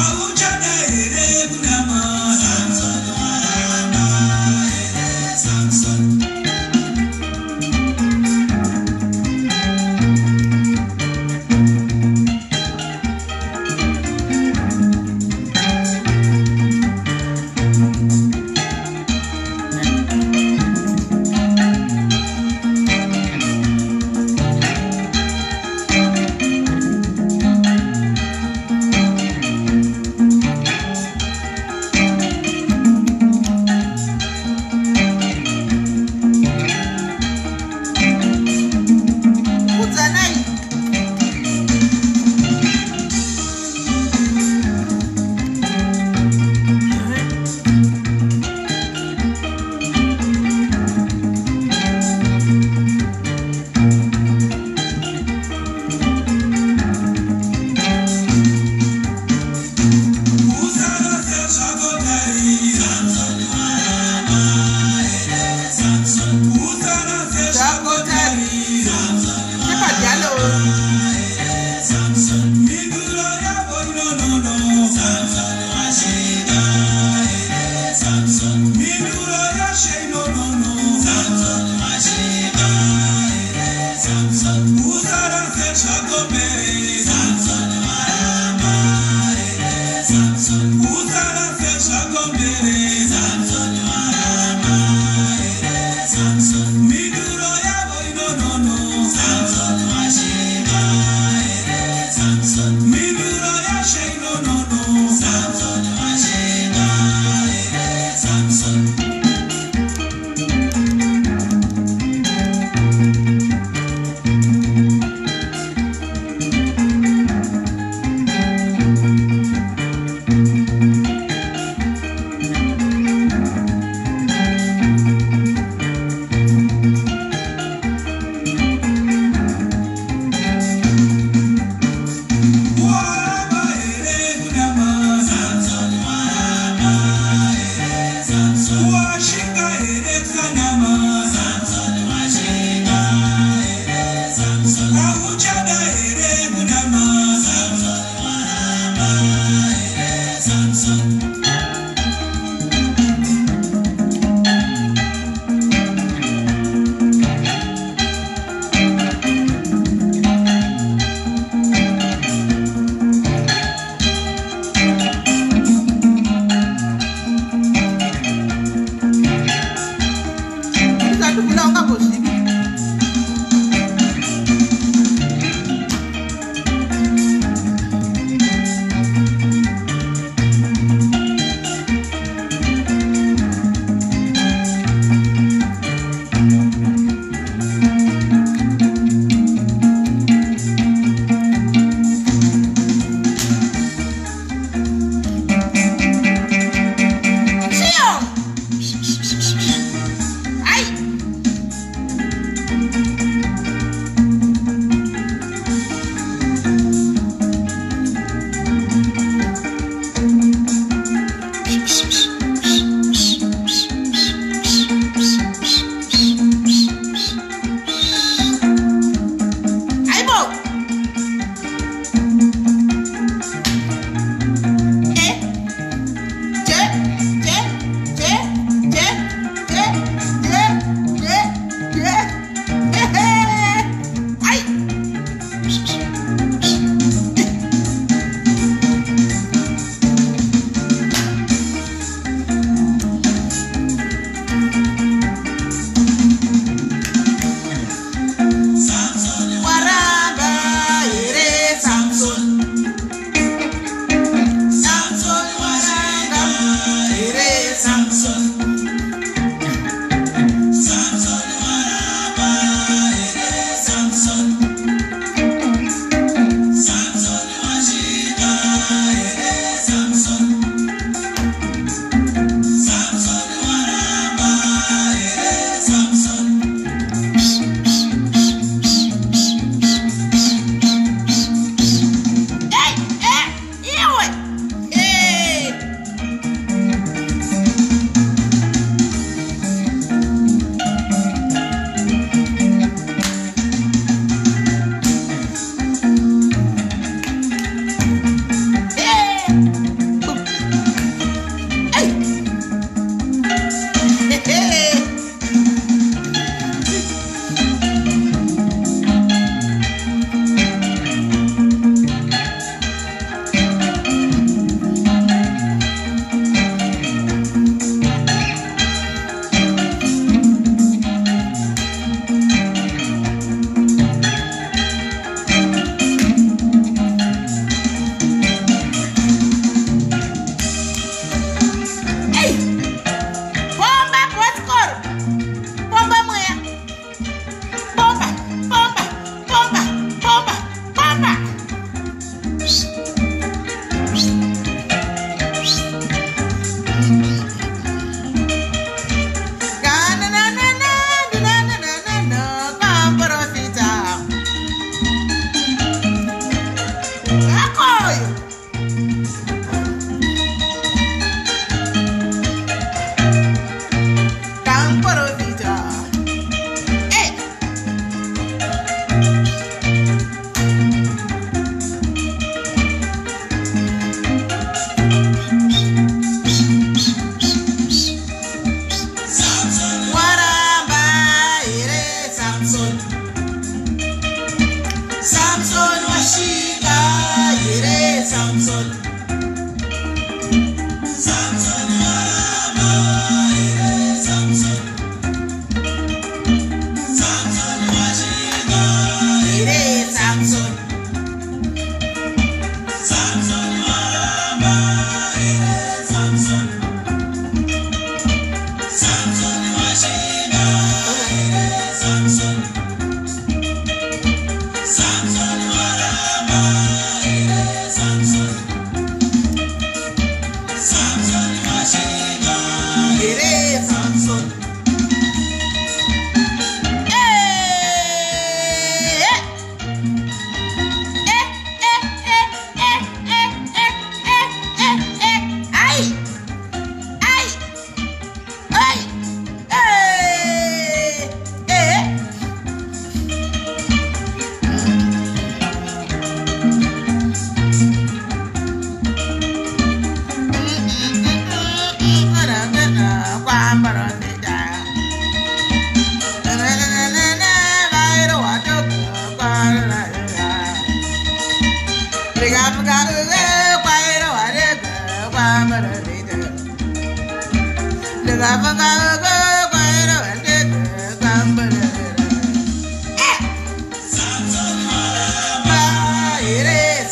Hauchada here kunama? Samson waramba here, Samson. Kudzanai. Usarase zvako tarira. Samson waramba here, Samson. Usarase zvako tarira. Samson Shepherd, hello. here, Samson. Mhinduro yavo inonono. Samson washinga here, Samson. Mhinduro yashe inonono. Samson washinga here, Samson. Usarase zvako mberi. Samson waramba here, Samson. Usarase zvako mberi. Samson waramba here, Samson. Mhinduro yavo inonono. Samson washinga here, Samson. Mhinduro yashe inonono. Samson washinga here, Samson. Waramba here kunama? Samson waramba here, Samson. Washinga here kusanama? Samson washinga here, Samson. Hauchada here kunama? Samson waramba here, Samson. Ndisati ungambozvipi.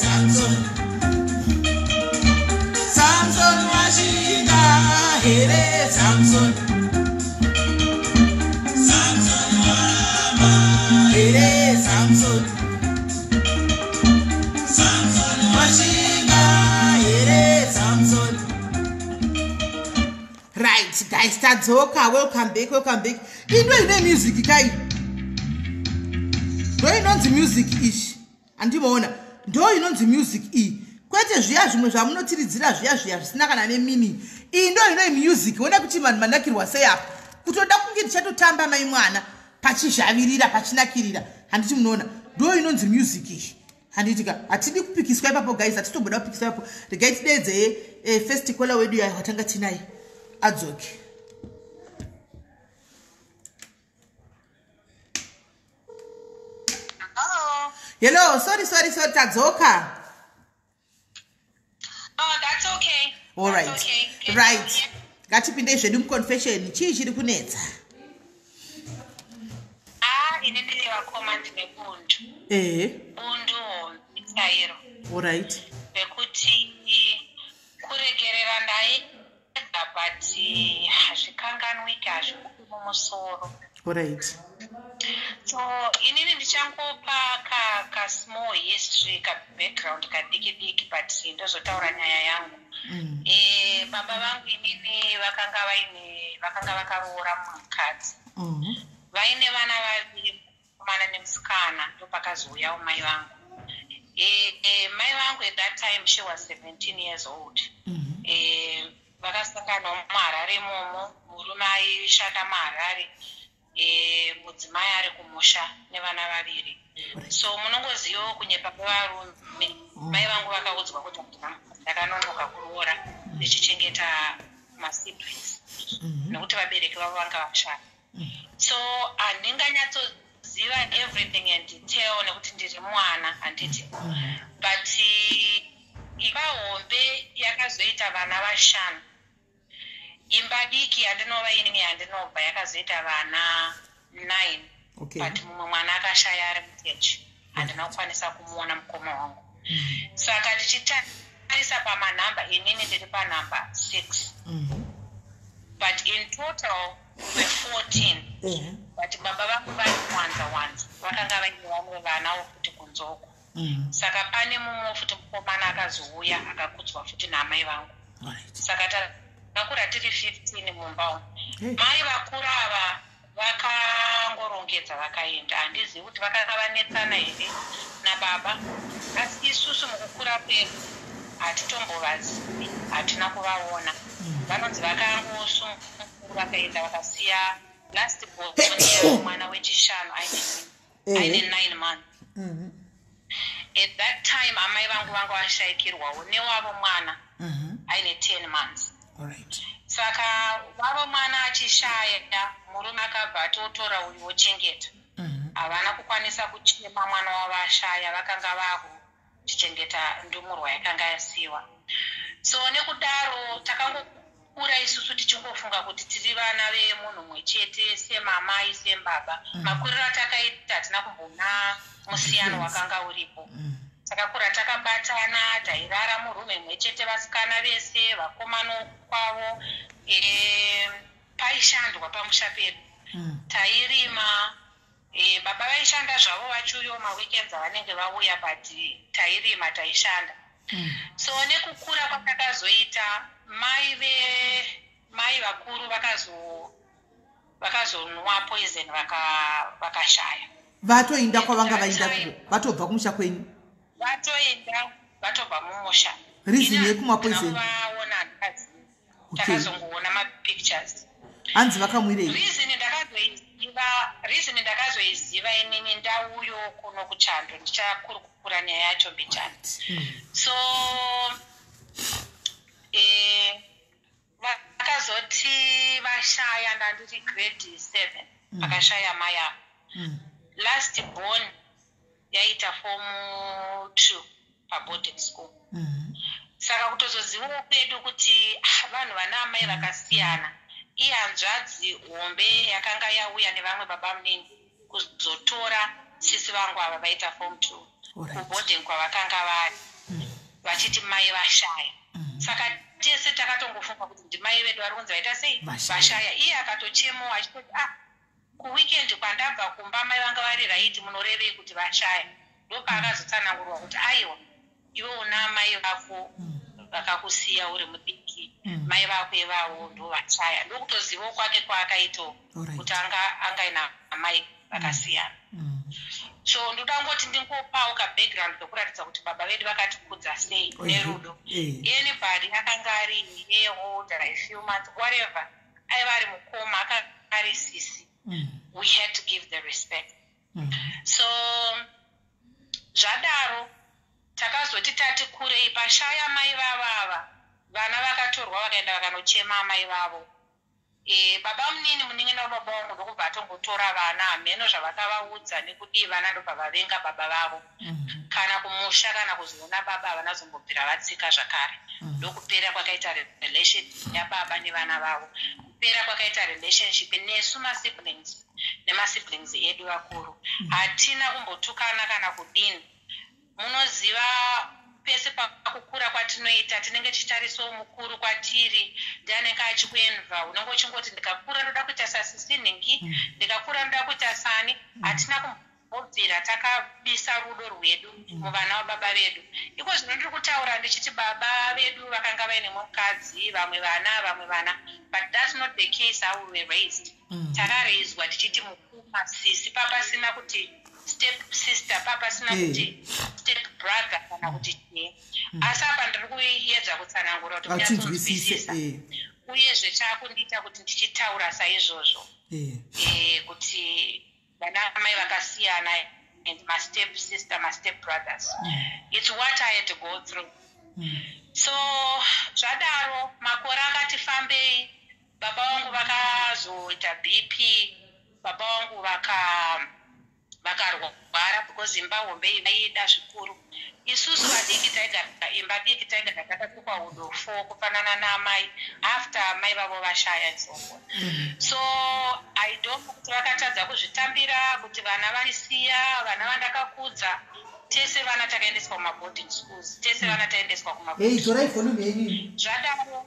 Samson. Samson washinga here Samson. Samson waramba here Samson. Samson washinga here Samson. Right guys, tadzoka. Welcome back, welcome back. Into ine music kai. Ndo inonzi music ishi. Andimaona. Ndo inonzi music iyi. Kwete zviya zvimwe zvamunotiridzira zviya zviya zvisina kana nemini. Iyi ndo inoi music. Ona kuti vanhu manakirwa sei apa. Kutoda kunge tichatotamba mai mwana pachizhavirira pachinakirira. Handiti munoona. Ndo inonzi music iyi. Handiti ka hatidi kupikiswa ipapo guys, hatitomboda kupikiswa ipapo. Regai tidedze first caller wedu yayo watanga tinaye. Adzoke. Hello. Hello, sorry, sorry, sorry, tadzoka. Oh, that's okay. All That's right. okay. Can you Right. hear? Ngatipinde zvedu muconfession. Chii chiri kunetsa? Ah, ini ndiri vakoma ndine bundu. Ehe. Bundu hombe chairo. All right. Rekuti kuregerera ndaida but hazvikanganwiki, hazvibudi mumusoro. All right. So inini ndichangopa ka, ka small history ka background kadiki diki but ndozotaura nyaya yangu. Baba vangu inini vakanga vakaroora mukadzi. Vaine vana vaviri, mukomana nemusikana, ndopakazouyawo mai vangu. Mai vangu at that time she was 17 years old. Vakasanganawo muHarare imomo, murume aishanda muHarare, mudzimai ari kumusha nevana vaviri. So munongozivawo kunyepa kwevarume. Mai vangu vakaudzwa kuti ndakanonoka kuroora ndichichengeta masiblings nekuti vabereki vavo vanga vashaya. So handinganyatsoziva everything in detail nekuti ndiri mwana, handiti. But imba hombe yakazoita vana vashanu. Imba diki yandinova inini yandinobva yakazoita vana 9. Okay. But mumwe mwana akashaya ari muchechi, handina kukwanisa kumuona mukoma wangu. Saka tichitarisa pamanhamba, inini ndiri panhamba 6. But in total were 14. But baba vangu vaiwanza wanza, vakanga vaine vamwe vanawo futi kunzoko. Saka pane mumwe futi mukomana akazouya akakudzwa futi naamai vangu. All right. Saka takakura tiri 15 mumba umu. Hey. Mai vakura ava vakangorongedza vakaenda. Handizivi kuti vakanga vanetsana here nababa, asi isusu mukukura kwedu hatitombovazivi, hatina kuvaona. Vanonzi vakangosunungura vakaenda vakasiya last born mwana wechishanu aine 9 months. At that time amai vangu vanga vashaikirwawo newavo mwana aine 10 months. All right. Saka wavo mwana achishaya, murume akabva atotora uyu wochengeta. Havana kukwanisa kuchema mwana wavo ashaya, vakanga vakuchichengeta ndumurwa yakanga yasiwa. So nekudaro takangokura isusu tichingofunga kuti tiri vana vemunhu mumwe chete, semamai sembaba. Makuriro atakaita hatina kumboona musiyano wakanga uripo. Takakura takabatana, tairara murume mumwe chete, vasikana vese, vakomana kwavo. Paishandwa pamusha pedu, tairima. Baba vaishanda zvavo vachiuyawo maweekends avanenge vauya, but tairima, taishanda. So nekukura kwatakazoita, mai vakuru vakazonwa poison vakashaya. Vatoinda kwavanga vainda kuko, vatobva kumusha kwenyu. Vatoenda, vatobva mumusha. Reason yekumwa poison? Vaona handivazivi. Okay. Takazongoona mapictures. Hanzi vakamwirei? Reason ndakazoiziva inini ndauyo kuno kuchando, ndichakurukura nyaya yacho mbichana. So vakazoti vashaya, ndandiri grade 7 vakashaya mai ava. Last born yaita form 2 paboarding school. Saka kutozozivawo kwedu kuti vanhu vana amai vakasiyana, Ihanzvadzi hombe yakanga yauya nevamwe baba munini kuzotora sisi vangu ava vaita form 2 kuboarding kwavakanga vari, vachiti mai vashaya. Saka tese takatongofunga kuti ndimai vedu vari kunzi vaita sei, vashaya. Iye akatochemawo achitoti, "Ah, kuweekend kwandabva kumba mai vanga vari right, munorevei kuti vashaya?" Ndopaakazotsanangurwa kuti, "Aiwa, iwe una mai vako vakakusiya uri mudiki, mai vako ivavo ndo vashaya." Ndokutozivawo kwake kwaakaitawo kuti anga angaina mai vakasiyana. So ndoda kungoti ndingopawo kabackground kekuratidza kuti baba vedu vakatikudza sei nerudo. Anybody akanga ari year older, a few months, whatever, aiva ari mukoma, akanga ari sisi, we had to give the respect. So zvadaro, takazoti tati kurei, pashaya mai vavava, vana vakatorwa vakaenda vakanochema amai vavo. Baba munini, munin'ina wababa vangu, ndokubva atongotora vana. Hameno zvavakavaudza nekudii, vana ndobva vavenga baba vavo. Kana kumusha kana kuzoona baba havana zombobvira vatsika zvakare. Ndokupera kwakaita relationship yababa nevana vavo, kupera kwakaita relationship nesu masiblings nemasiblings edu vakuru. Hatina kumbotukana kana kudini. Munoziva, pese pakukura kwatinoita tinenge tichitarisawo mukuru kwatiri, ndianenge achikuenva. Unenge uchingoti, "Ndikakura ndoda kuita sasisi nhingi, ndikakura ndoda kuita sani." Hatina kumbobvira takabisa rudo rwedu muvana vababa vedu. Iko zvino ndiri kutaura ndichiti baba vedu vakanga vaine mukadzi, vamwe vana, vamwe vana, but that's not the case how we were raised. Takareizwa tichiti mukoma, sisi, papasina kuti step sister, papasina kuti step brother kana kuti chii. Asi apa ndiri kuedza kutsanangura kuti Achinzwisise. munyatsonzwisisa. Uyezve chaakundiita kuti ndichitaura saizvozvo, kuti vana mai vakasiyana and mastep sister, mastep brothers, it's what I had to go through. So zvadaro, makore akati fambei, baba vangu vakazoita BP. Baba vangu vakarwara because imba hombe vaida zvikuru. Isusu vadiki taigara imba diki, taigara takatukwa udofo kufanana naamai after amai vavo vashaya and so forth. So I don't know kuti vakatadza kuzvitambira kuti vana varisiya, vana vandakakudza. Tese vana takaendeswa kumaboarding schools, tese vana taendeswa Ei, kumaboarding. Torai volume yenyu. Zvadaro,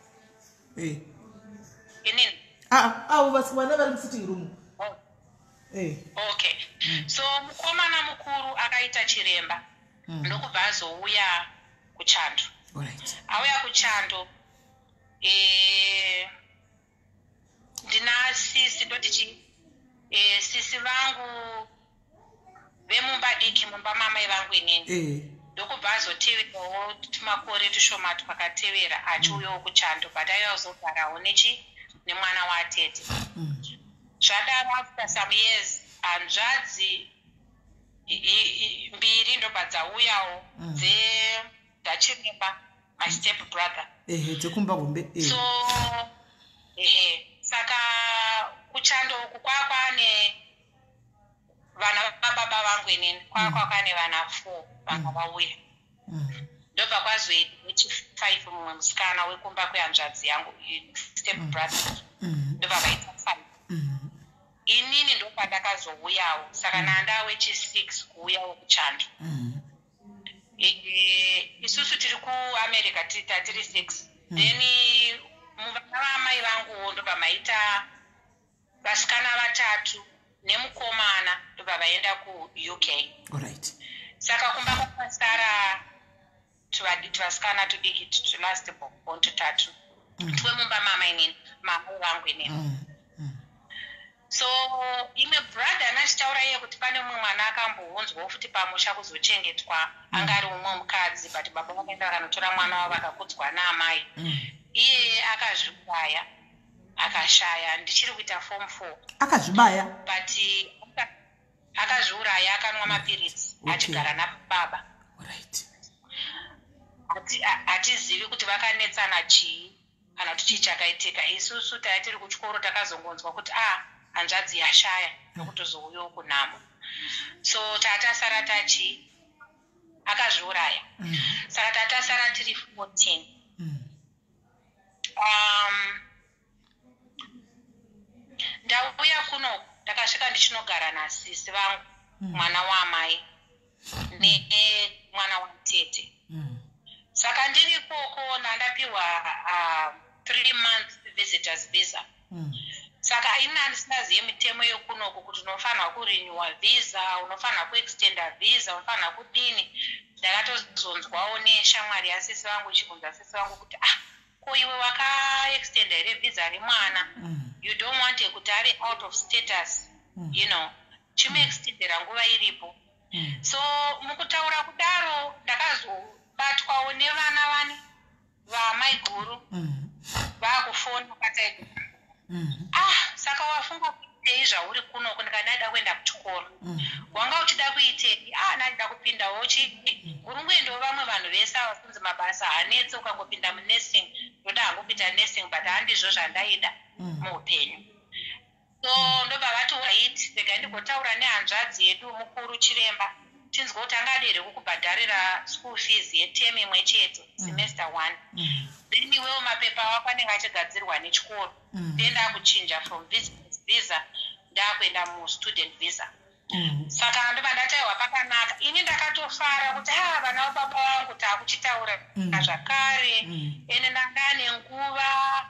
inini? Ah, avo vana vari musitting room. Oh. Okay, so mukomana mukuru akaita chiremba, ndokubva azouya kuchando. Auya kuchando, ndina sisi, ndoti chi, sisi vangu vemumba diki, mumba mamai vangu inini. Ndokubva azoteverawo tumakore tushoma twakatevera achiuyawo kuchando, but aiva azogarawo nechi nemwana watete. Zvadaro, after some years, hanzvadzi mbiri ndobva dzauyawo, dzachiremba, my step brother. Ehe, dzekumba hombe. So ehe, saka kuchando uku kwakwane vana vababa vangu inini, kwakwane vana four vanga vauya. Ndobva kwazoita wechi5, mumwe musikana wekumba kwehanzvadzi yangu, step brother. Ndobva vaita five. Inini ndopandakazouyawo, saka nanda wechi6 kuuyawo kuchando. Isusu tiri kuAmerica tatiri six. Then muvana vamai vanguwo ndobva maita vasikana vatatu nemukomana, ndobva vaenda kuUK. Saka kumba kwakasara tuvasikana tudiki, tulast born tutatu, twemumba mama inini, mama vangu inini. So imwe brother anachitaura iye kuti pane mumwe mwana akambounzwawo futi pamusha kuzochengetwa, anga ari umwe mukadzi, but baba vakaenda vakanotora mwana wavo vakakudzwa naamai. Iye akazvibaya akashaya ndichiri kuita form 4. Akazvibaya? But akazviuraya, akanwa mapiritsi achigara nababa. Hatizivi kuti vakanetsana chii kana kuti chii chakaitika. Isusu taiva tiri kuchikoro, takazongonzwa kuti a hanzvadzi yashaya, nokutozouyawo kunhamo. So tatasara tachi akazviuraya. Saka tatasara tiri 14. Ndauya kunoku, ndakasvika ndichinogara nasisi vangu, mwana waamai nemwana watete. Saka ndiri ikoko, ndandapiwa 3 month visitors visa. Saka ini handisingazive mitemo yekunoku kuti unofanirwa kurenewa visa, unofanirwa kuextenda visa, unofanirwa kudini. Ndakatozonzwawo neshamwari yasisi vangu ichibvunza sisi vangu kuti, "Ah, ko iwe wakaextenda here visa remwana? You don't want kuti ave out of status, chimuextendera nguva iripo." So mukutaura kudaro, ndakazobatwawo nevana vani vamaiguru vaakufona kataiguru. "Ah, saka wafunga kuitei zvauri kunoko?" Ndikadaida kuenda kuchikoro. "Wanga uchida kuitei?" "Ah, ndandida kupindawo chi gurunguendewo vamwe vanhu vese ava kunzi mabasa hanetse ukangopinda munursing. Ndoda hangu kuita nursing, but handizvo zvandaida muupenyu." So ndobva vati, "Right, regai ndigotaura nehanzvadzi yedu mukuru chiremba, tinzwe kuti angadi here kukubhadharira school fees yeterm imwe chete, semester one. Then iwewo mapepa ako anenge achigadzirwa nechikoro." Then ndakuchinja from business visa, ndakuenda mustudent visa. Saka ndobva ndataiwa pakanaka. Ini ndakatofara kuti a vana vababa vangu taakuchitaura zvakare. Ende ndanga nenguva.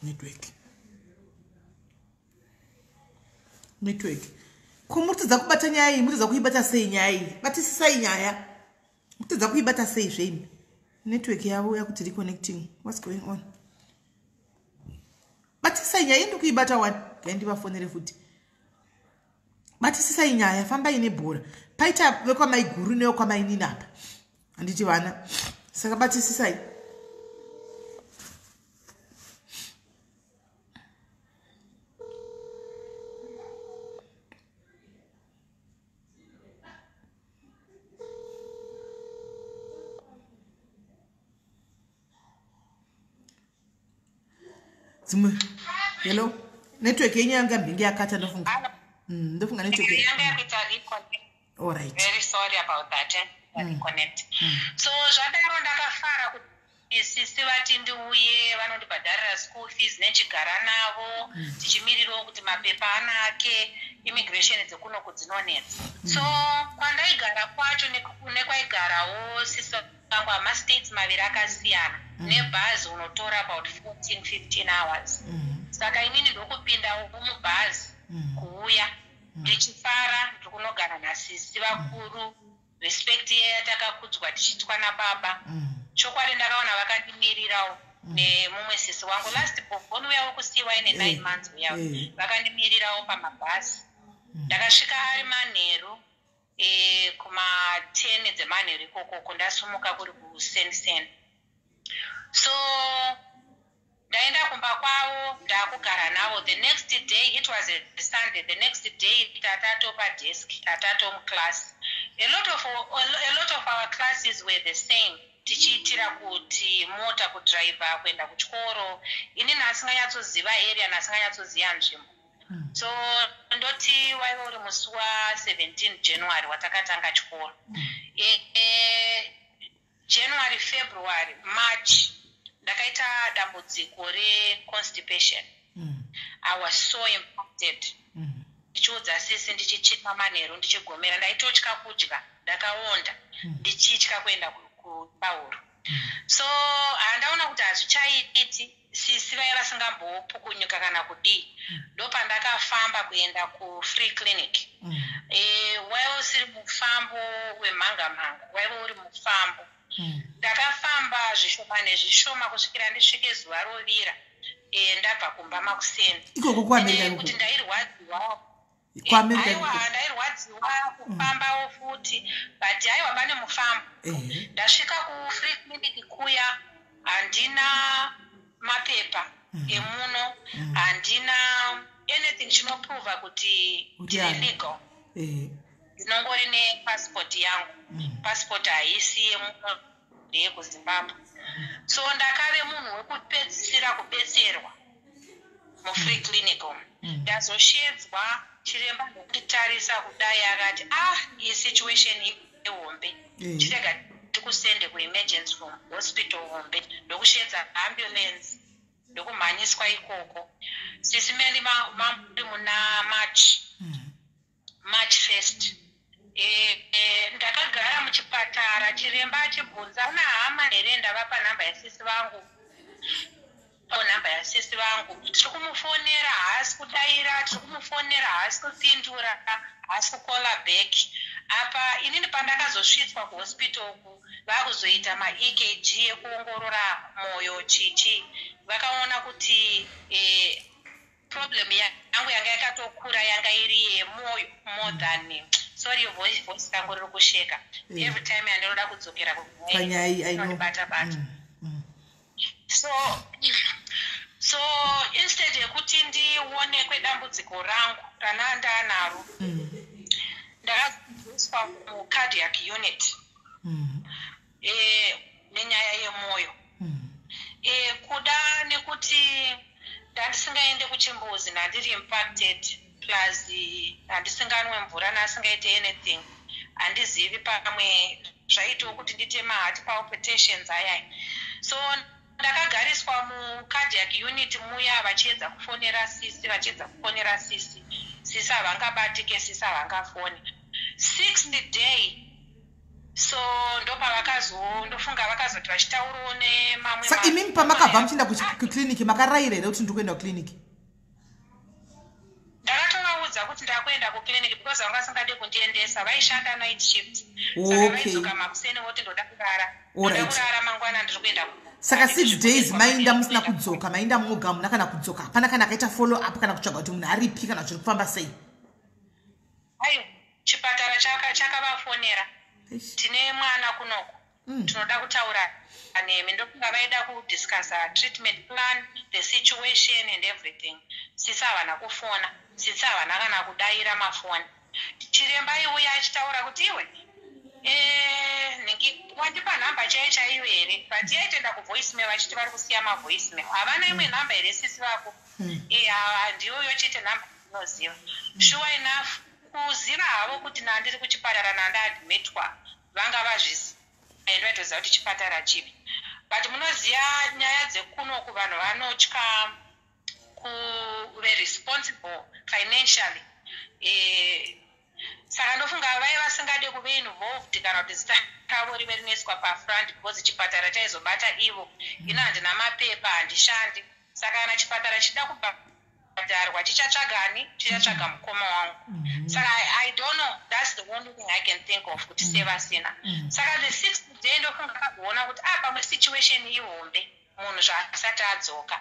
Network, network. Ko murikutadza kubata nyaya iyi? Murikutadza kuibata sei nyaya iyi? Batisisai nyaya. Murikutadza kuibata sei zveimi? Network yavo yakuti reconnecting. What's going on? Batisisai nyaya iyi. Ndikuibata wani. Gai ndivafonere futi. Batisisai nyaya, fambai nebhora. Paita vekwamaiguru nevekwamainini apa, handiti vana? Saka batisisai. Dzimwe, hello, network yenyu yanga mbinge yakata, ndofunga. Ndofunga network. Yanga yakuita reconnect. Allright. Very sorry about that, eh? Reconnect. So zvadaro, ndakafara kuti sisi vati ndiuye, vanondibhadharira school fees nechigara navo, tichimirirawo kuti mapepa anake. Immigration dzekunoku dzinonetsa. So kwandaigara kwacho nekwaigarawo sisi vangu, hamastates maviri akasiyana. Nebhazi unotora about 14 15 hours. Saka inini ndokupindawo mubhazi kuuya ndichifara, ndiri kunogara nasisi vakuru. Respect iye yatakakudzwa tichitwa nababa. Chokwadi ndakaona vakandimirirawo nemumwe sisi wangu, last born uya wekusiyiwa ine 9 months uya. Vakandimirirawo pamabhazi. Ndakasvika ari manheru, kuma10 dzemanheru ikokoko, ndasumuka kuri kusensen. So ndaenda kumba kwavo, ndaakugara navo. The next day, it was a Sunday, the next day tatatopa desk, tatato muclass. A lot of our classes were the same, tichiitira kuti mota kudhiraivha kuenda kuchikoro. Inini asinganyatsoziva area, nasinganyatsoziva nzvimbo. So ndoti waiva uri musi wa17 January watakatanga chikoro. January, February, March, ndakaita dambudziko reconstipation. I was so impacted. Ndichiudza sisi, ndichichema manheru, ndichigomera. Ndaitotya kudya, ndakaonda, ndichitya kuenda kupauro. So handaona kuti hazvichaiti. Sisi vaiva vasingambopukunyuka kana kudii. Ndopandakafamba kuenda kufree clinic. Waiva usiri mufambo wemhanga mhanga, waiva uri mufambo. Ndakafamba zvishoma nezvishoma kusvikira ndisvike zuva rovira. Ndabva kumba makuseni. Ikoko kuAmerica? Kuti Ikoko ndairwadziwa. KuAmerica? Aiwa. Ikoko? Ndairwadziwa kufambawo futi, but aiwa, pane mufambo. Ndasvika kufree clinic kuya, handina mapepa emuno, handina anything chinoprova kuti Kuti ndiri ani? legal. Ndinongori nepasipoti yangu. Pasipoti haisi yemuno, ndeyekuZimbabwe. So ndakave munhu wekupedzisira kubetserwa mufree clinic umu. Ndazoshedzwa, chiremba ndokunditarisa kudai, akati, "Ah, iyi situation ihombe. Chirega." Tikusende kuemergency room, hospital hombe, ndokusheedza ambulance, ndokumhanyiswa ikoko. Sisi Meli, mamuri muna March, March 1st. Ndakagara muchipatara, chiremba achibvunza, "Una hama here?" Ndavapa nhamba yasisi vangu, namba yasisi vangu. Tiri kumufonera, haasi kudaira. Tiri kumufonera, haasi kupindura, haasi kucalla back. Apa inini pandakazosvitswa kuhospital uku, vakuzoita maEKG ekuongorora mwoyo, chichi, vakaona kuti problem yangu yanga yakatokura, yanga iri yemwoyo more than, sorry, voice rangu riri kusheka. Every time yandinoda kudzokera panyaya iyi, I know. Inondibata bata. So instead yekuti ndionekwe dambudziko rangu rana ndanaro, ndakazoiswa mucardiac unit nenyaya yemwoyo. Kuda nekuti ndandisingaende kuchimbuzi, ndandiri impacted, plus handisinganwe mvura, nasingaite anything. Handizivi, pamwe zvaitawo kuti ndiite maheart palpitations ayai. So ndakagariswa mucardiac unit muya, vachiedza kufonera sisi, vachiedza kufonera sisi. Sisi havangabatike, sisi havangafoni. Sixth day, so ndopavakazo, ndofunga vakazoti vachitaurawo nemamwe Saka imimi pamakabva muchienda kukliniki, makarayira here kuti ndiri kuenda kukliniki? Ndakatovaudza kuti ndakuenda kukliniki because vanga vasingade kundiendesa. Vaishanda night shift, saka vaidzoka makuseni voti, "Ndoda kurara, ndoda kurara, mangwana ndiri kuenda." Saka 6 days mainda musina kudzoka, mainda moga, muna kana kudzoka, hapana kana akaita follow up kana kutsvaga kuti munhu aripi kana zviri kufamba sei? Ayo, chipatara chakavafonera, "Tine mwana kunoku, tinoda kutaura nemi." Ndokunga vaida kudiscussa treatment plan, the situation and everything. Sisi havana kufona, sisi havana kana kudayira mafoni. Chiremba iuya achitaura kuti, "Iwe, nhingi, wandipa nhamba chaiyo chaiyo here?" But yaitoenda kuvoicemail, vachiti vari kusiya mavoicemail. "Havana imwe nhamba here sisi vako?" Handiyoyo chete nhamba ndinoziva. Sure enough, kuziva havo kuti nandiri kuchipatara, nandaadmitwa, vanga vazviziva, vaitoziva kuti chipatara chipi. But munoziva nyaya dzekunoku, vanhu vanotya kuve responsible financially. Saka ndofunga vai vasingade kuve involved kana kuti zita ravo rive rinoiswa pafront, because chipatara chaizobata ivo. Ino handina mapepa, handishandi, saka kana chipatara chida kubhadharwa, chichatsvagani? Chichatsvaga mukoma wangu. Saka I don't know, that's the only thing I can think of kuti sevasina. Saka the sixth day, ndofunga kakuona kuti ah, pamwe situation ihombe, munhu zvaasati adzoka.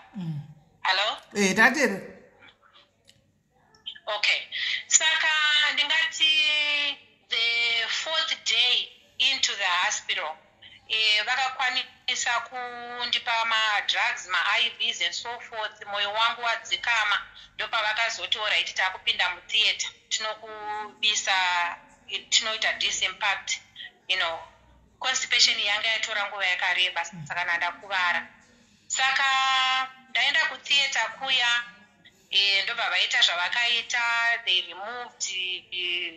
Hallo? Tatere. Okay, saka ndingati the fourth day into the hospital, vakakwanisa kundipa madrugs, maIVs and so forth. Mwoyo wangu wadzikama, ndopavakazoti, "Alright, taakupinda mutheatre, tinokubisa, tinoita disimpact." Constipation yanga yatora nguva yakareba, saka ndandakuvara. Saka ndaenda kutheatre kuya, ndobva vaita zvavakaita. They removed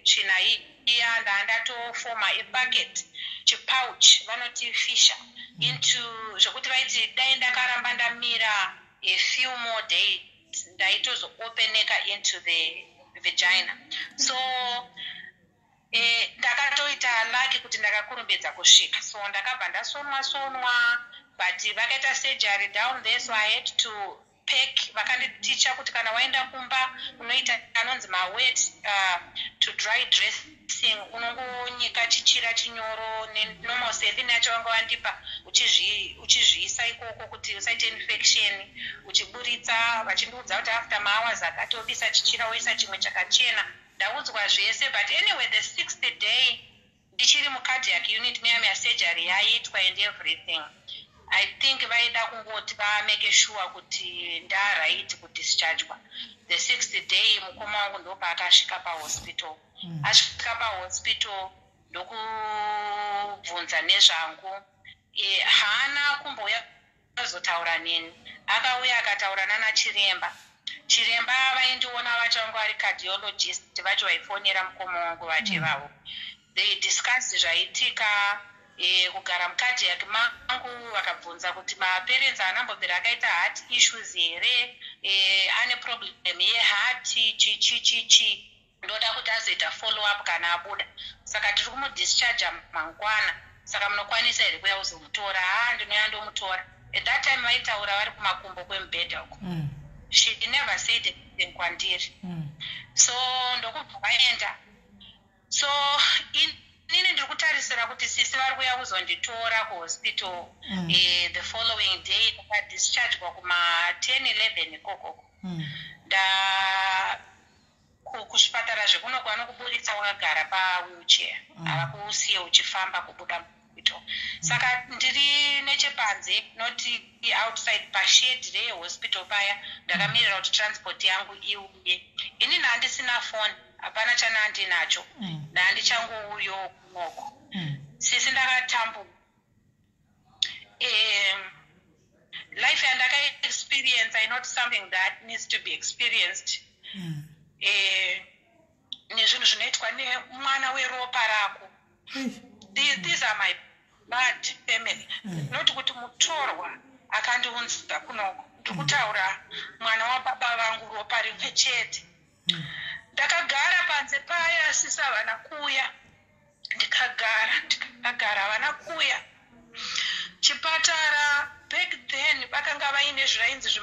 tsvina iya. Ndandatofoma apocket, chipouch vanoti fissure into, zvokuti vaiti dai ndakaramba ndamira a few more days, ndaitozoopeneka into the vagina. So ndakatoita lucky kuti ndakakurumbidza kusvika. So ndakabva ndasonwa sonwa, but vakaita surgery down there, so I had to pack. Vakanditicha kuti kana waenda kumba, unoita anonzi mawet to dry dressing, unongonyika chichira chinyoro nenormal saline yacho vanga vandipa, uchizviisa ikoko kuti usaite infection, uchiburitsa. Vachindiudza kuti after mahours akati obisa chichira, woisa chimwe chakachena. Ndaudzwa zvese. But anyway, the sixth day, ndichiri mucardiac unit muya muya, surgery yaitwa and everything, I think vaida kungoti vamake sure kuti ndaright kudischargwa. The sixth day, mukoma wangu ndopaakasvika pahospital. Asvika pahospital, ndokubvunza nezvangu. Haana kumbouya kuzotaura neni. Akauya akataura nana chiremba. Chiremba vaindiona vacho vangu vari cardiologist vacho vaifonera mukoma wangu vacho ivavo. They discussed zvaitika. Kugara mucardiac mangu. Vakabvunza kuti maparents haanambobvira akaita heart issues here, ane problem yeheart, chi chi chi chi. Ndoda kuti azoita follow up kana abuda. Saka tiri kumudischarga mangwana, saka munokwanisa here kuya kuzomutora? Ha, ndinoya ndomutora. At that time vaitaura vari kumakumbo kwemubhedha uko. She never said anything kwandiri. So ndokubva vaenda. So inini ndiri kutarisira kuti sisi vari kuya kuzonditora kuhospital. The following day ndakadischargwa kuma-10 11 ikokoko. Nda kuzvipatara zvekuno kwanokuburitsa wakagara pawheelchair, havakusiye uchifamba kubuda muhospital. Saka ndiri nechepanze, noti outside, pashed rehospital paya, ndakamirira kuti transport yangu iuye. Inini handisina phone, hapana chanandinacho. Ndandichangouyo kunoko. Sisi, ndakatambura. Life yandakaexperience is not something that needs to be experienced nezvinhu zvinoitwa nemwana weropa rako. These are my blood family, not kuti mutorwa akandiunzisa kunoko. Ndiri kutaura mwana wababa vangu, ropa rimwe chete. Ndakagara panze paya, sisi havana kuuya. Ndikagara, ndikagara, havana kuuya. Chipatara back then vakanga vaine zvainzi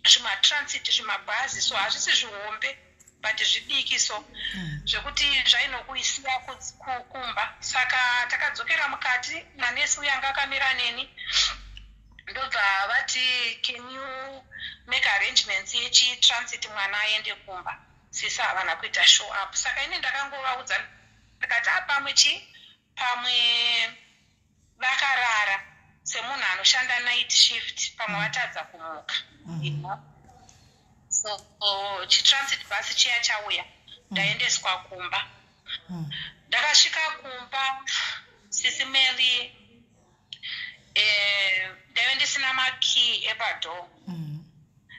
zvimatransit, zvimabhazi so, hazvisi zvihombe but zvidiki so, zvekuti zvainokuisiya kumba. Saka takadzokera mukati nanesi uyo anga akamira neni, ndobva vati, "Can you make arrangements yechitransit, mwana aende kumba?" Sisi havana kuita show up. Saka ini ndakangovaudza ndikati, "A, pamwe chi pamwe vakarara, semunhu anoshanda night shift, pamwe vatadza kumuka." So chitransit bus chiya chauya, ndaendeswa kumba. Ndakasvika kumba, sisi Mary, ndaive ndisina makey epadoor.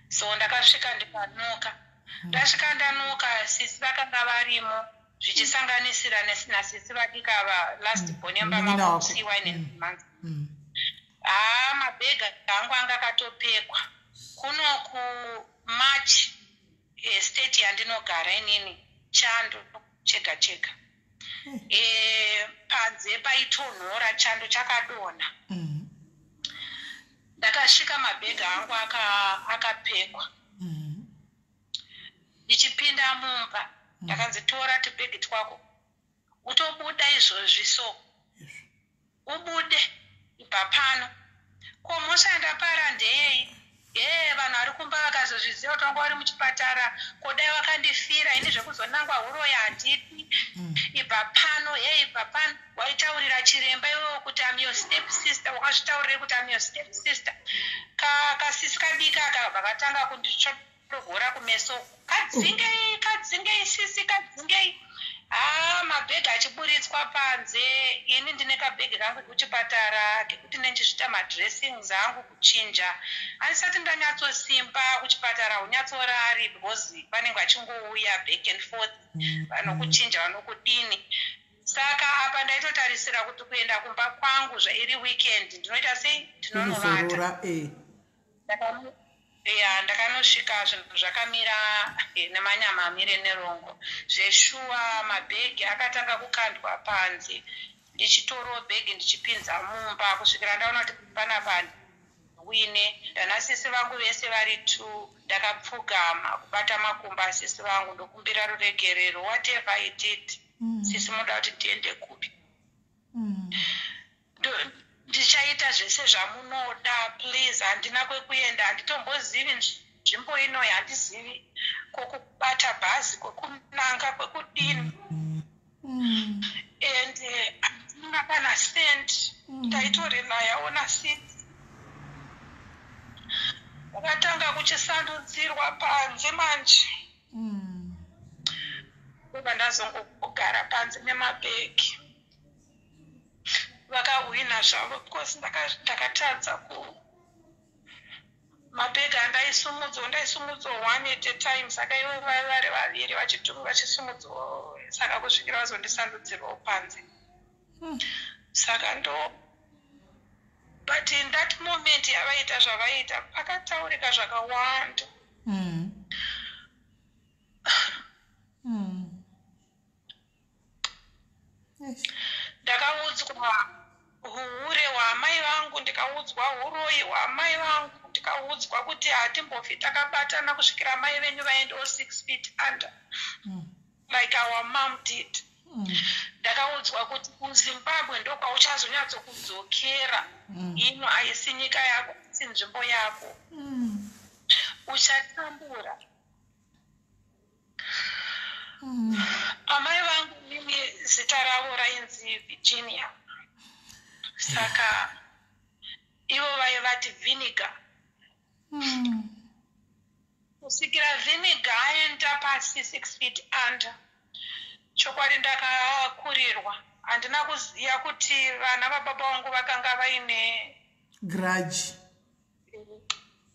So ndakasvika ndikanoka. Ndasvika ndanoka, sisi vakanga varimo, zvichisanganisira nasisi vadika ava, last born yemba Munin'ina mavo wako. kusiyiwa ine months. Haa, mabhega angu anga akatopekwa. Kuno kuMarch, state yandinogara inini, chando chega chega. Panze paitonhora, chando chakadonha. Ndakasvika mabhega angu akapekwa. Ndichipinda mumba, ndakanzi, "Tora tubhegi twako utobuda izvozvi." So ubude, ibva pano. Ko mhosva yandapara ndeyei? Ye, vanhu vari kumba vakazozviziva kuti wanga uri muchipatara, kodai wakandifira ini, zvekuzonangwa huroya handidi. Ibva pano, he, ibva pano. Waitaurira chiremba iwewo kuti am your step sister? Wakazvitaurirei kuti am your step sister? Kasisi kadiki akabva katanga kunditsvodogora kumeso, "Kadzingei, kadzingei sisi, kadzingei." Haa, mabhegi achiburitswa panze. Ini ndine kabhegi kangu kekuchipatara kekuti nendichizviita madressings angu, kuchinja. Handisati ndanyatsosimba. Kuchipatara unyatsorari because vanenge vachingouya back and forth, vanokuchinja, vanokudini. Saka apa ndaitotarisira kuti kuenda kumba kwangu, zvairi weekend, ndinoita sei? Ndinonovata. Unozorora. Ya, ndakanosvika zvinhu zvakamira nemanyama amire nerongo zveshuwa. Mabhegi akatanga kukandwa panze, ndichitorawo bhegi ndichipinza mumba, kusvikira ndaona kuti panapa wine ndanasisi vangu vese vari two. Ndakapfugama kubata makumbo asisi vangu, ndokumbira ruregerero. "Whatever I did, sisi, munoda kuti ndiende kupi? Ndichaita zvese zvamunoda. Please, handina kwekuenda, handitombozivi nzvimbo inoyi, handizivi kwokubata bhazi, kwekunanga, kwekudini, and handina kana cent." Ndaitorelayawo nasisi. Ndakatanga kuchisandudzirwa panze manje, ndobva ndazongogara panze nemabhegi. Vakahwina zvavo because ndakatadza ku mabhegi andaisumudzwa, ndaisumudzwa one at a time. Saka ivo vaiva vari vaviri vachisumudzwa, saka kusvikira vazondisandudzirwawo panze. Saka ndo, but in that moment yavaita zvavaita, pakataurika zvakawanda. Ndakaudzwa uhure hwaamai vangu, ndikaudzwa uroyi hwaamai vangu, ndikaudzwa kuti hatimbofi takabatana kusvikira mai venyu vaendawo 6 feet under like our mom did. Ndakaudzwa kuti kuZimbabwe ndokwauchazonyatsokudzokera. Ino haisi nyika yako, isi nzvimbo yako. Uchatambura. Amai vangu mimi zita ravo rainzi Virginia, saka ivo vaivati Vinegar. Kusvikira Vinegar aenda pasi 6 feet under. Chokwadi ndakakurirwa, handina kuziva kuti vana vababa vangu vakanga vaine grudge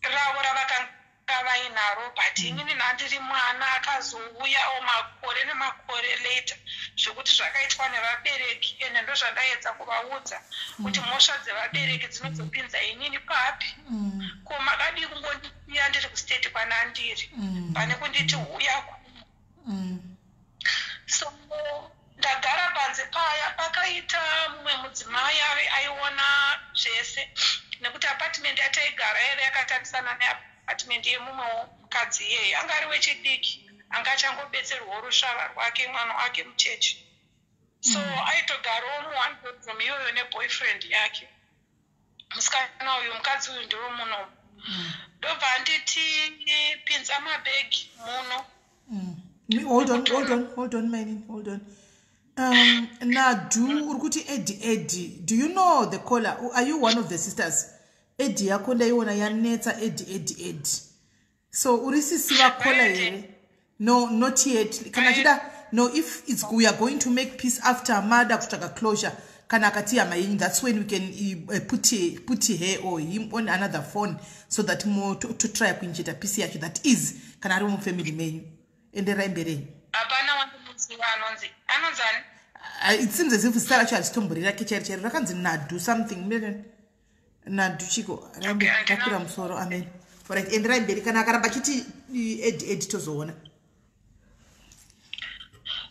ravo ravakanga vainaro, but inini nhandiri mwana akazouyawo makore nemakore later, zvekuti zvakaitwa nevabereki, ende ndozvandaedza kuvaudza kuti mhosva dzevabereki dzinozopinza inini papi? Ko makadii kungondisiya ndiri kustate kwanandiri pane kunditi uya kuno? So ndagara panze paya, pakaita mumwe mudzimai aiona zvese, nekuti apartment yataigara yaiva yakatarisana neapartment yemumwe mukadzi iyeye. Anga ari wechidiki, anga achangobetserwawo rusvava rwake, mwana wake muchechi, so aitogarawo muone bedroom iyoyo neboyfriend yake. Musikana uyu, mukadzi uyu ndiwo munomu. Ndobva anditi, "Pinza mabhegi muno." Hold on, hold on, hold on, mainini, hold on. Nadu, uri kuti Edi, Edi, do you know the caller? Are you one of the sisters? Edi yako ndaiona yanetsa. Edi, Edi, Edi. So uri sisi vacaller here? No, not yet. Kana chida, no, if it's we are going to make peace after mada kutsvaga closure, kana akati hama yenyu, that's when we can put her or him on another phone so that mo totry kuinjeta peace yacho. That is kana ari mufamily menyu. Enderai mberi. Hapana wandimuziva anonzi ani. It seems as if zita racho harisitomboriri rake chairo chairo, rakanzi Nadu something. Nadu chiko? Okay, handina- Rakwira musoro. Amen. Alright, enderai mberi. Kana akaramba achiti Ed, Ed, tozoona.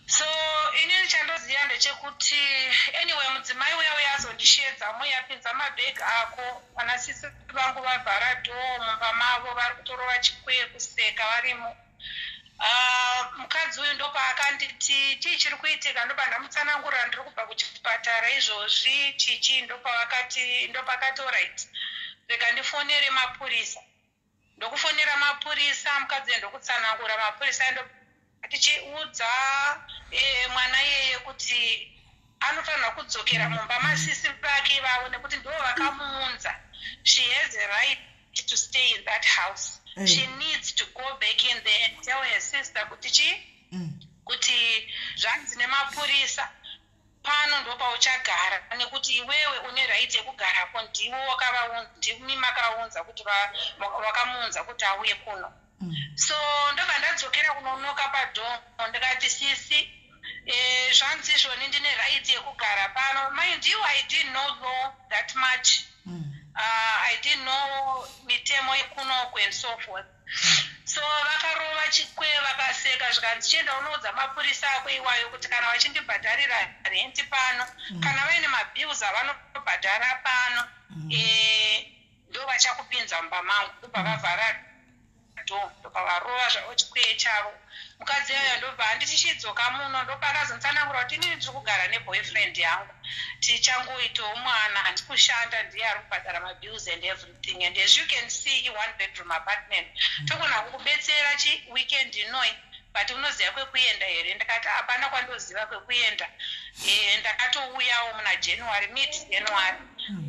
So inini chandoziva ndechekuti, anyway, mudzimai uya uya azondishedza, "Muya, pinza mabhegi ako." Vana sisi vangu vavhara door mumba mavo, vari kutorova chikwee, kuseka varimo. Ah, mukadzi uyu ndopaakanditi, "Chii chiri kuitika?" Ndopa ndamutsanangurira, "Ndiri kubva kuchipatara izvozvi, chichi." Ndopavakati, ndopakati, "Alright, rega ndifonere mapurisa." Ndokufonera mapurisa, mukadzi uyu ndokutsanangura mapurisa, ndo tichiudza mwana iyeye kuti anofanirwa kudzokera mumba masisi vake ivavo nekuti ndo vakamuunza. She has a right to stay in that house. She needs to go back in there and tell her sister kuti chi kuti zvanzi nemapurisa, pano ndopauchagara nekuti iwewe une right yekugarapo, ndiwo ndimi makaunza kuti wakamuunza kuti auye kuno. So ndobva ndadzokera kunonoka padoor, ndikati, "Sisi, zvanzi izvoni ndine right yekugara pano." Mind you, I didn't know law that much. I didn't know mitemo yekunoku and so forth. So vakarova chikwe, vakaseka, zvikanzi, "Chienda unoudza mapurisa ako iwayo kuti kana vachindibhadharira renti pano, kana vaine mabills avanobhadhara pano, ndo vachakupinza mumba mangu." Ndobva vavhara door, ndobva varova zvavo chikwe chavo. Mukadzi yayo ndobva handiti, "Chidzoka muno." Ndopakazonditsanangura kuti inini ndiri kugara neboyfriend yangu, tichangoitawo mwana, handi kushanda, ndiye ari kubhadhara mabills and everything, and as you can see, i-one bedroom apartment, togona kukubetsera chi weekend inoi, but unoziva kwekuenda here? Ndakati, "Hapana kwandoziva kwekuenda." Ndakatouyawo muna January, mid January.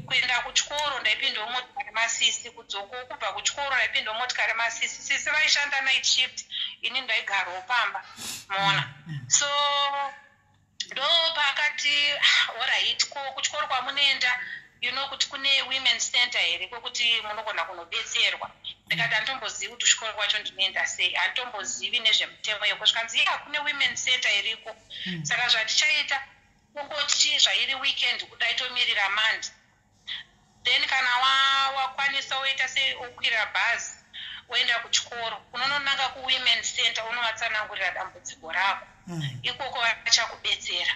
Kuenda kuchikoro ndaipindawo motikari masisi, kudzoko kubva kuchikoro ndaipindawo motikari masisi. Sisi vaishanda night shift, ini ndaigarawo pamba mona. So ndo paakati, "Alright, ko kuchikoro kwamunoenda, you know kuti kune women center here kwekuti munogona kunobetserwa?" Ndikati, "Handitombozivi kuti kuchikoro kwacho ndinoenda sei, handitombozivi nezvemutemo yeko." Zvikanzi, "Ya, kune women center iriko. Saka zvatichaita Kungoti zvairi weekend kudai, tomirira Monday. Then kana wakwanisa, woita seokwira bhazi, woenda kuchikoro, unononanga kuwomen center, unovatsanangurira dambudziko rako. Ikoko vachakubetsera.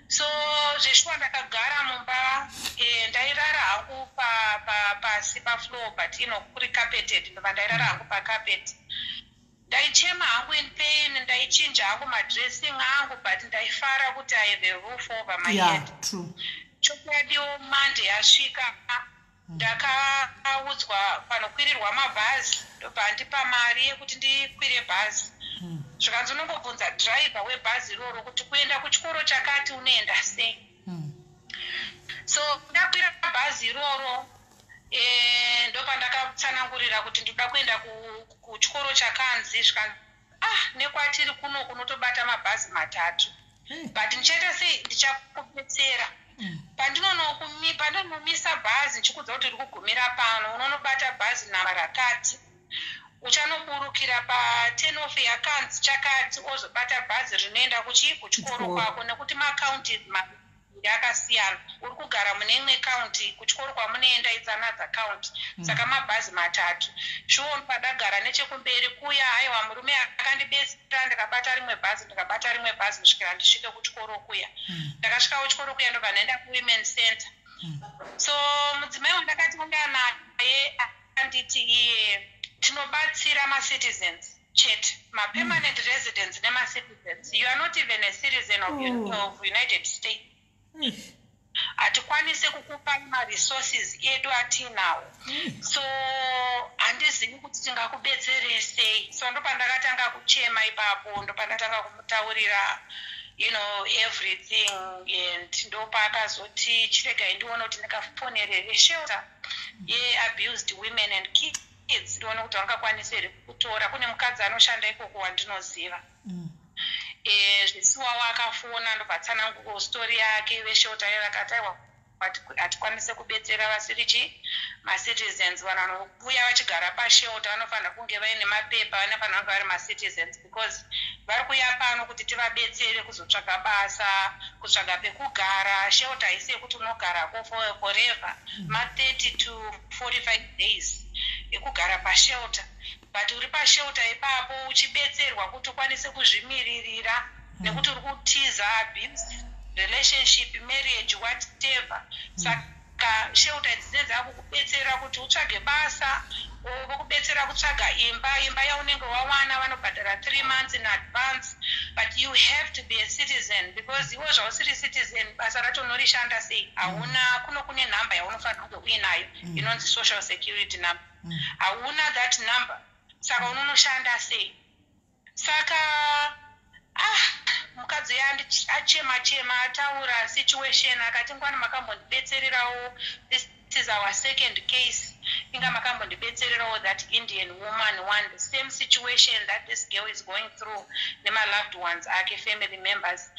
So zveshuwa ndakagara mumba, ndairara hangu pasi pafloor, but kuri carpeted. Ndobva ndairara hangu pacarpet, ndaichema hangu in pain, ndaichinja hangu madressing angu, but ndaifara kuti I have a roof over my head. Chokwadiwo Monday yasvika, ndakaudzwa panokwirirwa mabhazi, ndobva andipa mari yekuti ndikwire bhazi. Zvikanzi unongobvunza dhiraivha webhazi iroro kuti kuenda kuchikoro chakati unoenda sei. So ndakwira bhazi iroro, ndopandakatsanangurira kuti ndoda kuenda kuchikoro chakanzi. Zvikanzi, "Ah, nekwatiri kuno kunotobata mabhazi 3, but ndichaita sei? Ndichakubetsera. Pandinonomisa bhazi, ndichikudza kuti uri kugumira pano, unonobata bhazi namba rakati, uchanoburukira paturn-off yakanzi chakati, ozobata bhazi rinoenda kuchikoro Kuchikoro. kwako, nekuti macounties akasiyana. Uri kugara mune imwe county, kuchikoro kwamunoenda it's another county, saka mabhazi 3." Shuwo padagara nechekumberi kuya, aiwa, murume akandibetsera, ndikabata rimwe bhazi, ndikabata rimwe bhazi kusvikira ndisvike kuchikoro kuya. Ndakasvika kuchikoro kuya, ndobva ndaenda kuwomen center. So mudzimai wandakatanga naye anditi iye, "Tinobatsira macitizens chete, mapermanent residents nemacitizens. You are not even a citizen of United States. Hatikwanisi kukupa maresources edu atinawo, so handizivi kuti tingakubetsere sei." So ndopandakatanga kuchema ipapo, ndopandatanga kumutaurira everything, and ndopaakazoti, "Chiregai ndione kuti ndingafonerere shelter yeabused women and kids, ndione kuti vangakwanisa here kutora. Kune mukadzi anoshanda ikoko wandinoziva." Zvisiwawo akafona, ndobva tsanangura story yake. Veshelter iye vakati, "Aiwa, hatikwanisi kubetsera vasiri chi macitizens. Vanhu vanouya vachigara pashelter vanofanira kunge vaine mapepa, vanofanira kunge vari macitizens, because vari kuuya pano kuti tivabetsere kuzotsvaga basa, kutsvaga pekugara. Shelter haisi yekuti unogarako forever, ma30 to 45 days ekugara pashelter, but uri pashelter ipapo uchibetserwa kuti ukwanise kuzvimiririra, nekuti uri kutiza abuse relationship, marriage, whatever. Saka shelter idzi dzinenge dzakukubetsera kuti utsvage basa, vokubetsera kutsvaga imba. Imba yaunenge wawana vanobhadhara 3 months in advance, but you have to be a citizen, because iwo zvausiri citizen, basa racho unorishanda sei? Hauna. Kuno kune nhamba yaunofanira kunge uinayo inonzi social security number. Hauna that number, saka unonoshanda sei?" Saka ah, mukadzi uya achema chema, ataura situation, akati, "Ngwani makambondibetsererawo. This is our second case. Inga makambondibetsererawo that Indian woman one, the same situation that this girl is going through nemaloved ones ake, family members.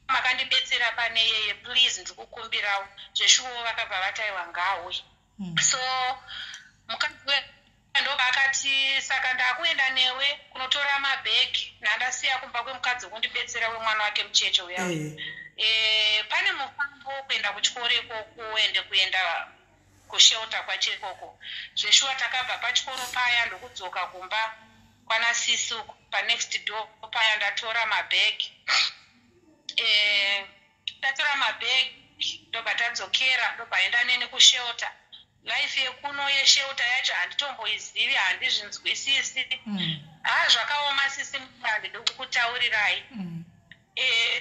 Makandibetsera pane yeye, please, ndiri kukumbirawo." Zveshuwo vakabva vataiwa ngawe. So mukadzi uya ndobva akati, "Saka ndakuenda newe kunotora mabhegi nandasiya kumba kwemukadzi wekundibetsera wemwana wake mucheche uya. Pane mufambo kuenda kuchikoro ikoko, ende kuenda kushelter kwacho ikoko." Zveshuwa takabva pachikoro paya, ndokudzoka kumba kwana sisi uku panext door paya. Ndatora mabhegi, ndatora mabhegi, ndobva tadzokera, ndobva enda neni kushelter. Life yekuno yeshelter yacho handitomboizivi, handizvinzwisisi. Ha, zvakaoma sisi, handidi kukutaurirai.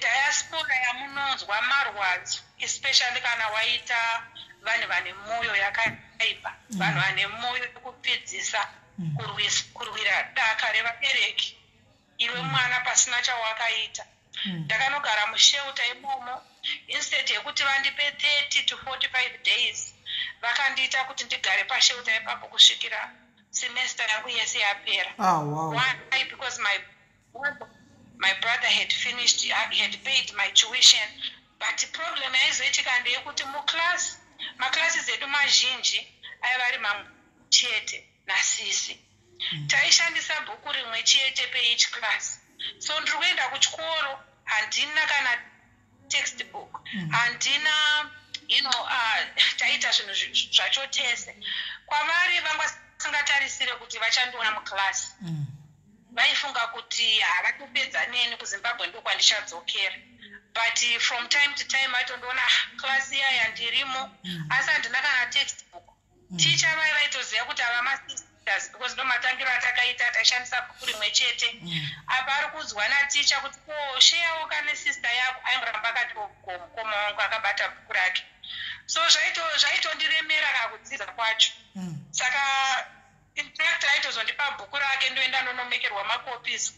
Diaspora yamunonzwa marwadzo, especially kana waita vanhu vane mwoyo yakaipa, vanhu vane mwoyo yekupfidzisa, kurwira daka revabereki, iwe mwana pasina chawakaita. Ndakanogara mushelter imomo. Instead yekuti vandipe 30 to 45 days, vakandiita kuti ndigare pashelter ipapo kusvikira semester yangu yese yapera. Why? Because my brother had finished, had paid my tuition. But problem yaizoitika ndeyekuti muclass, maclasses edu mazhinji aiva ari mamwe chete nasisi. Taishandisa bhuku rimwe chete peeach class. So ndiri kuenda kuchikoro, handina kana text. Handina taita zvinhu zvacho tese. Kwavari vanga vasingatarisire kuti vachandiona muclass. Vaifunga kuti havatopedza neni, kuZimbabwe ndokwandichadzokera. But from time to time vaitondiona, "Ah, class iyaya ndirimo," asi handina kana textbook. Ticha vai vaitoziva kuti ava masisters, because ndo matangiro atakaita, taishandisa bhuku rimwe chete. Apa ari kuudzwa naticha kuti, "Ko, sharewo kane sister yako." Aingoramba akati mukoma wangu akabata bhuku rake. So zvaitondiremera kakudzidza kwacho. Saka in fact aitozondipa bhuku rake, ndoenda ndonomekerwa macopies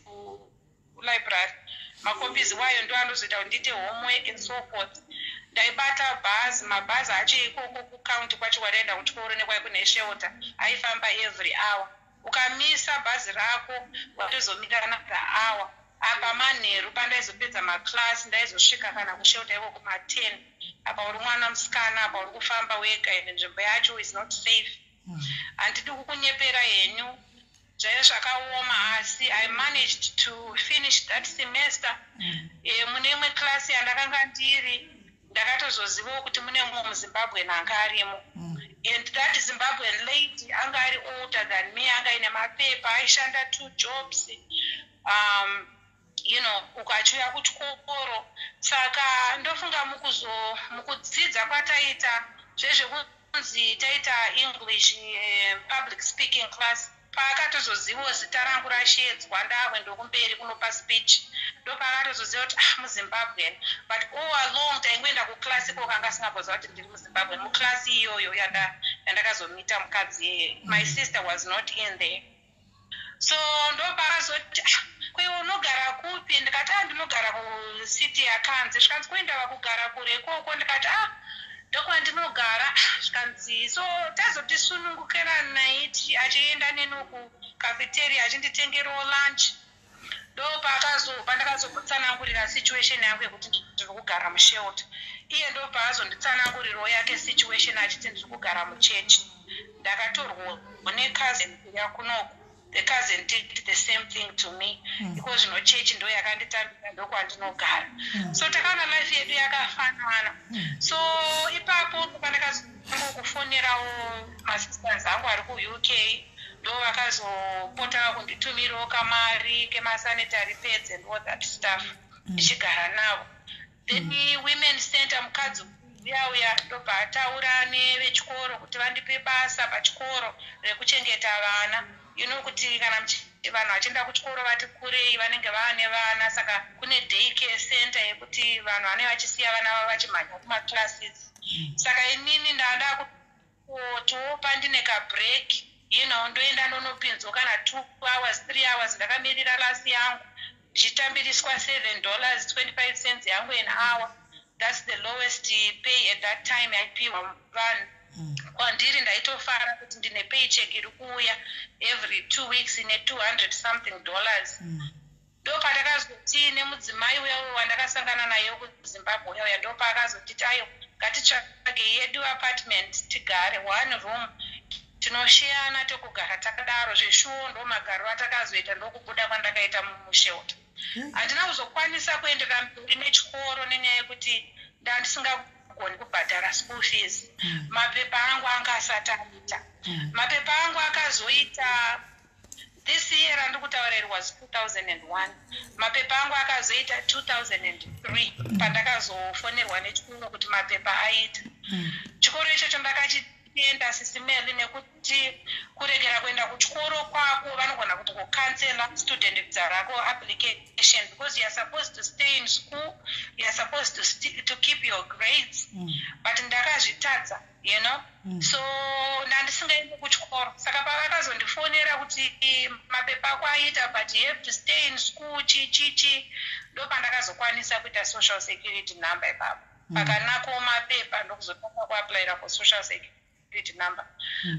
kulibrary. Macopies wayo ndo anozoita kuti ndiite homework and so forth. Ndaibata bhazi, mabhazi acho ikoko kucounty kwacho kwataenda kuchikoro nekwai kune shelter aifamba every hour. Ukamisa bhazi rako, watozomira another hour. Apa manheru pandaizopedza maclass, ndaizosvika kana kushelter ikoko kuma10. Apa uri mwana musikana, apa uri kufamba wega, ende nzvimbo yacho is not safe. Handidi kukunyepera henyu, zvaiva zvakaoma, asi I managed to finish that semester. Mune imwe klasi yandakanga ndiri, ndakatozozivawo kuti mune mumwe muZimbabwean anga arimo. And that Zimbabwean lady anga ari older than me, anga aine mapepa, aishanda two jobs, uko achiuya kuchikoro. Saka ndofunga mukudzidza kwataita, zvezvekunzi taita English, public speaking class, paakatozozivawo zita rangu rashedzwa, ndakuenda kumberi kunopa speech, ndopaakatozoziva kuti, ah, muZimbabwean. But all along taingoenda kuclass ikoko, anga asingamboziva kuti ndiri muZimbabwean muclass iyoyo yandakazomita mukadzi iyeye. My sister was not in there. So ndopaakazoti, "Ah, kweiwe unogara kupi?" Ndikati, "A, ndinogara kucity yakanzi." Zvikanzi, "Kuendava kugara kure ikoko?" Ndikati, "A, ndokwandinogara." Zvikanzi, so tazoti sunungukira naiti, achienda neni kucafeteria, achinditengerawo lunch. Ndopandakazomutsanangurira situation yangu yekuti ndiri kugara mushelter. Iye ndopaazonditsanangurirawo yake situation, achiti, "Ndiri kugara muchechi, ndakatorwa necousin yakunoku." The cousin did the same thing to me. Iko zvino chechi ndo yakanditambira, ndokwandinogara. So takaona life yedu yakafanana. So ipapo pandakazongokufonerawo masisters angu ari kuUK, ndo vakazopota kunditumirawo kamari kemasanitary pads and all that stuff, ndichigara navo. Then women center, mukadzi uya uya ndobva ataura nevechikoro kuti vandipe basa pachikoro rekuchengeta vana. Kuti kana vanhu vachienda kuchikoro vati kurei, vanenge vaane vana, saka kune day care center yekuti vanhu vanenge vachisiya vana vavo vachimhanya kumaclasses. Saka inini ndada kutotiwo pandine kabreak, ndoenda ndonopinzwa kana 2 hours, 3 hours, ndakamirira class yangu, ndichitambiriswa $7.25 yangu an hour. That's the lowest pay at that time yaipiwa vanhu. Kwandiri ndaitofara kuti ndine paycheck iri kuuya every 2 weeks ine 200 something dollars. Ndopatakazoti nemudzimai uya wandakasangana naye kuZimbabwe uya uya, ndopaakazotiti, "Ayo, ngatitsvage yedu apartment, tigare one room, tinosheyana, tokugara takadaro." Zveshuwo ndo magariro atakazoita, ndokubuda kwandakaita mumushelter. Handina kuzokwanisa kuenderera mberi nechikoro nenyaya yekuti ndandisingagoni kubhadhara school fees. Mapepa angu anga asati aita. Mapepa angu akazoita this year randiri kutaura, it was 2001. Mapepa angu akazoita 2003, pandakazofonerwa nechikoro kuti mapepa aita. Chikoro ichocho ndakachitenda, Sis Melly, nekuti kuregera kuenda kuchikoro kwako, vanogona kuti kucancela student visa rako application, because you are supposed to stay in school, you are supposed to keep your grades. But ndakazvitadza. So ndandisingaendi kuchikoro. Saka pavakazondifonera kuti mapepa ako aita, but you have to stay in school, chi chi chi, ndopandakazokwanisa kuita social security number ipapo. Pakanakawo mapepa, ndokuzotanga kuapplyira for social security number.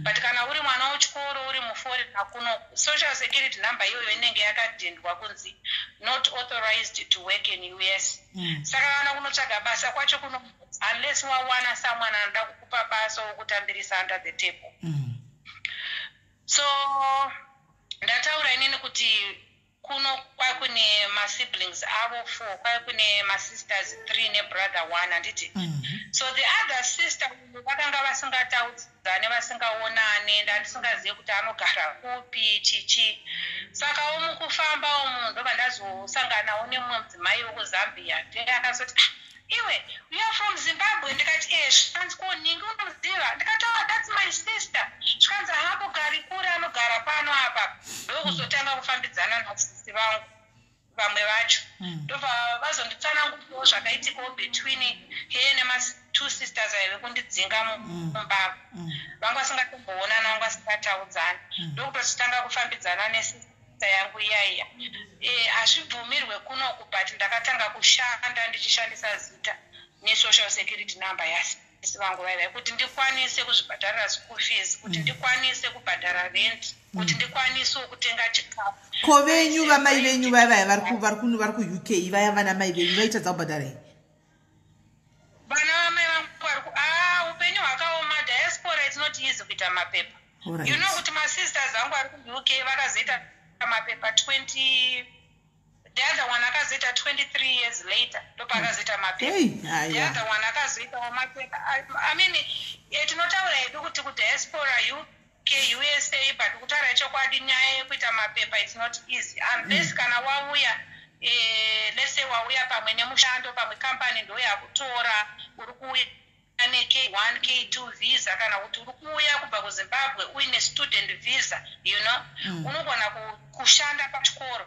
But kana uri mwana wechikoro uri muforeigner kuno, social security number iyoyo inenge yakadhindwa kunzi not authorized to work in US. Saka kana kunotsvaga basa kwacho kuno, unless wawana someone anoda kukupa basa wokutambirisa under the table. So ndataura inini kuti Kuno kwakune masiblings avo four, kwakune masisters three nebrother one, handiti? So the other sister vakanga vasingataudzane, vasingaonane, ndandisingazivi kuti anogara kupi, chichi. Sakawo mukufamba umu ndobva ndazosanganawo nemumwe mudzimai wekuZambia. Ndiye akazoti, "Ah, iwe, you are from Zimbabwe?" Ndikati, "E." Zvikanzi, "Ko ningi unoziva?" Ndikati, "Oh, that's my sister." Zvikanzi, "Haambogari kure, anogara pano apa." Ndokuzotanga kufambidzana nasisi vangu vamwe vacho. Ndobva vazonditsanangurawo zvakaitikawo between heye nema-two sisters aive kundidzinga mumba. Vanga vasingatomboonana, vanga vasingataudzani. Ndokutotanga kufambidzana nesister yangu iyaiya. Hazvibvumirwe kunoku, but ndakatanga kushanda ndichishandisa zita nesocial security number yasisi vangu vaivai, kuti ndikwanise kuzvibhadharira school fees, kuti ndikwanise kubhadhara rent, kuti ndikwanisewo kutenga chikafu. Ko venyu vamai venyu vavaya vari kuUK vaya, vana mai venyu vaitadza kubhadhara here? Vana vamai vangu vari ku, ah, upenyu hwakaoma. Diaspora, it's not easy kuita mapepa. You know kuti masisters angu ari kuUK vakazoita mapepa 20, the other one akazoita 23 years later, ndopaakazoita mapepa. Hey, The aya. other one akazoitawo mapepa. I mean, tinotaura hedu kuti kudiaspora, UK, USA, but kutaura chokwadi, nyaya yekuita mapepa, it's not easy unless kana wauya, let's say wauya pamwe nemushando, pamwe kambani ndo yakutora, uri kuuya ne-K1, K2 visa, kana kuti uri kuuya kubva kuZimbabwe uine student visa, unogona kushanda pachikoro.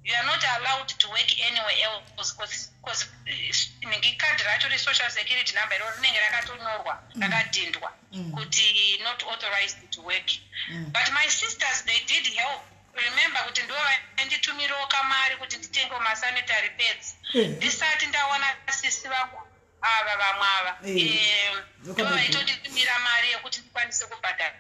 You are not allowed to work anywhere else because nhingi kadhi racho resocial security number iro rinenge rakatonyorwa, rakadhindwa kuti not authorized to work. But my sisters, they did help. Remember kuti ndo vainditumirawo kamari kuti nditengewo masanitary pads ndisati ndawana sisi vangu ava vamwe ava. Ndo vaitonditumira mari yekuti ndikwanise kubhadhara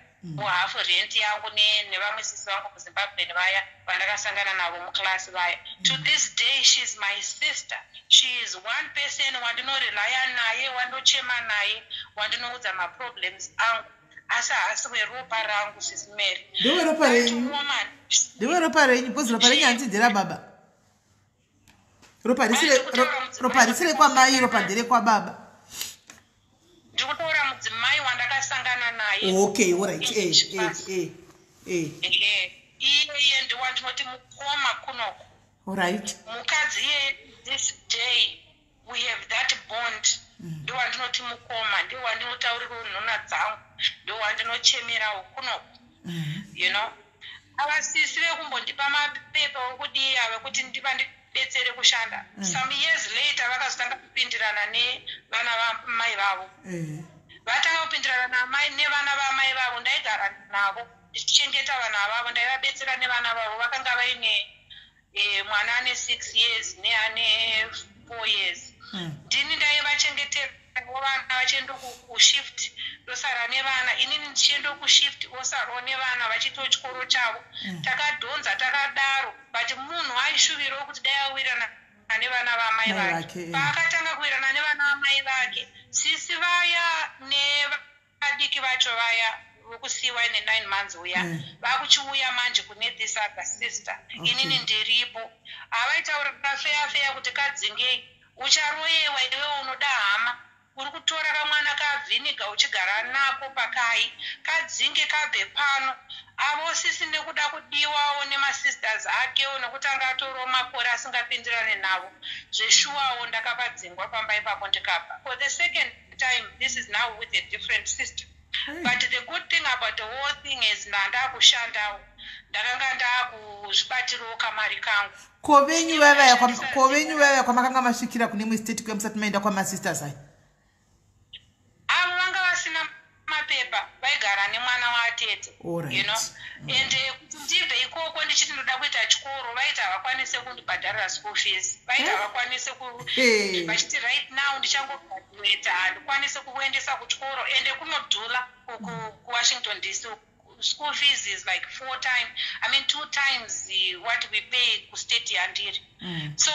hafu rent yangu nevamwe sisi vangu kuZimbabwe, nevaya vandakasangana navo muklasi vaya. To this day she is my sister. She is one person wandinorelaya naye, wandochema naye, wandinoudza maproblems angu, asi haasi weropa rangu, Sis Mary. Ndeweropa That renyu. woman. Ndeweropa renyu, because ropa renyu handiti nderababa. Ropa risire ropa risire kwamai, ropa nderekwababa. Ndikutaura mudzimai wandakasangana naye. Okay, alright, eh eh eh eh Ehe, iyeye ndiwandinoti mukoma kunoku. Mukadzi iyeye, this day we have that bond. Ndiwandinoti mukoma, ndiwandinotaurirawo nhuna dzangu, ndiwandinochemerawo kunoku. Avasisi vekumbondipa mapepa okudii ava kuti ndivandibetsere kushanda, some years later vakazotanga kupindirana nevana vamai vavo. Vatanga kupindirana namai nevana vamai vavo, ndaigara navo ndichichengeta vana vavo, ndaivabetsera nevana vavo. Vakanga vaine mwana ane 6 years neane 4 years. Ndini ndaivachengeterawo vana, vachienda kushift, ndosara nevana. Inini ndichienda kushift, osarawo nevana vachiitawo chikoro chavo. Takadhonza takadaro, but munhu aishuvirawo kuti dai awirana nevana vamai Mai vake. vake, eh. Paakatanga kuwirana nevana vamai vake, sisi vaya nevadiki vacho vaya vokusiyiwa ine 9 months uya, vakuchiuya manje kune this other sister. Inini ndiripo, havaitaura feya feya kuti kadzingei, ucharoyewa iwewe, unoda hama, uri kutora kamwana kavhiniga uchigara nako pakai, kadzinge kabve pano. Avo sisi nekuda kudiwawo nemasisters akewo, nekuti anga atorawo makore asingapindirane navo zveshuwawo, ndakavadzingwa pamba ipapo, ndikabva for the second time. This is now with a different sister. But the good thing about the whole thing is ndandakushandawo, ndakanga ndakuzvibatirawo kamari kangu. Ko venyu vavaya kwamakanga masvikira kune imwe state kuya, musati maenda kwamasisters aya? Avo vanga vasina mapepa, vaigara nemwana waatete. And kuti ndibve ikoko ndichiti ndoda kuita chikoro, vaiti havakwanise kundibhadharira school fees, vaiti havakwanise ku vachiti right now ndichangograduata, handikwanise kukuendesa kuchikoro, ende kunodhula kuWashington DC. School fees is like four time, I mean, two times what we pay kustate yandiri. So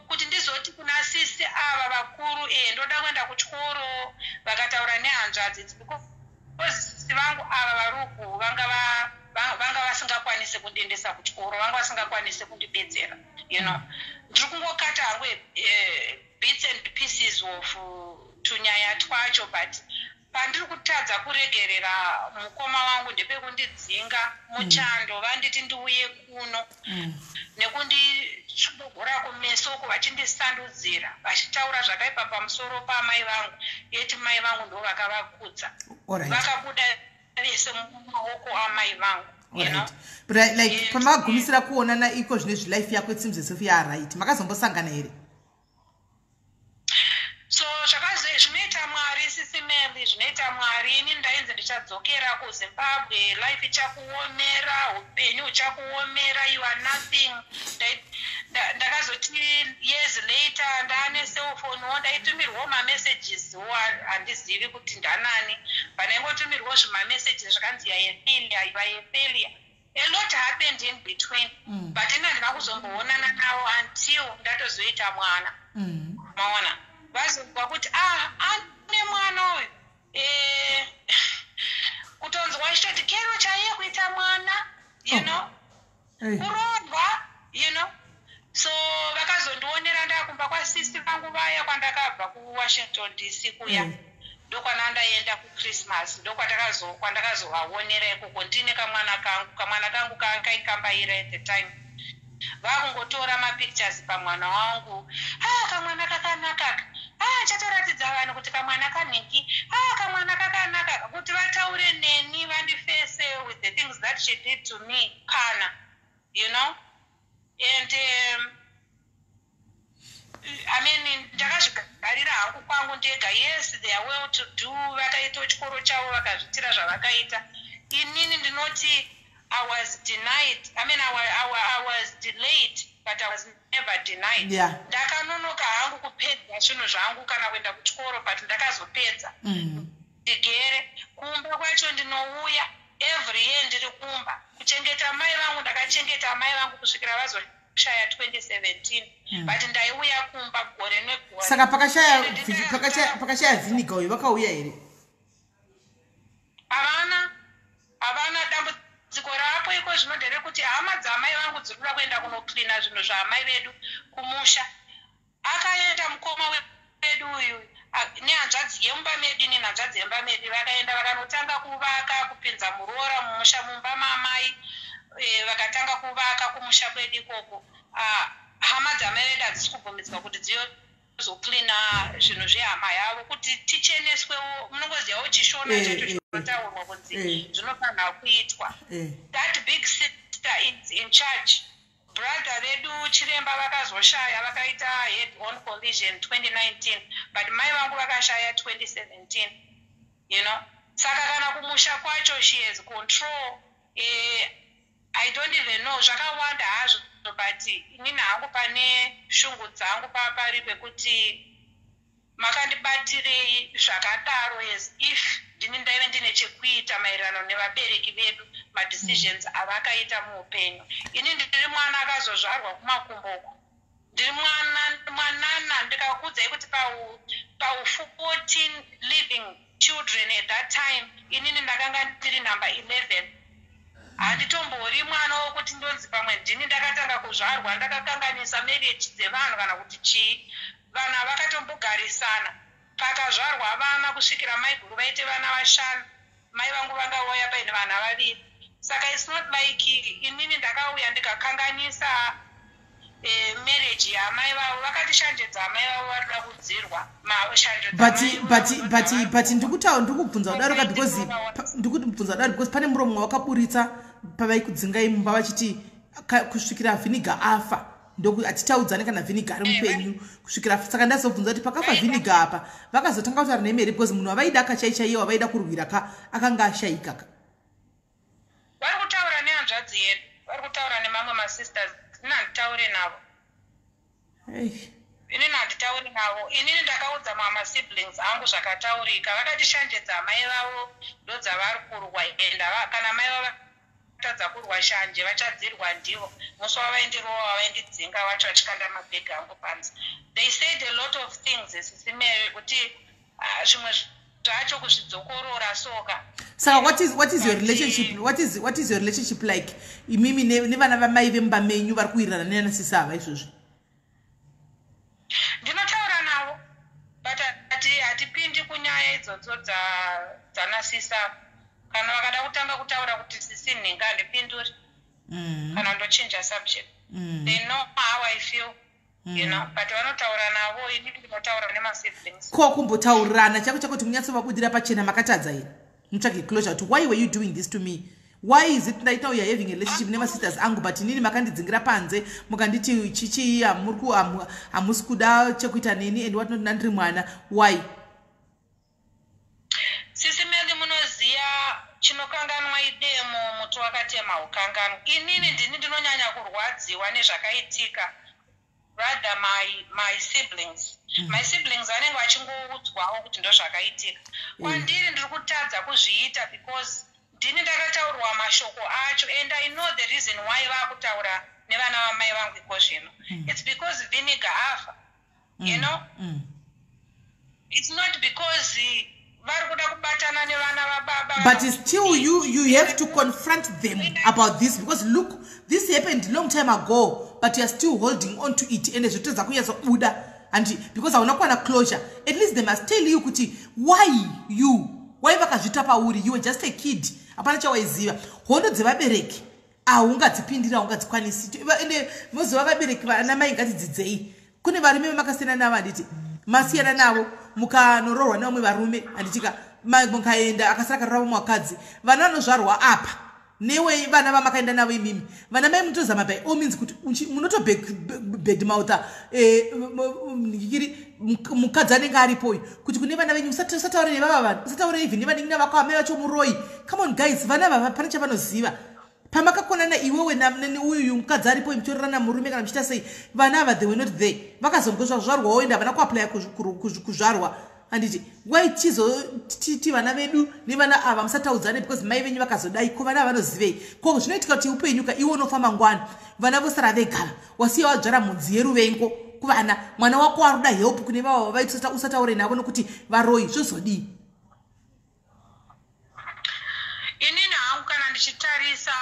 kuti ndizoti kuna sisi ava vakuru, e, ndoda kuenda kuchikoro, vakataura nehanzvadzi, it's because Because vangu ava varuku vanga vanga vasingakwanisi kundiendesa kuchikoro, vanga vasingakwanisi kundibetsera. Ndiri kungokata hangu bits and pieces of tunyaya twacho, but pandiri kutadza kuregerera mukoma wangu ndepekundidzinga muchando, vanditi ndiuye kuno, nekunditsvogora kumeso uku, vachindisandudzira, vachitaura zvakaipa pamusoro pamai vangu, yeti mai vangu ndo vakavakudza. Vakabuda vese mumaoko amai vangu. But like, pamakagumisira kuonana iko zvine zvilife yako, it seems as if yaright. Makazombosangana here? So zvakazo zvinoita Mwari, Sisi Mary, zvinoita Mwari. Ini ndainzi ndichadzokera kuZimbabwe, life ichakuomera, upenyu huchakuomera, you are nothing. Ndakazoti years later ndaane cellphonewo, ndaitumirwawo mamessages wo, handizivi kuti ndanani, pandaingotumirwawo zvimamessages zvakanzi, "You are a failure, you are a failure." A lot happened in between, but ini handina kuzomboonana navo until ndatozoita mwana. Maona, vazonzwa kuti, ah, ane mwana uyu. Kutonzwa achitoti kero chaiye kuita mwana you Oh. know, kuroorwa. So vakazondionera ndakumba kwasisi vangu vaya kwandakabva kuWashington DC kuya. Ndokwana ndaenda kuChristmas, ndokwandakazovaonera ikoko ndine kamwana kangu. Kamwana kangu kaikambaira at the time. Vakungotora mapictures pamwana wangu. "Ah, kamwana kakanakaka. Ah, chatoratidza vanhu kuti kamwana kanhingi. Ah, kamwana kakanaka." Kuti vataure neni, vandifese with the things that she did to me kana and I mean, ndakazvigarira hangu kwangu ndega. Yes, they are well to do, vakaita chikoro chavo, vakazviitira zvavakaita. Inini ndinoti I was denied, I mean, I was delayed, but I was never denied. Ndakanonoka hangu kupedza zvinhu zvangu kana kuenda kuchikoro, but ndakazopedza. Ndigere kumba kwacho, ndinouya every year, ndiri kumba kuchengeta mai vangu. Ndakachengeta mai vangu kusvikira vazoshaya 2017, but ndaiuya kumba gore negore. Saka pakashaya Vhiniga uyu, vakauya here? Havana, havana. Dambudziko rapo iko zvino nderekuti hama dzamai vangu dziri kuda kuenda kunoklina zvinhu zvaamai vedu kumusha. Akaenda mukoma wedu uyu nehanzvadzi yemumba medu. Ini nehanzvadzi yemumba medu vakaenda, vakanotanga kuvaka, kupinza muroora mumusha, mumba mamai. Vakatanga kuvaka kumusha kwedu ikoko. Ah, hama dzamai vedu hadzisi kubvumidzwa kuti dziyozoklina zvinhu zvehama yavo kuti ticheneswewo. Munongozivawo chiShona chedu chinotaurwa kunzi zvinofanira kuitwa. That big sister is in charge. Brother vedu chiremba vakazoshaya, vakaita head on collision 2019, but mai vangu vakashaya 2017. Saka kana kumusha kwacho she has control. I don't even know, zvakawanda hazvo, but inini hangu pane shungu dzangu papari pekuti makandibatirei zvakadaro, as if ndini ndaive ndine chekuita maererano nevabereki vedu, madecisions avakaita muupenyu. Ini ndiri mwana akazozvarwa kumakumbo uku, ndiri mwana mwanana. Ndikakuudzai kuti pau 14 living children at that time, inini ndakanga ndiri number 11. Handitombori mwana wokuti ndonzi pamwe ndini ndakatanga kuzvarwa, ndakakanganisa marriage dzevanhu kana kuti chii. Vanhu vakatombogarisana pakazvarwa vana kusvikira mai guru vaite vana vashanu, mai vangu vangauya paine vana vaviri. Saka it's not like inini ndakauya ndikakanganisa marriage yamai vavo. Vakati shanje dzamai vavo varikuda kudzirwa. Shanje But ndikubvunza kudaro ka because ndikubvunza kudaro because pane muromo wakaburitsa pavaikudzingai mumba vachiti kusvikira Vhiniga afa, ndoku hatitaudzane kana Vhiniga ari mupenyu kusvikira afa. Saka ndazobvunza kuti pakafa Vhiniga apa, vakazotanga kutaura nemi here? Because munhu wavaida kachaichaiye, wavaida kurwira ka, akanga ashayika ka. Vari kutaura nehanzvadzi yedu, vari kutaura nemamwe masisters. Ini handitauri navo. Ei. Inini handitauri navo. Inini ndakaudza mamasiblings angu zvakataurika. Vakati shanje dzamai vavo ndodzavari kurwa, enda kana mai vavo vatadza kurwa shanje, vachadzirwa ndivo. Musi wavaindirova, wavaindidzinga vacho, vachikanda mabhegi angu panze, they said a lot of things, Sisi Mary, kuti, ah, zvimwe Zvacho kuzvidzokorora soka. Saka what is your relationship, what is your relationship like imimi nevana vamai vemumba menyu vari kuwirirana nenasisi ava izvozvi? Ndinotaura navo, but hatipindi kunyaya idzodzo dzanasisa. Kana vakada kutanga kutaura kuti sisi nhinga, handipinduri. Kana ndochinja subject. They know how I feel, but vanotaura navo, ini ndinotaura nemasiblings. Ko kumbotaurirana chako chako kuti munyatsovabudira pachena, makatadza here? Mutsvage closure kuti why were you doing this to me? Why is it right now you are having a relationship nemasisters angu, but inini makandidzingira panze, mukanditi chichii, hamusi kuda chekuita neni and what not, nandiri mwana? Why? Sisi Meli, munoziva chinokanganwa idemo, muti wakatema ukanganwa. Inini ndini ndinonyanya kurwadziwa nezvakaitika rather my siblings. My siblings vanenge vachingoudzwawo kuti ndo zvakaitika. Kwandiri ndiri kutadza kuzviita because ndini ndakataurwa mashoko acho, and I know the reason why vaakutaura nevana vamai vangu iko zvino. It's because Vinegar afa. It's not because vari kuda kubatana nevana vababa. But still you have to confront them about this, because look, this happened long time ago, but you are still holding on to it, ende zvotodza kunyatsobuda and because hauna kuwana closure. At least they must tell you kuti why you, why vakazviita pauri. You were just a kid, hapana chawaiziva. Hondo dzevabereki haungadzipindira, haungadzikwanisi. Ende moziva vabereki, vana mai, ngatidzidzei. Kune varume vamakasiyana navo, handiti? Masiyana navo, mukanoroorwa nevamwe varume, handitika? Mukaenda, akasara karora vamwe vakadzi, vana vanozvarwa apa newe, vana vamakaenda navo imimi. Vana mai, munotozama by all means kuti munotobadmoutha kiri mukadzi anenge aripoyo kuti kune vana venyu, usataure nevava vanhu, usataure even nevanin'ina vako, amai vacho muroi. Come on guys, vana vava pane chavanoziva. Pamakakonana iwewe neuyu mukadzi aripo, muchitorerana murume kana muchiita sei, vana ava, they were not there. Vakazongozvarwawo, ende havana kuapplya kuzvarwa, handiti? Wai tizotiti vana vedu nevana ava musataudzane because mai venyu vakazodai? Ko vana vanozivei? Ko zvinoitika kuti upenyu ka, iwe unofa mangwana, vana vosara vegava, wasiya wadzvara mudzi yeruvengo kuvana. Mwana wako aruda help kune vava vaiti usataure navo nokuti varoi, zvozodii? Inini hangu kana ndichitarisa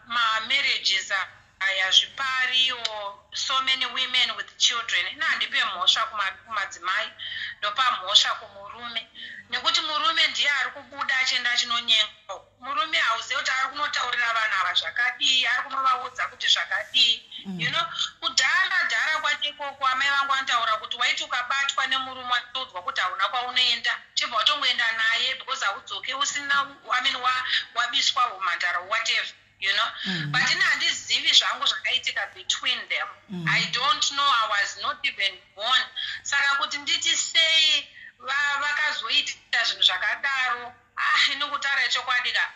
mamarriages aya, zvipariwo, so many women with children, ina handipe mhosva kumadzimai, ndopa mhosva kumurume, nekuti murume ndiye ari kubuda achienda achinonyenga. Murume hauzivi kuti ari kunotaurira vanhu ava zvakadii, ari kunovaudza kuti zvakadii. Kudhara dhara kwacho ikoko, amai vangu vanotaura kuti waiti ukabatwa nemurume, watoudzwa kuti hauna kwaunoenda, chibva watongoenda naye because haudzoke usina, I mean, wabiswa umhandara, whatever. But ini handizivi zvangu zvakaitika between them. I don't know, I was not even born. Saka kuti nditi sei vakazoita zvinhu zvakadaro, ah, ini kutaura chokwadi ka,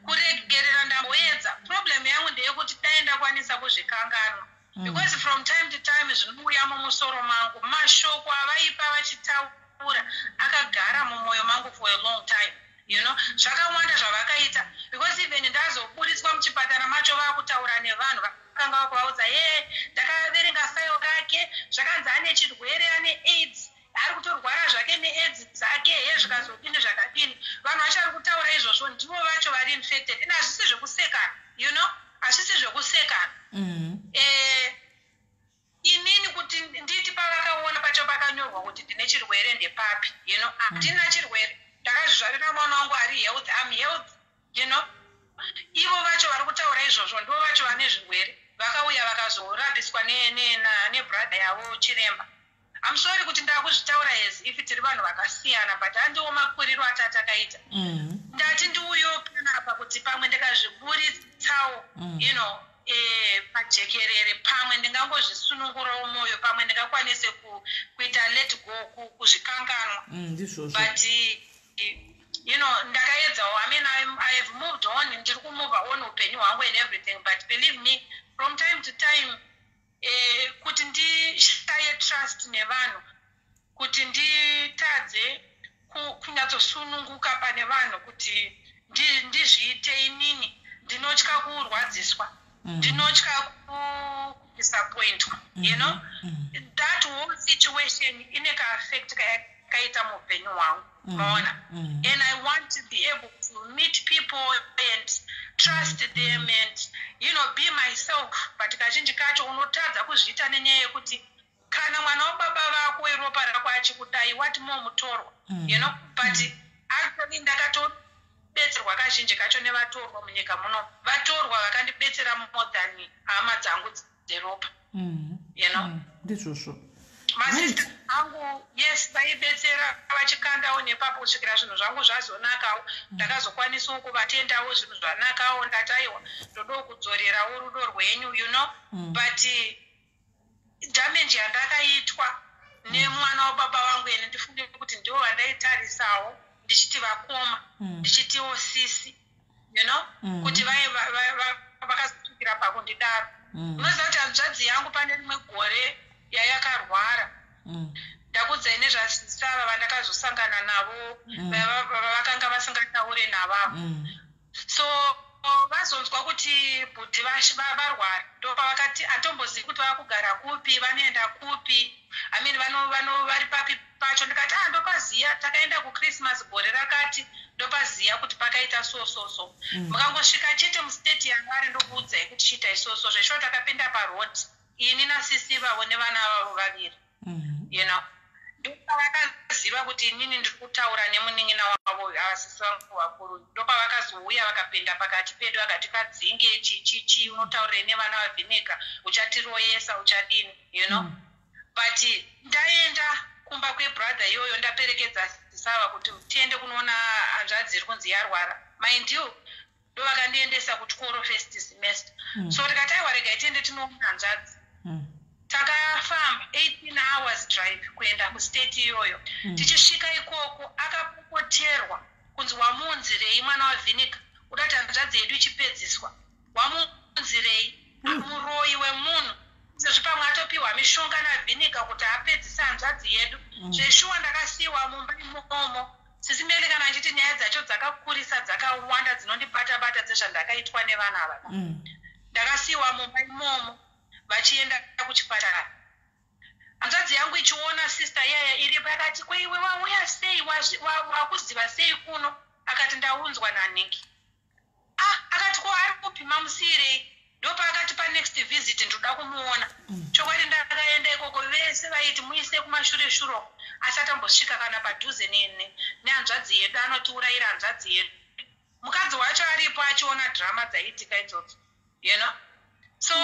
kuregerera ndamboedza. Problem yangu ndeyekuti dai ndakwanisa kuzvikanganwa, because from time to time zvinouya mumusoro mangu. Mashoko avaipa vachitaura akagara mumwoyo mangu for a long time. Zvakawanda zvavakaita, because even ndazoburitswa muchipatara macho, vaakutaura nevanhu vakanga vakuvaudza, ye ndakaverenga file rake, zvakanzi ane chirwere, ane AIDS, ari kutorwara zvake neAIDS dzake, he zvikazodini zvakadini. Vanhu vacho ari kutaura izvozvo ndivo vacho vari infected. Ende hazvisi zvekusekana, hazvisi zvekusekana. Inini kuti nditi pavakaona pacho pakanyorwa kuti ndine chirwere ndepapi? Handina chirwere, ndakazvizvarira mwana wangu ari health, am health. Ivo vacho vari kutaura izvozvo ndo vacho vane zvirwere, vakauya vakazorapiswa nebrother yavo chiremba. I'm sorry kuti ndakuzvitaura as if tiri vanhu vakasiyana, but handiwo makuriro atatakaita. Ndati ndiuyo panapa kuti pamwe ndikazviburitsawo pajekerere, pamwe ndingangozvisunungurawo mwoyo, pamwe ndingakwanise kuita let go, kuzvikanganwa. Ndizvozvo. But ndakaedzawo. I mean, I have moved on, ndiri kumove on upenyu hwangu and everything, but believe me, from time to time, kuti ndishaye trust nevanhu, kuti nditadze kunyatsosununguka pane vanhu, kuti ndizviite inini, ndinotya kurwadziswa, ndinotya kudisappointwa. That whole situation ine kaaffect. yandakaita muupenyu hwangu, maona? And I want to be able to meet people and trust them and be myself, but kazhinji kacho unotadza kuzviita nenyaya yekuti kana mwana wababa vako weropa rako achikudai, what more mutorwa? But actually ndakatobetserwa kazhinji kacho nevatorwa munyika muno. Vatorwa vakandibetsera more than hama dzangu dzeropa. Ndizvozvo. Masista angu, yes, vaibetsera vachikandawo nepapo kusvikira zvinhu zvangu zvazonakawo. Ndakazokwanisawo kuvatendawo, zvinhu zvanakawo. Ndati, "Aiwa, ndodo kudzorerawo rudo rwenyu." But damage yandakaitwa nemwana wababa vangu, ene ndifunge kuti ndivo vandaitarisawo ndichiti vakoma, ndichitiwo sisi, kuti vakazosvikira pakundidaro. Unoziva kuti hanzvadzi yangu pane rimwe gore yayakarwara, ndakudzai nezvasisava vandakazosangana navo, vakanga vasingataure navavo. So vazonzwa kuti bhudhi varwara, ndopavakati, "Hatombozivi kuti vakugara kupi, vanoenda kupi, I mean, vari papi pacho?" Ndikati, "A, ndopaziya. Takaenda kuChristmas gore rakati, ndopaziya kuti pakaita so so so. Mukangosvika chete mustate yavari, ndokuudzai kuti chiitai so so." Zveshuwa takapinda paroad, ini nasisi vavo nevana vavo vaviri. Ndopavakaziva kuti inini ndiri kutaura nemunin'ina wavo, asisi vangu vakuru. Ndopavakazouya vakapinda pakati pedu, vakati, "Kadzinge chichichi, unotaurire nevana vaVhinika, uchatiroyesa, uchadini." But ndaenda kumba kwebrother iyoyo, ndaperekedza sisava kuti tiende kunoona hanzvadzi iri kunzi yarwara. Mind you, ndovakandiendesa kuchikoro first semester. So tikati, "Aiwa, regai tiende tinoona hanzvadzi." Takafamba 18 hours drive kuenda kustate iyoyo. Tichisvika ikoko, akapopoterwa kunzi, "Wamuunzirei mwana waVhinika? Uda kuti hanzvadzi yedu ichipedziswa? Wamuunzirei? Muroyi wemunhu. Sezvo pamwe atopiwa mishonga naVhinika kuti apedzise hanzvadzi yedu." Zveshuwa ndakasiyiwa mumba imomo. Sisi Meli, kana achiti nyaya dzacho dzakakurisa, dzakawanda, dzinondibata-bata dzezvandakaitwa nevana ava. Ndakasiyiwa mumba imomo vachienda kuchipatara. Hanzvadzi yangu ichiona sister iyaya iripo, yakati, "Kweiwe, wauya sei? Wakuziva sei kuno?" Akati, "Ndaunzwa nanhingi." Ah, akati, "Ko ari kupima? Musiyirei." Ndopaakati, "Panext visit ndoda kumuona." Chokwadi ndakaenda ikoko, vese vaiti, "Muise kumashure shuro, asati ambosvika kana padhuze nehanzvadzi yedu, anotiurayira hanzvadzi yedu." Mukadzi wacho aripo achiona drama dzaiitika idzodzo. So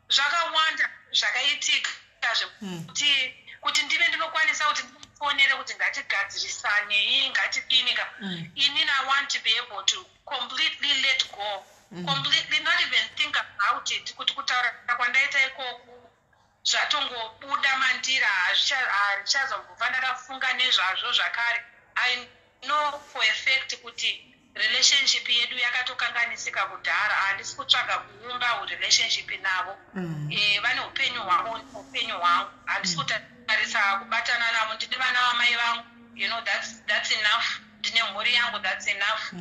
zvakawanda zvakaitika zvekuti kuti ndive ndinokwanisa kuti ndifonere kuti ngatigadzirisanei, ngatidini ka. Inini I want to be able to completely let go, completely not even think about it, kuti kutaura kwandaita ikoku zvatongobuda mandiri, handichazombobva ndakafunga nezvazvo zvakare. I know for a fact kuti relationship yedu yakatokanganisika kudhara. Handisi kutsvaga kuumba relationship navo. Vane upenyu hwavo, upenyu hwangu. Handisi kutarisa kubatana navo. Ndine vana vamai vangu, that's enough. Ndine mhuri yangu, that's enough.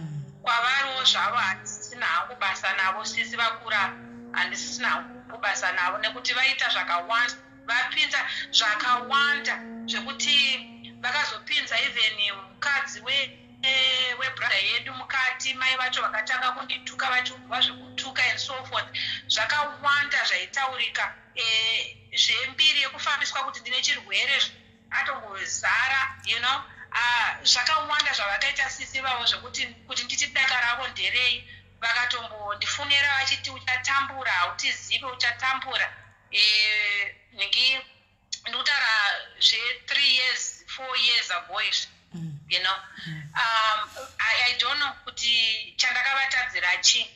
Kwavariwo zvavo handisisina hangu basa navo. Sisi vakura, handisisina hangu basa navo nekuti vaita zvakawanda, vapinza zvakawanda zvekuti vakazopinza even mukadzi webrother yedu mukati. Mai vacho vakatanga kundituka, vachiudzwa zvekutuka and so forth. Zvakawanda zvaitaurika, zvembiri yekufambiswa kuti ndine chirwere atongozara. Zvakawanda zvavakaita sisi vavo zvekuti kuti nditi daka ravo nderei. Vakatombondifonera vachiti, "Uchatambura, hautizive, uchatambura." Nhingi, ndikutaura zve3 years, 4 years ago izvi. I don't know kuti chandakavatadzira chii.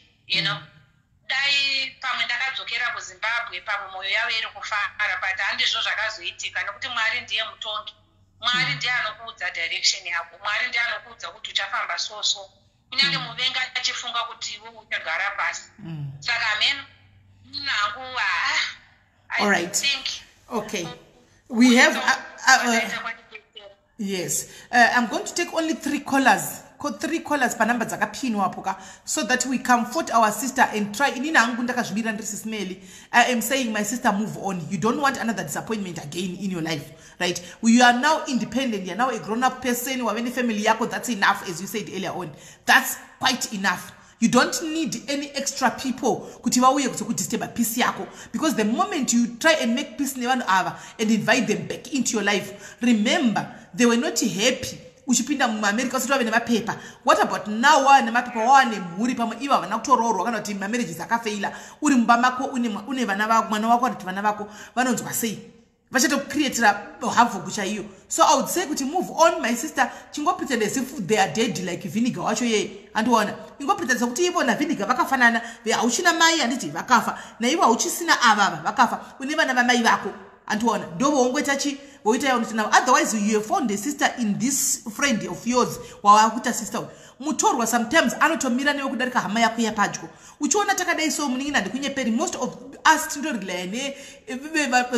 Dai pamwe ndakadzokera kuZimbabwe, pamwe mwoyo yavo iri kufara, but handizvo zvakazoitika, nekuti Mwari ndiye mutongi. Mwari ndiye anokuudza direction yako. Mwari ndiye anokuudza kuti uchafamba so so, kunyange muvengi achifunga kuti iwe uchagara pasi. Saka hameno nangu. All right, think okay, we have yes, I'm going to take only three callers. Three callers panumber dzakapinwapo ka, so that we comfort our sister and try. Inini hangu ndakazvimirira, ndiri Sis Melly. I am saying, my sister, move on. You don't want another disappointment again in your life, right? You are now independent. You are now a grown up person. Wave nefamily yako. That's enough. As you said earlier on, that's quite enough. You don't need any extra people kuti vauye kuzokudisturba peace yako, because the moment you try and make peace nevanhu ava and invite them back into your life, remember, they were not happy uchipinda muAmerica usati wave nemapepa. What about now wava nemapepa, wava nemhuri? Pamwe ivo havana kutoroorwa kana kuti mamarriages akafeila. Uri mumba mako, une vana, mwana wako kana kuti vana vako, vanonzwa sei? Vachatokukreatira havoc chaiyo. So I would say kuti move on, my sister. Chingopretend as if they are dead, like Vinegar wacho yeye. Andiona, ingopretend sekuti ivo naVinegar vakafanana. Hauchina mai, handiti? Vakafa. Naivo hauchisina avava, vakafa. Une vana vamai vako, andiona? Ndo voongoita chi voita yaunoti navo. Otherwise, you have found a sister in this friend of yours wavakuita sister uyu. Mutorwa sometimes anotomira newe kudarika hama yako yapadyo. Uchiona takadai so, munin'ina, handikunyeperi, most of us tindorelaya ne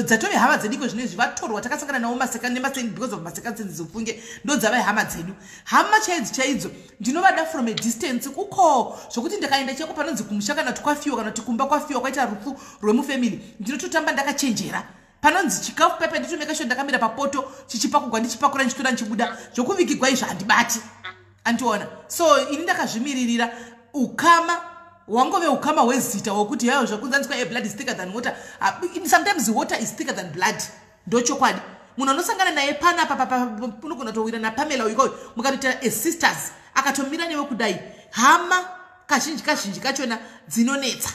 dzatove hama dzediko zvinezvi. Vatorwa takasangana navo nemaseni because of macircumstances. Ufunge ndo dzava hama dzedu. Hama chaidzo chaidzo ndinovada from a distance kuko, zvokuti ndikaenda cheko panonzi kumusha kana kuti kwafiwa kana kuti kumba kwafiwa, kwaita rufu rwemufamily, ndinototamba ndakachenjera. Panonzi chikafu pepe, nditomeka sure ndakamira papoto chichipakugwa, ndichipakura, ndichitora, ndichibuda. Zvokuvikigwa izvo handibati, andiona? So ini ndakazvimiririra. Ukama wangove ukama hwezita, hwokuti hayo zvakunzanzwa, a blood is thicker than water. Sometimes water is thicker than blood. Ndochokwadi. Munhu anosangana naye panapa, unogona kutowira naPamela uikoyo, mukatoita asisters, akatomira newe kudai. Hama kazhinji kazhinji kachona dzinonetsa,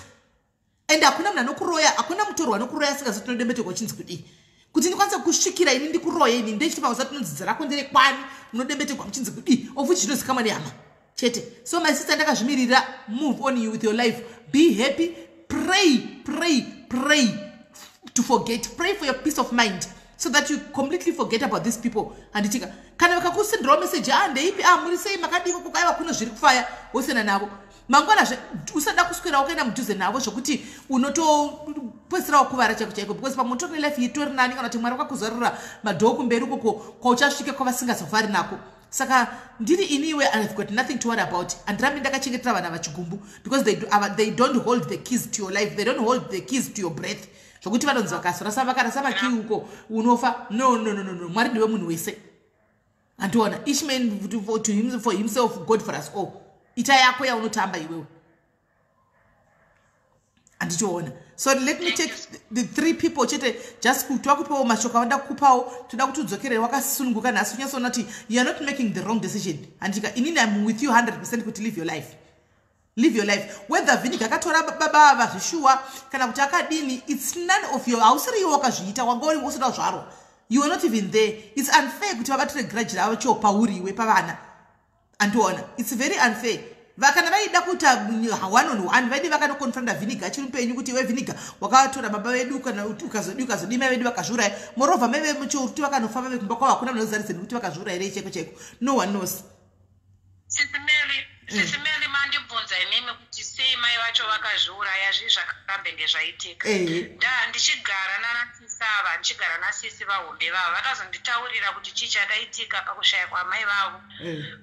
and hakuna munhu anokuroya, hakuna mutorwa anokuroya asingazi tinodembeterwa uchinzi kudii. Kuti ndikwanise kusvikira ini ndikuroye, ini ndechiti pausa tinonzi rako nderekwani, munodembeterwa muchinzi kudii, of which zvinozikamwa nehama chete. So my sister, ndakazvimirira. Move on you with your life. Be happy. Pray, pray, pray to forget. Pray for your peace of mind so that you completely forget about these people, handitika? Kana vakakusenderawo message, "A ah, ndeipi? A ah, muri sei? Makadiko kukaiva kuno zviri kufaya," wosiyana navo. Mangwanazve usada kuswera wakaenda mudhuze navo zvokuti unotopedzisira wakuvara chaiko chaiko, because pamwe utori nelife itori nani, kana kuti Mwari wakakuzarura madoor kumberi ukoko kwauchasvike kwavasingazofari nako. Saka ndiri iniwe, I have got nothing to worry about. Handirambi ndakachengetera vana vachigumbu, because they don't hold the keys to your life. They don't hold the keys to your breath, zvokuti vanonzi vakazorasa, vakarasa makii uko unofa. No, no, no, no, no. Mwari ndiwe munhu wese, handiona? Each man to him, for himself, God for us all. Ita yako yaunotamba iwewe, handitoona? So let me take the three people chete, just kuti wakupawo mashoko avada kukupawo. Toda kuti udzokerere wakasununguka nhasi, unyatsoona kuti you are not making the wrong decision, handika? Inini I'm with you 100% kuti live your life, live your life. Whether Vinegar akatora baba ava zvishuwa kana kuti akadini, it's none of your. Hausiri iwe wakazviita, wanga uri usina kuzvarwa. You are not even there. It's unfair kuti vabatire grudge ravo cho pauriwe pavana, andiona? It's very unfair. Kana vaida kuita one on one, vaidi vakanoconfronta Vinegar achiri mupenyu kuti, "Iwe Vinegar, wakatora baba vedu, kana ukazodi ukazodi mai vedu vakazviuraya." Moreover, mai vemucho kuti vakanofa vave kumba kwavo, hakuna munozariseni kuti vakazviurayirei chaiko chaiko. No one knows. Sis Melly, mandibvunza imimi kuti sei mai vacho vakazviuraya. Zvii zvakambenge zvaitika? Nda ndichigara nanasisi ava, ndichigara nasisi vahombe vavo, vakazonditaurira kuti chii chakaitika pakushaya kwamai vavo.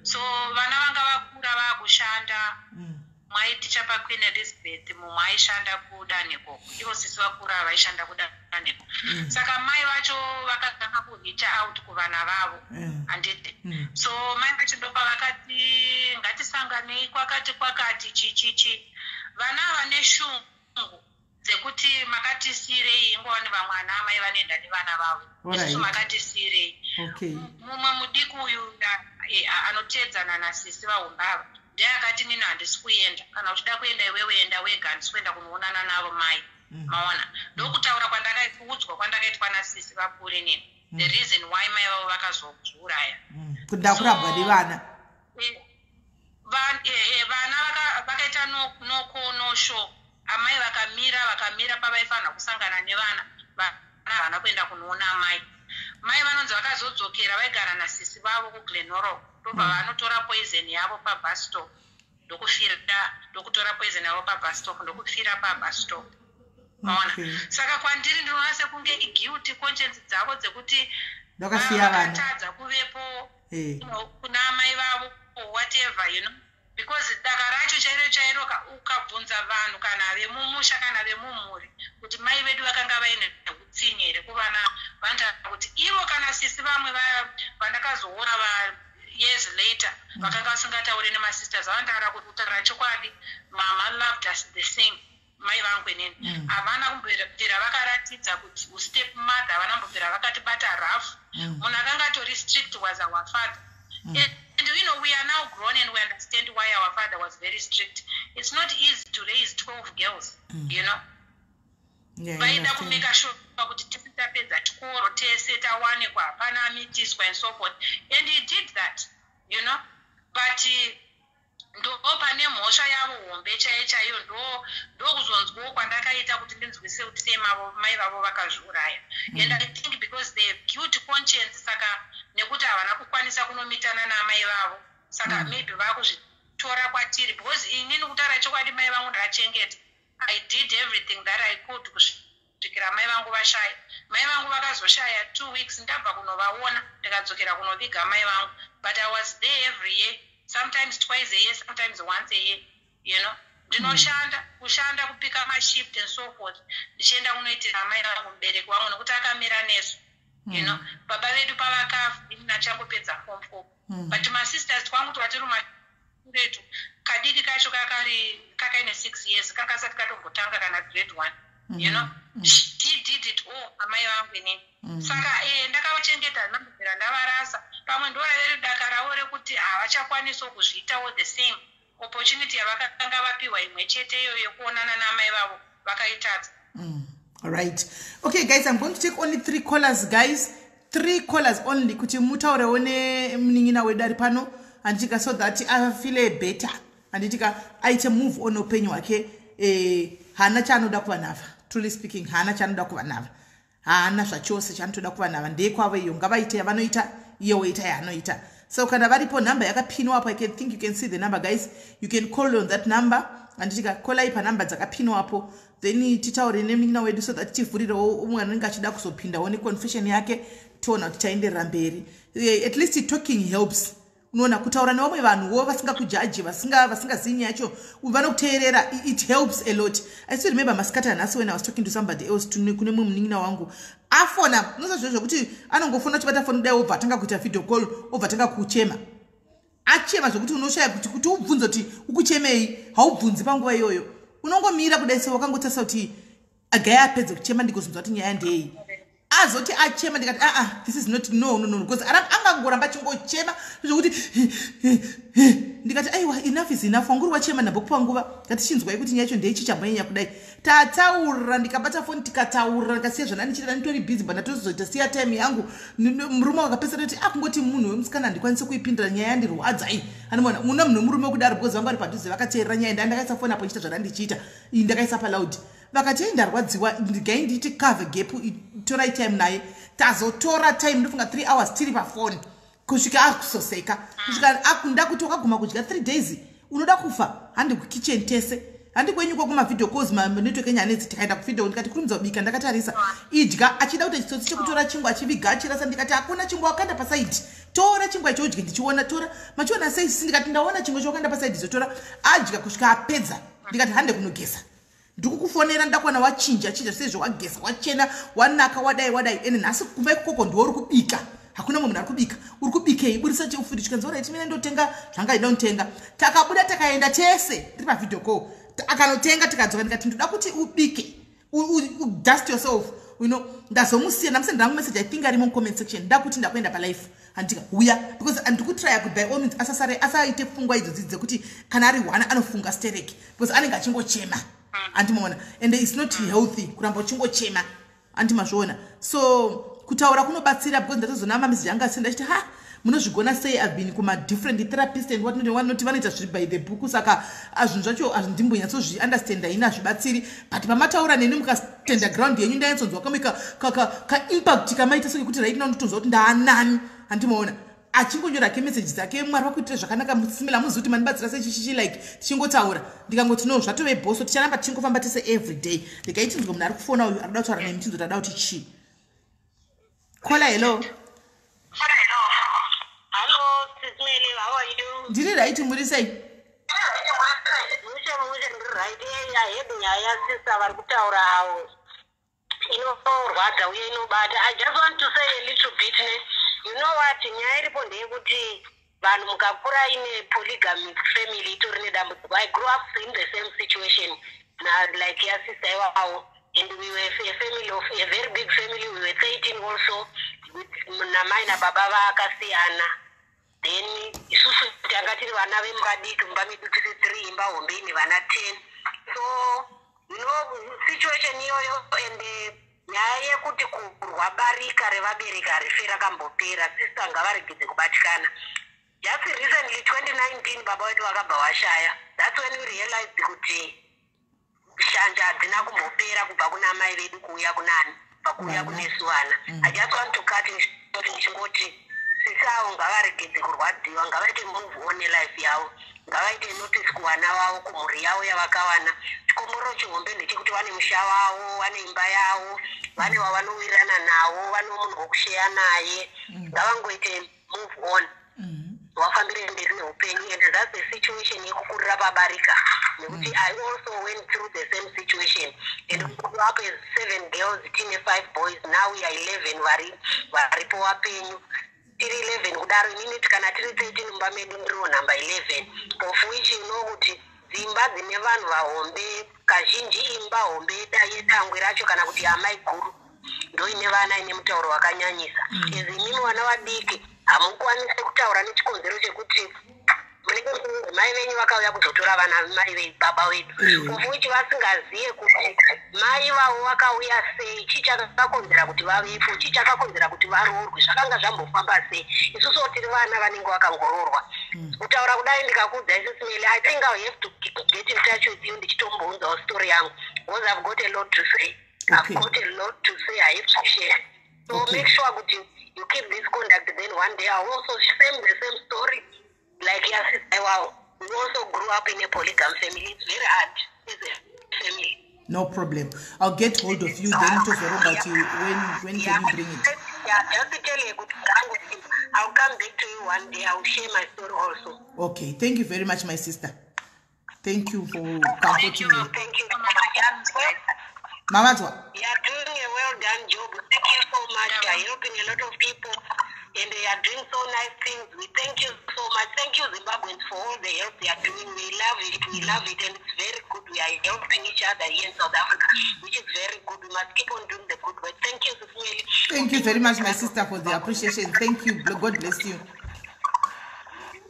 So vana vanga vakura, vaakushanda. Mwaiticha paQueen Elizabeth, mumwe aishanda kuDanhiko, ivo sisi vakura vaishanda kuDanhiko. Saka mai vacho vakatanga kureacha out kuvana vavo, handiti? So mai vacho ndopavakati, "Ngatisanganei kwakati kwakati." Chichichi vana vane shungu dzekuti, "Makatisiyirei?" Ingowani vamwe ana amai vanoenda nevana vavo. "Isusu makatisiyirei?" Mumwe mudiki uyu anoteedzana nasisi vahombava ndiye akati, "Nini handisi kuenda. Kana uchida kuenda iwewe, enda wega. Handisi kuenda kunoonana navo mai." Maona, ndokutaura kwandakaudzwa kwandakaitwa nasisi vakuri nini, the reason why mai vavo vakazozviuraya. Kuti ndakurambwa nevana. Vana vakaita no call, no show. Amai vakamira, vakamira pavaifanira kusangana nevana. Vana havana kuenda kunoona amai. Mai vanonzi vakazodzokera, vaigara nasisi vavo kuGlen Norah, ndobva vanotora poison yavo pabus stop, ndokufira, ndokutora poison yavo pabus stop, ndokufira pabus stop. Maona? Saka kwandiri ndinoona sekunge iguilty conscience dzavo dzekuti Ndakasiya vana. Vakatadza kuvepo kuna amai vavo, whatever. whatever, because daka racho chairo chairo, ukabvunza vanhu, kana vemumusha kana vemumhuri, kuti mai vedu vakanga vaine utsinye here kuvana, vanotaura kuti ivo kana sisi vamwe vandakazoona years later vakanga vasingatauri nemasisters, vanotaura kuti, kutaura chokwadi, mama loved us the same, mai vangu inini. Havana kumbobvira vakaratidza kuti ustep mother, havana kumbobvira vakatibata rough. Munhu akanga atori strict was our father. And we are now grown and we understand why our father was very strict. It's not easy to raise 12 girls. Vaida kumake sure kuti tese tapedza chikoro, tese tawanikwa, hapana amitiswa and so forth, and he did that. But ndo pane mhosva yavo hombe chaiyo chaiyo, ndo ndokuzonzwawo kwandakaita kuti ndinzwise kuti sei mai vavo vakazviuraya. And I think because they have guilt conscience, saka nekuti havana kukwanisa kunomitana namai vavo, saka maybe vakuzvitora kwatiri, because inini, kutaura chokwadi, mai vangu ndakachengeta. I did everything that I could kusvikira mai vangu vashaya. Mai vangu vakazoshaya 2 weeks ndabva kunovaona, ndikadzokera kunoviga mai vangu. But I was there every year, sometimes twice a year, sometimes once a year. Ndinoshanda, kushanda, kupika mashift and so forth, ndichienda kunoitira mai vangu, mubereki wangu, nekuti akamira nesu. Baba vedu pavakafa, ini nachangopedza form 4. But masisters twangu twatiri maretu, kadiki kacho kakari kakaine 6 years, kakasati katombotanga kana grade 1. She did it all, amai vangu inini. Saka ndakavachengeta, ndambobvira ndavarasa. Pamwe ndo rave daka ravo rekuti havachakwanisawo kuzviitawo the same opportunity yavakanga vapiwa imwe chete iyoyo yekuonana namai vavo, vakaitadza. All right, okay guys, I'm going to take only three callers, guys, three callers only, kuti mutaurewo nemunin'ina wedu ari pano, handitika, so that afeel better, handitika, aite move on upenyu hwake. Haana chaanoda kuvanava, truly speaking, haana chaanoda kuvanava, haana zvachose chaanotoda kuvanava. Ndekwavo iyo, ngavaite yavanoita, iye woita yaanoita. So kana varipo, nhamba yakapinwa apo. I can think you can see the number, guys. You can call on that number, handitika. Kolai panhamba dzakapinwapo, then titaure nemunin'ina wedu so that tivhurirewo umwe anenge achida kuzopindawo neconfession yake, toona kuti taenderera mberi. At least talking helps. Unoona, kutaura nevamwe vanhuwo vasingakujaji, vasingazivi nyaya yacho, vanokuteerera, it helps a lot. I still remember masikati anhasi when I was talking to somebody else, kune mumwe munin'ina wangu afona. Unoza zviro zvokuti anongofona, uchibata foni kudai, obva atanga kuita video call, obva atanga kuchema, achema zvokuti unoshaya kuti ubvunze kuti ukuchemei. Haubvunzi panguva iyoyo, unongomira kudai se wakangotarisa kuti agai apedze kuchema, ndigozonzwa kuti nyaya ndei. Azoti achema, ndikati, "Aa, ah, this is not, no, no, no," because angangoramba achingochema zvokuti ndikati, "Aiwa, enough is enough, wanguri wachema, ndambokupa nguva, ngatichinzwai kuti nyaya yacho ndeichi chambonyanya kudai." Tataura, ndikabata foni, tikataura, ndikasiya zvana ndichiita, nditori busy, but ndatozoita siya time yangu. Murume wakapesa toti akungoti munhu wemusikana handikwanisi kuipindira nyaya, yandirwadzai. Anoona muna munhu wemurume kudaro, because vanga vari padhuze, vakateerera nyaya. Ndakaisa foni apo ichiita zvana ndichiita, iyi ndakaisa paloud. Vakati, "Ei, ndarwadziwa, ndigai nditi cover gap, torai time naye." Tazotora time, ndofunga 3 hours tiri pafoni, kusvika akusoseka, kusvika akunda kuti wakaguma kudya 3 days, unoda kufa. Handi kukitchen tese, handi kwenyu kwekumavideo calls, manetwork enyu anedzi. Tikaenda kuvideo, ndikati, "Kurumidza kubika, ndakatarisa, idya." Achida kuti chitsotsi chekutora chingwa, achiviga, achirasa. Ndikati, "Hakuna chingwa, wakaenda paside, tora chingwa icho udye ndichiona. Tora." "Machiona sei sisi?" Ndikati, "Ndaona chingwa chawakaenda paside, zotora." Adya kusvika apedza. Ndikati, "Hande kunogeza, ndikukufonera, ndakuwana wachinja chinja sezvo wageza, wachena, wanaka, wadai wadai. Ende nhasi kumba ikoko ndiwo uri kubika, hakuna mumwe munhu ari kubika. Uri kubikei? Burisa chiufuri." Chikanzi, "Alright, mina ndotenga zvanga ida kunotenga." Takabuda, takaenda tese tiri pavideo call, akanotenga, tikadzoka. Ndikati, "Ndoda kuti ubike, dust yourself." Ndazomusiya, ndamusendera rangu message, I think arimo mucomment section. Ndakuti ndakuenda palive, handika, uya, because andikutrya kuti by all means asasare asaite pfungwa idzodzi dzekuti kana ari one anofunga stereki, because anenge achingochema, andimaona, and it's not healthy kuramba uchingochema, andimazviona. So kutaura kunobatsira, because ndatozoona mameseji anga asenda achiti, "Ha, munozvigona sei? I've been kumadifferent therapist and what not and what not, vanoita zviri by the book, saka zvinhu zvacho ndimbonyatsozviunderstanda ini, hazvibatsiri. But pamataura neni, mukastanda ground yenyu, ndanyatsonzwa kamwe kaimpact kamaita sekuti right now ndotonzwa kuti ndaanani." Handimaona, achingonyora ke meseji dzake, "Mwari vakuitire zvakanaka, simila, muzivi kuti mandibatsira sei." Chichichi, like tichingotaura, ndikangoti, "No, zvatove bhoso, ticharamba tichingofamba tese every day." Regai tinzwe munhu ari kufona uyu, arikuda kutaura nemi, tinzwe tada kuti chii. Caller, hello. Hello, Sis Melly, how are you? Ndiri right, muri sei? Mushe mushe, ndiri right. Ahead nyaya yasista vari kutaura avo inorwadza uye inobata. I just want to say a little bit ne. You know what, nyaya iripo ndeyekuti vanhu mukakura ine polygamic family itori nedambudziko. I grew up in the same situation na like yasista iwawo, and we were a family of a very big family. We were 13 also, with namai nababa vakasiyana. Then isusu tanga tiri vana vemubadiki mumba medu, tiri three, imba hombe ine vana 10. So you know situation iyoyo, and nyaya yekuti kurwa barika revabereki harife rakambopera. Sista ngavaregedze kubatikana. Just recently, 2019, baba vedu vakabva vashaya. That's when we realized kuti shanje hadzina kumbopera kubva kuna mai vedu kuuya kunani, kubva kuuya Vana. Kunesu vana. I just want to cut in short ndichingoti sisi avo ngavaregedze kurwadziwa, ngavaite move on nelife yavo, ngavaite notice kuvana vavo, kumhuri yavo yavakawana. Chikomborero chihombe ndechekuti vane musha wavo, vane imba yavo, vane vavanowirirana navo, vane munhu wokusheya naye. Ngavangoite move on, vafambire mberi neupenyu. And that's the situation yekukurira pabarika, nekuti I also went through the same situation and grew up as seven girls, tine five boys. Now we are 11 vari varipo vapenyu. Tiri 11 kudaro, inini kana tiri 13 mumba medu, ndiriwo number 11, of which you know kuti dzimba dzine vanhu vahombe kazhinji, imba hombe yedangwe racho kana kuti amai guru ndo ine vana ine mutauro wakanyanyisa. As imimi vana vadiki hamukwanisi kutaura nechikonzero chekuti munenge muchinzi mai venyu vakauya kuzotora vana mai baba vedu, of which vasingaziye kuti mai vavo vakauya sei, chii chakakonzera kuti vavepo, chii chakakonzera kuti varoorwe, zvakanga zvambofamba sei. Isusuwo tiri vana vanenge vakangoroorwa. Kutaura kudai ndikakuudza isusu Meli, I think I have to get in touch with you ndichitombounzawo story yangu, because I've got a lot to say. I've got a lot to say, I have to share. So make sure kuti you keep this contact, then one day I'll also same the same story like your sister. Wow, we also grew up in a polygam family. It's very hard as a family. No problem, I'll get hold of you, then tozoronga kuti when can you bring it. Yeah, just to tell you kuti I'll come back to you one day. I'll share my story also. Okay, thank you very much, my sister. Thank you for comforting me. Thank you. Mamadzwa. You are doing a well done job. Thank you so much. You are helping a lot of people and they are doing so nice things. We thank you so much. Thank you, Zimbabweans, for all the help they are doing. We love it. We love it, and it's very good. We are helping each other here in South Africa, which is very good. We must keep on doing the good work. Thank you, Sismeli. Thank you very much, my sister, for the appreciation. Thank you. God bless you.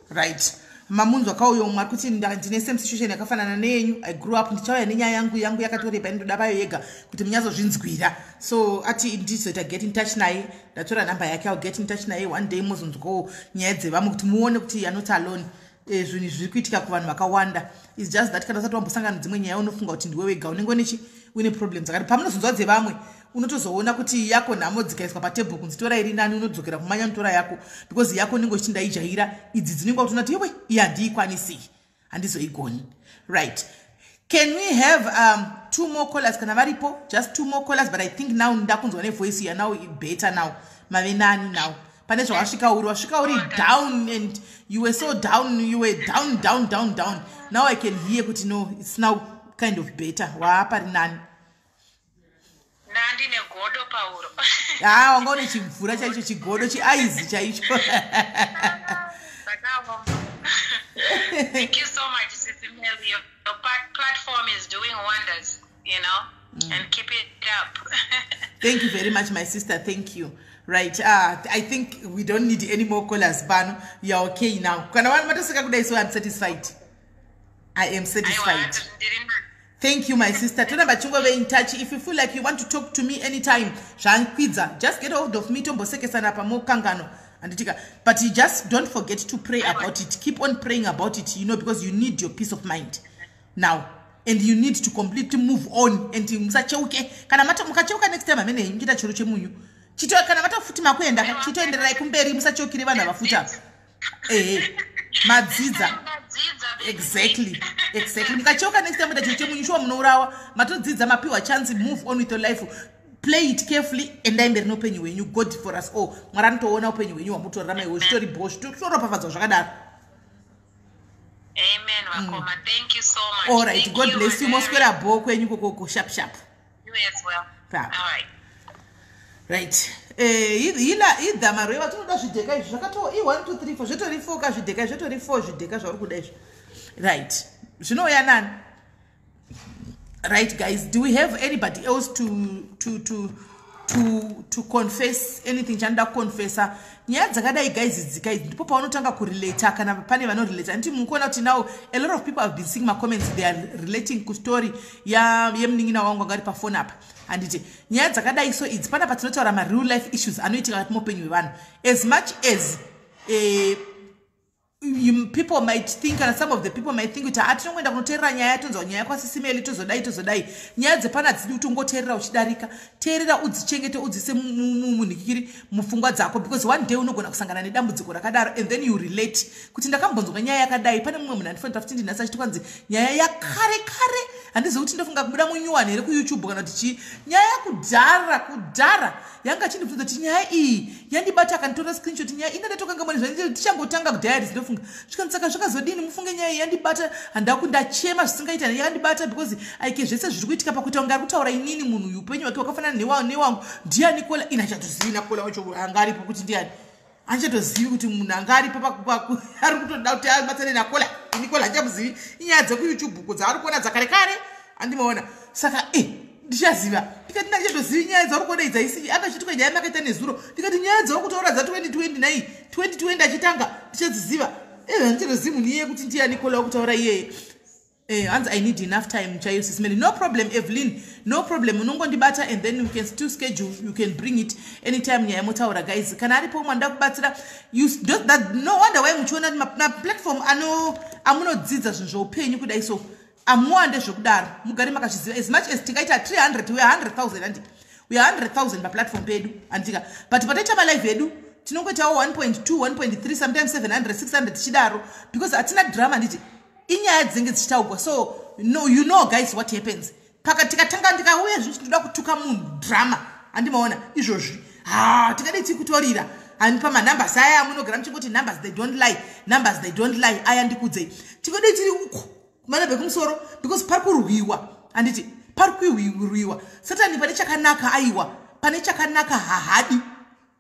Right, mamunzwa kauyo umwe ari kuti ndine same situation yakafanana neyenyu. I grew up, ndichauya nenyaya yangu, yangu yakatoreba, indoda vayo yega kuti munyatsozvinzwira. So ati ndizoita get in touch naye. Ndatora nhamba yake. I'll get in touch naye one day, muzonzwawo nyaya dzevamwe kuti muone kuti you are not alone. Zvinhu zviri kuitika kuvanhu vakawanda is just that kana usati wambosangana dzimwe nyaya unofunga kuti ndiwe wega unenge unechi uine problems akati. Pamunozonzwa dzevamwe unotozoona kuti yako nhamo dzikaiswa patebhuru kunzi tora iri nani, unodzokera kumanya notora yako, because yako unenge uchiti ndaijaira. Idzi dzinenge kutoona kuti iwe iyi handiikwanisi, handizoigoni. Right, can we have two more callers kana varipo? Just two more callers, but I think now ndakunzwa nevoice ya now better. Now mave nani now pane zvawasvika uri, wasvika uri down and you were so down, you were down, down, down, down. Now I can hear kuti no, it's now kind of better, waapari nani. Ndandine godo pauro. Ha, wanga une chimvura chaicho, chigodo, chiaizi chaicho. Zvakaoma. Thank you so much, Sisi Mel. Your platform is doing wonders and keep it up. Thank you very much, my sister. Thank you. Right, I think we don't need any more callers pano. You're okay now. Kana vanhu matosvika kudai, so I'm satisfied, I am satisfied. Aiwa, ndiri nani. Thank you, my sister. Toramba chingove in touch. If you feel like you want to talk to me anytime, zvankwidza, just get hold of me, tombosekesana pamokangano, handitika? But you just don't forget to pray about it. Keep on praying about it because you need your peace of mind now and you need to completely move on and musacheuke. Kana mukacheuka next time, amene muchiita chiro chemunyu chito, kana matofuti makuenda, chitoendererai kumberi, musacheukire vanhu avafuta. Ehe, madzidza. Ndadzidza, baby. Exactly. Mukacheuka next time, muita chiro chemunyu, shuwa munourawa. Matodzidza, mapiwa chance. Move on with your life, play it carefully, endai mberi neupenyu hwenyu. God for us all. Mwari anotoona upenyu hwenyu hwamutorarama iwo, zvitori bo, zvitoropafadzwa zvakadaro. Vakoma. Thank you so much. All right. Thank God you, bless you. Madam. Moswera bho kwenyu kokoko, sharp sharp. You as well. Right. All right. Right. Ila idhama reva tinoda zvidheka izvi zvakato i1 2 3 4, zvitori 4 ka zvidheka, zvitori 4 zvidheka zvauri kuda izvi. Right, zvinouya nani? Right, guys, do we have anybody else to confess anything chanoda kuconfessa? Nyaya dzakadai, guys, dzika idzi ndipo paunotanga kurelata kana pane vanorelata. Anditi mukuona kuti now a lot of people have been seeing macomments, they are relating kustory yemunin'ina wangu anga ari pafoni apa, handiti? Nyaya dzakadai so idzi panapa tinotaura mareal life issues anoitika kati muupenyu hwevanhu. As much as people might think, and some of the people might think kuti ha, tinongoenda kunoteerera nyaya, tonzwa nyaya kwaSisi Melly, tozodai, tozodai. Nyaya dzepana hadzidi kuti ungoteerera uchidarika. Teerera, udzichengete, udzise munhikiri mupfungwa dzako, because one day unogona kusangana nedambudziko rakadaro and then you relate kuti ndakambonzwa nyaya yakadai. Pane mumwe munhu andifanira futi ndinhasi achiti kwanzi nyaya yakare kare, handizivi kuti ndofunga kubuda munyuwani here kuYouTube kana kuti chii, nyaya yakudhara kudhara yanga achindibvunza kuti nyaya iyi yandibata, akanditora screenshot. Nyaya inondatokanga mone tichangotanga kudiaries, ndofunga zvikanzi, "Saka zvakazodini? Mufunge nyaya iyi yandibata, handaku ndachema zvisingaita, yandibata because aike zvese zviri kuitika pakuita kunge ari kutaura inini. Munhu uyu upenyu hwake hwakafanana newangu. Ndiani Kola?" Ini achatozivi naKola wacho anga aripo kuti ndiani. Andichatozivi kuti munhu anga aripo ari kutoda kuti abatsane naKola. Ini Kola handichamuzivi. Inyaya dzekuYouTube ko dzaari kuona dzakare kare, andimaona. Saka ndichaziva. Ndikati, "Ndachatozivi nyaya dzauri kuona idzi." Aisi akachitwa nyaya makaita nezuro. Ndikati, "Nyaya dzauri kutaura dza2029 2020 achitanga, ndichadziziva?" Handichatozivi munhu iyeye kuti ndiani Kola wakutaura iyeye. Hanzi, "I need enough time chaiyo, Sis Melly." No problem, Evelyn, no problem. Unongondibata and then we can still schedule. You can bring it anytime nyaya motaura. Guys, kana aripo umwe anoda kubatsira, no wonder why muchiona maplatform ano amunodzidza zvinhu zveupenyu kudai so amuwande zvekudaro. Mugare makazviziva. As much as tingaita 300, we are 100,000, handi? We are 100,000 paplatform pedu, handika? But patoita malive edu tinongoitawo 1.2, 1.3, sometimes 700, 600 tichidaro, because hatina drama, handiti? Inyaya dzinenge dzichitaurwa. So no, you know, guys, what happens paka tikatanga, ndikauya zvinhu tinoda kutuka munhu, drama, handimaona izvozvi? Ha, tikadii tikutorira hani pamanumbers aya amunogara muchingoti, "Numbers, they don't lie, numbers, they don't lie." Aya ndikudzei, tingodii tiri uku kumanabhe kumusoro, because pari kurwiwa, handiti? Pari kurwiwa. Satani pane chakanaka, aiwa, pane chakanaka hahadi,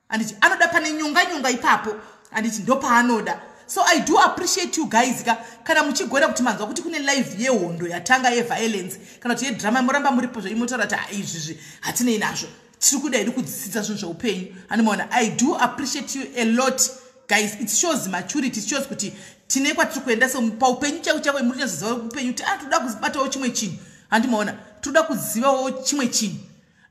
handiti? Anoda pane nyonga nyonga ipapo, handiti? Ndopaanoda. So I do appreciate you guys ka, kana muchigona kuti manzwa kuti kune live yehondo yatanga, yeviolence kana kuti yedrama, muramba muripo zvaimotaura kuti izvizvi hatinei nazvo, tiri kuda hedu kudzidza zvinhu zveupenyu, handimaona? I do appreciate you a lot, guys. It shows maturity, it shows kuti tine kwatiri kuenda. So paupenyu chako chako muri kunyazoziva upenyu kuti a toda kubatawo chimwe chinhu, handimaona? Toda kuzivawo chimwe chinhu.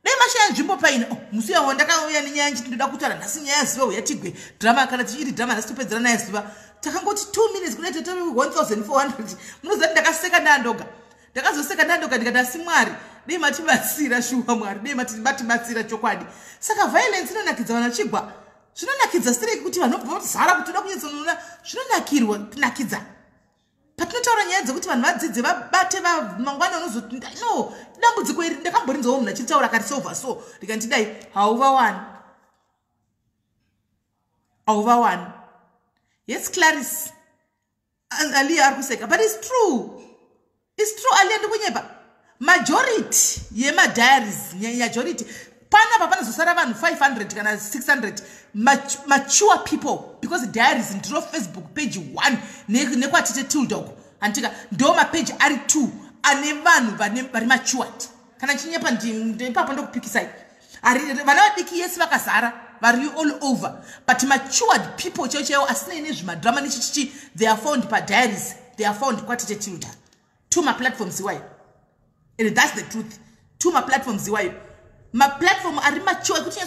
Dai mashaya nzvimbo paine. Oh, musi uyawo ndakauya nenyaya nchiti ndoda kutaura nhasi nyaya zuva uyatigwe drama, kana tichiri drama nhasi topedzera naye zuva. Takangoti 2 minutes kudai tata 1400. Munoziva kuti ndakaseka ndandoga, ndakazoseka ndandoga, ndikati, "Asi Mwari dei matibatsira shuwa, Mwari dei matibatsira chokwadi." Saka violence inonakidza vanhu vachigwa, zvinonakidza sireki kuti vanhu vobva vazara kuti toda kunyatsonona, zvinonakirwa kunakidza. Patinotaura nyaya dzekuti vanhu vadzidze, vabate mangwana unozoti, "No, dambudziko iri ndakamborinzwawo munhu achitaura akati sova." So ndikati dai hauvawani, hauvawani. Yes, Clarice, Alia ari kuseka, but it's true, it's true. Alia, ndikunyepa? Majority yemadiaries, majority panapa panozosara vanhu 500 kana 600 mature people, because diaries ndiro Facebook page 1 nekwaTete Tilda, handitika? Ndo mapeji ari 2 ane vanhu vari matured. Kana chinyepa ipapo ndokupikisai. Vana vadiki, yes, vakazara, vari all over, but matured people chaivo chaivo asinei nezvimadrama nechichichi, they are found padiaries, they are found kwaTete Tilda. Two maplatforms iwayo, and that's the truth. Two maplatforms iwayo, maplatform ari mature ekuti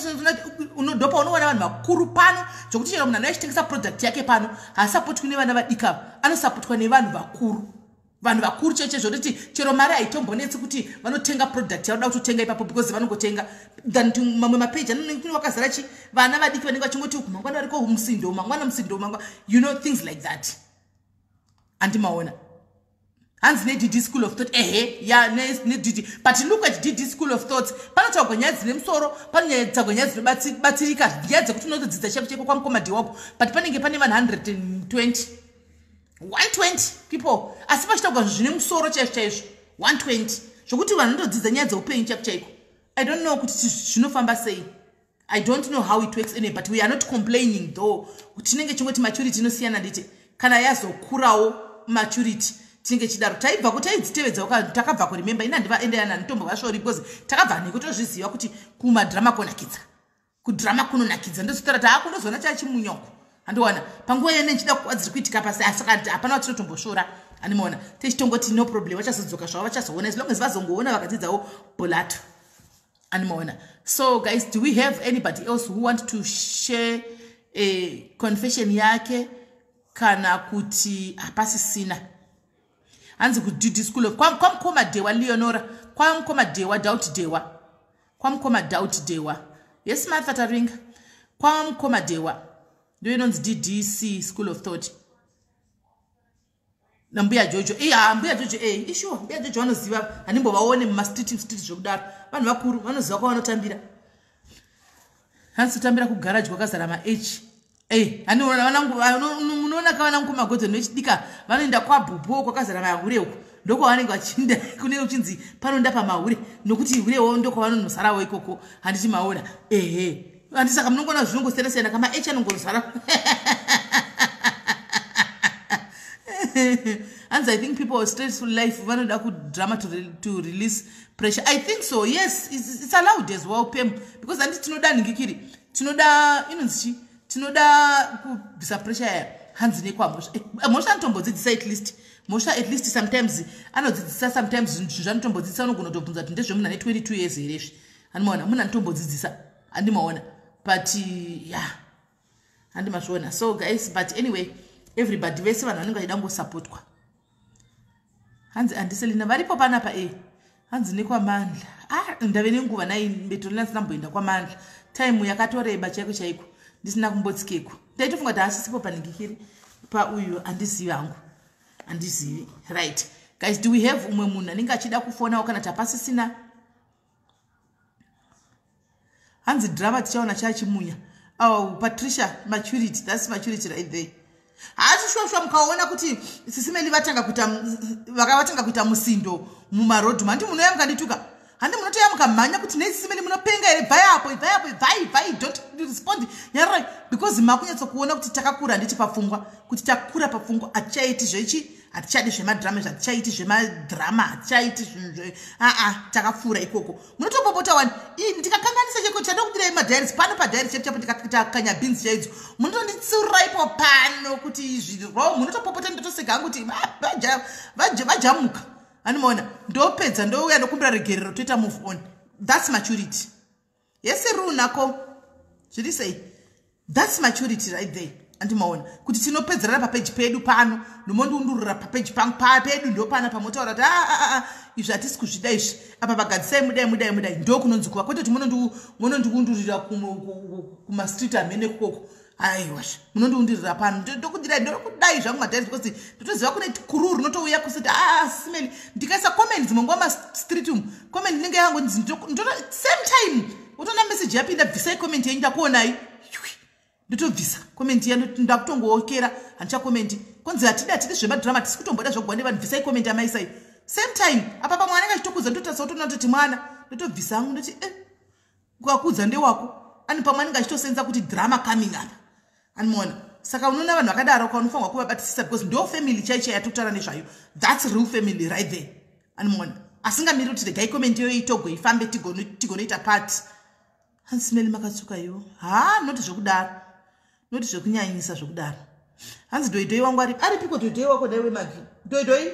ndopa unoona vanhu vakuru pano, zvokuti chero munhu anoachitengesa product yake pano haasapotwi nevana vadiki ava, anosapotwa nevanhu vakuru, vanhu vakuru chaicho, zvototi chero mari haitombonetsi kuti vanotenga product yauda kutotenga ipapo, because vanongotenga than mamwe mapeji anonge wakazara chi vana vadiki vanenge vachingoti mangwana variko musindo, mangwana musindo, mangwana, you know, things like that. Handimaona? Hanzi neDD School of Thought. Ehe, ya, neDD. But look at DD School of Thoughts, panotaurwa nyaya dzine musoro, panotaurwa nyaya dzinobatsirika, nyaya dzekuti unotodzidza cheko cheko kwamukomadi wako, but panenge pane vanhu 120. 120 people, asi pachitaurwa zvinhu zvine musoro chaizvo chaizvo. 120 zvokuti vanhu vanotodzidza nyaya dzeupenyu chaiko chaiko. I don't know kuti zvinofamba sei. I don't know how it works anyway, but we are not complaining though. Tinenge chingoti maturity inosiyana, nditi kana yazokurawo maturity tinenge chidaro. Taibva kuti taidzitevedza, takabva kuremember ina handivaendeyana nditombovasvori because takabva nekutozviziva kuti kumadhirama konakidza, kudhirama kunonakidza. Ndozotaura kuti hakundozoona chachimunyoko, handiwana panguva yene nchida dziri kuitika pasi, asi hapana watinotombosvora, handimaona. Tichitongoti no problem, vachazodzoka zvavo, vachazoona, as long as vazongoona vakadzidzawo bolato, handimaona. So guys, do we have anybody else who want to share a confession yake kana kuti hapasisina? Hanzi kuDD School of kwamukoma Dewa Leonora, kwamukoma Dewa Doubt Dewa, kwamukoma Doubt Dewa. Yes, Martha Taringa, kwamukoma Dewa ndo inonzi DDC School of Thought nambuya Jojo. Iya, mbuya Jojo e ishuwa, mbuya Jojo vanoziva, handimbovaone mumastreet street zvokudaro. Vanhu vakuru vanoziva kwavanotambira. Hanzi kutambira kugaraji kwakazara mah. Munoona ka vana mukomagodzo nechidika vanoenda kwabhubhu kwakazara mahure uko, ndokwavanenge vachiinda, kunenge kuchinzi panoenda pamahure, nokuti hurewo ndokwavanonozarawo ikoko, handiti maona? Ehe, handi saka munongoona zvinongosiyana siyana, kama h anongozara. Hanzi I think people stressful life vanoda kudrama to release pressure. I think so, yes, it's allowed as well, Pem, because handi tinoda nhingikiri, tinoda inonzi chi, tinoda kubvisa pressure yaya. Hanzi nekwamhosva, mhosva anotombodzidzisa at least, mhosva at least sometimes anodzidzisa, sometimes zvinhu zvanotombodzidzisa unogona kutobvunza kuti ndezvemunhu ane 22 years here izvi, handimaona? Munhu anotombodzidzisa, handimaona? But yeah, handimazviona. So guys, but anyway, everybody, vese vanhu vanenge vachida kungosapotwa. Hanzi andiselina varipo panapa e. Hanzi nekwamandla. Ah, ndave nenguva nai betolina ndisina kwamandla, time yakatoreba chaiko chaiko ndisina kumbotsikeko. Ndaitofunga kuti haasisipo panhingikiri pauyu, handizivi hangu, handizivi. Right guys, do we have umwe munhu anenge achida kufonawo kana tapasisina? Hanzi drama tichaona chachimunya. Oh Patricia, maturity, that's maturity right there. Haasi shuwa, mukaona kuti sisimeli vatanga kuita, vakavatanga kuita musindo mumarodhi, handi munoya mukandituka, handi munotoya mukamhanya kuti nei sisimeli munopenga here? Bvai apo, ibvai apo, ibvai, ibvai, don't respond, nyararai, because makunyatsokuona kuti takakura, handiti papfungwa, kuti takura papfungwa, hatichaiti zvechi, hatichadi zvemadhirama izvi, hatichaiti zvemadhirama, hatichaiti zvinhu, aa, takapfuura ikoko. Munotopopota wani. Ndikakanganisa cheko chandokudirai madiaries pano, padiary chepo chapo, ndikakanya bhinzi chaidzo, munotonditsurira ipo pano kuti izvi ro, munotopopota, ndotoseka hangu kuti vajamuka, handimaona? Ndopedza, ndouya ndokumbira regerero, toita move on. That's maturity. Yese runako zviri sei? That's maturity right there, andimaona? Kuti tinopedzerana papeji pedu pano, nomondiundurura papeji pangu pedu, ndopana pamotaura kuti aa ah, ah, ah, izvi hatisi kuzvida izvi, apa pagadzisai, mudai, mudai, mudai. Ndo kunonzi kuva, kwete kuti munondiundurira kumastreet amene koko. Aiwazve, munondiundirira pano, ndokudirai, ndokudai zvangu madiaries, because ndotoziva kune kuru rinotouya kusiti a simeli. Ndikaisa comment dzimwe nguva mastreet umu, comment inenge yangonzi same time utoona message yapinda, "Bvisai comment yenyu, ndakuonai." Ndotobvisa comment iya, ndakutongookera, handichakomenti. Konzi hatidi, hatidi zvemadhirama, tisi kutomboda zvogwa nevanhu, bvisai comment amaisai. Same time apa pamwe anenge achitokudza, ndotarisa kutoona kutoti mwana, ndotobvisa hangu, ndoti e ukakudza ndewako ani. Pamwe anenge achitosenza kuti drama coming apa, animona? Saka unoona vanhu vakadaro kaunofanirwa kuvabatisisa, because ndo family chai chai yatokutaura nezvayo. That's real family right there, animona? Asingamiri kuti regai comment iyoyo itogwe ifambe, tigonoita party. Hanzi simeli makatsuka iwo. Ha, noti zvekudaro, noti zvekunyanyisa zvekudaro. Hanzi dhoidhoi wangu ari aripiko? Dhoidhoi wako daiwe magi dhoidhoi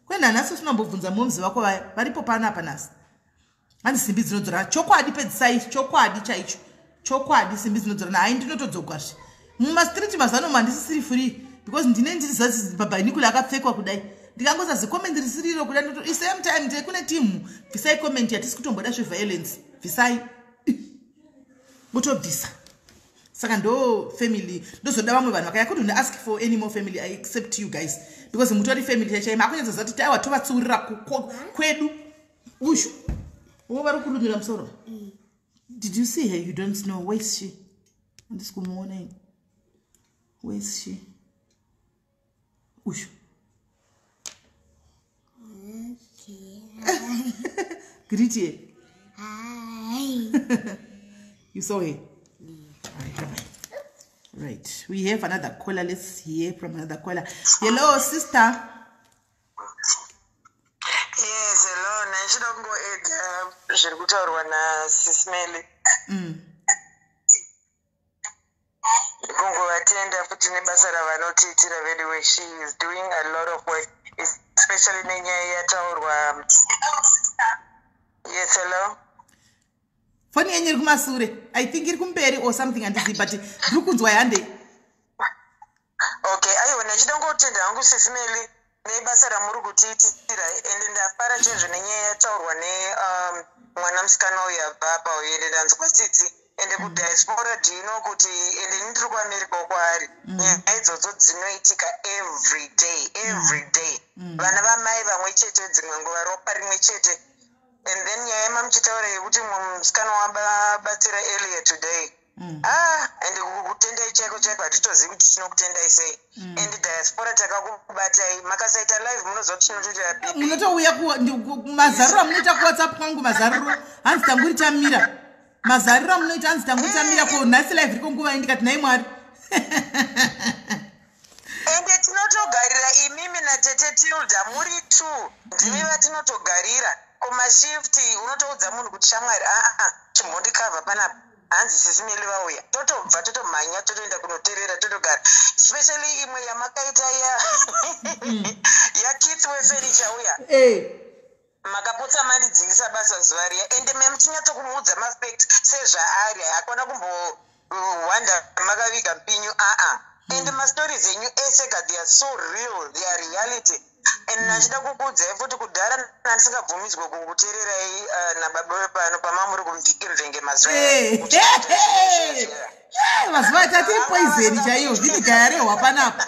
kwenhanhasi usinambobvunza momzi vako vaya varipo panapa nhasi. Hanzi simbi dzinodzora chokwadi, pedzisai chokwadi chaicho, chokwadi simbi dzinodzorana. Hai, ndinotodzogwazve mumastreet mazano mandisisiri free, because ndine ndiri babainikula akapfekwa kudai, ndikangoza zicomment risiriro kudai, same time ndee kune timu, bvisai comment, yatisi kutomboda zveviolence, bvisai, motobvisa. Saka ndo family ndozoda vamwe vanhu vakaya. Couldn't ask for any more family except you guys, because mutori family chaichai, makunyatsoziva kuti aiwa, tovatsurira kwedu. Ushu wo vari kurumira musoro. Did you see her? You don't know where is she? Handisi kumuona ini. Where is she? Uyu. Greet her. Hi. You saw her? Yeah. Right, bye-bye. Right. We have another caller. Let's hear from another caller. Hello, sister. Yes, hello. Ndichida kungoedha zviri kutaurwa naSis Melly. Kungovatenda futi nebasa ravanotiitira vedu. She is doing a lot of work, especially nenyaya yataurwa. Yes, hello. Foni yenyu iri kumasure. I think iri kumberi or something, handizivi, but ndiri kunzwa yande. Okay, aiwa, ndichida kungotenda hangu Sis Melly nebasa ramuri kutiitira, ende ndafara chaizvo nenyaya yataurwa nemwana musikana uyu abva apa uyu, ende ndanzwa tsitsi. Ende kudiaspora, do you know kuti, ende ini ndiri kuAmerica kwaari, nyaya idzodzo dzinoitika every day, every day. Vana vamai vamwe chete, dzimwe nguva ropa rimwe chete. And then nyaya yemamuchitaura yekuti mumwe musikana wabatsira earlier today, ah, and kutendai chaiko chaiko hatitozivi kuti tinokutendai sei. And diaspora takakubatai, makasaita live munoziva kuti tinotoita BP. Munotouya mazariro amunoita kuWhatsApp kwangu, mazariro hanzi tanguri tamira, mazariro amunoita hanzi tanguri tamira, ko nhasi live riko nguva indikati nhai Mwari. Ende tinotogarira imimi natete Tilda muri two, ndimi vatinotogarira kumashift. Unotoudza munhu kuti shamwari, aa, chimbondikavha panapa, hanzi Sis Melly vauya, totobva totomhanya, totoenda kunoteerera, totogara, especially imwe yamakaita yaKits wefurniture uya. Makapotsa mandidzingisa basa zuva riya, ende memuchinyatsokuudza mafacts sezvaari, hakuna kumbohwanda makaviga mpinyu, aa. Ende mastories enyu ese ka, they are so real, they are reality. And nachida kukuudzai futi, kudhara nandisingabvumidzwe kukuteererai nababa vepano pamamuri kumvenge mazuva. Mazuva atati poison chaiyo, vinegar yarehwa panapa.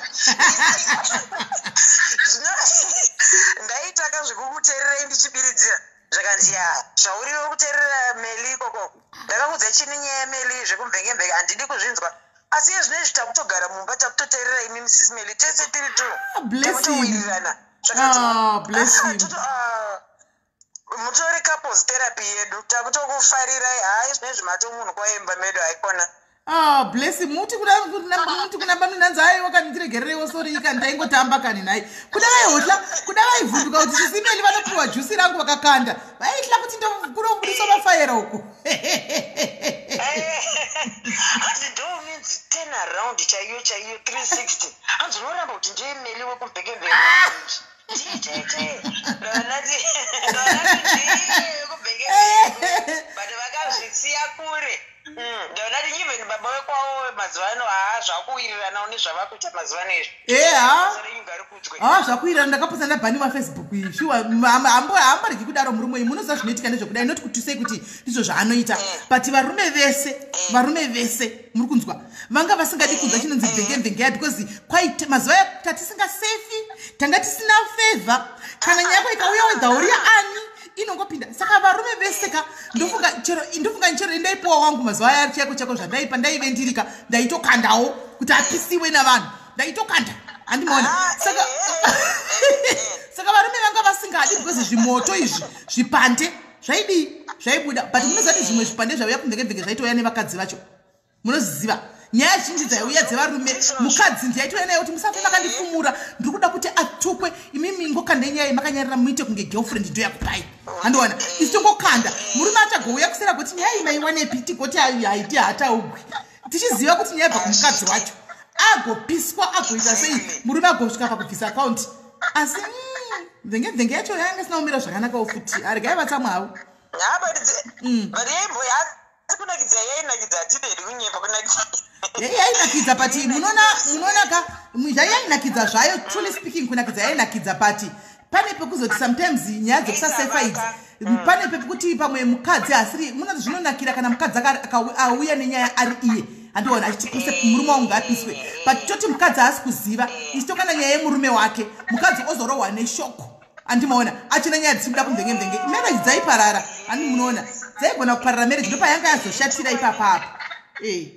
Ndaitaka zvekukuteererai ndichibiridzira, zvakanzi ya zvauriwe kuteerera Meli ikoko. Ndakakudza chini nyaya yaMeli zvekumvenge-mvenge handidi kuzvinzwa, asi iye zvino izvi takutogara mumba, takutoteerera imi Mrs Meli tese tiri two. Ah, bless him. Takutowirirana. Ah, bless him. Mutori couples therapy yedu, takutokufarirai. Hai, zvino izvi mato munhu kwaimba medu haikona. Ah, bless him. Muti kuna banunanzi aiwa kani, ndiregerereiwo, sorry kani, taingotamba kani nhai. Kuda vaihotla, kuda vaivhunduka kuti Sis Melly vanopiwa jusi rangu vakakanda, vaitla kuti kunobudiswa mafaira uku. Hanzi ndo means turn around chaiyo chaiyo 360, hanzi unoramba kuti ndiye Meli wekumvekemveke, ndiye chaichaiye, ndaonati ndiye wekumvekemveke, but vakazvisiya kure. Ndaonati even baba wekwawo mazuva ano haa, zvakuwiriranawo nezvavakuita mazuva ano izvi. Eha. Basa renyu ngarikudzwe. Ha, zvakuwirana, ndakapotsa ndabhaniwa Facebook iyi, shuwa. Hamboregi kudaro murume uyu. Munoziva zvinoitika ndezvekudai, noti kutusei kuti ndizvo zvaanoita, but varume vese, varume vese, muri kunzwa, vanga vasingadi kunzwa chinonzi mvenge-mvenge ya, because kwaite mazuva tatisingasefi, tanga tisina favour. Kana nyaya yako ikauya wedhauri yaani inongopinda, saka varume vese ka, ndofunga chero ndaipiwa wangu mazuva aya chaiko chaiko zvandaipa, ndaive ndirika ndaitokandawo kuti apisiwe navanhu, ndaitokanda, handimaona. Ah, Saka varume vanga vasingadi because zvimoto izvi, zvipande zvaidii, zvaibuda. But munoziva kuti zvimwe zvipande zvauya kumvenge-mvenge zvaitouya nevakadzi vacho. Munoziziva nyaya zhinji dzaiuya dzevarume, mukadzi ndiyaitouya naye kuti musafe makandifumura, ndiri kuda kuti atukwe, imimi ngokanda nyaya makanyarira, muite kunge girlfriend ndoyakupai, handiwana. Isi tongokanda, murume achagouya kusera kuti nyaya iyi maiwanepi, tigoti haiti hataugwi, tichiziva kuti nyaya ibva kumukadzi wacho, agopiswa, agoita sei, murume agosvika pakubvisa akaunti. Asi mvenge-mvenge yacho yanga isina kumira zvakanakawo futi, aregai vatsamwe havo. Ha, but yaimbo asi kunakidza, yainakidza, hatidedi kunyepa, kunakidza. Yainakidza, but munoona ka, yainakidza zvayo, truly speaking, kunakidza yainakidza, but pane pekuzoti sometimes nyaya dzekusasefa idzi, pane pekuti pamwe mukadzi asiri, munoti zvinonakira kana mukadzi auya nenyaya ari iye, handiona, achiti pise murume wangu ngaapiswe, but toti mukadzi haasi kuziva, isi tokana nyaya yemurume wake, mukadzi ozorohwa neshoko, handimaona, achina nyaya dzisikuda kumvenge-mvenge, marriage dzaiparara, handi munoona, dzaigona kuparara marriage, ndopayanga yazoshatira ipapa apa. Eh.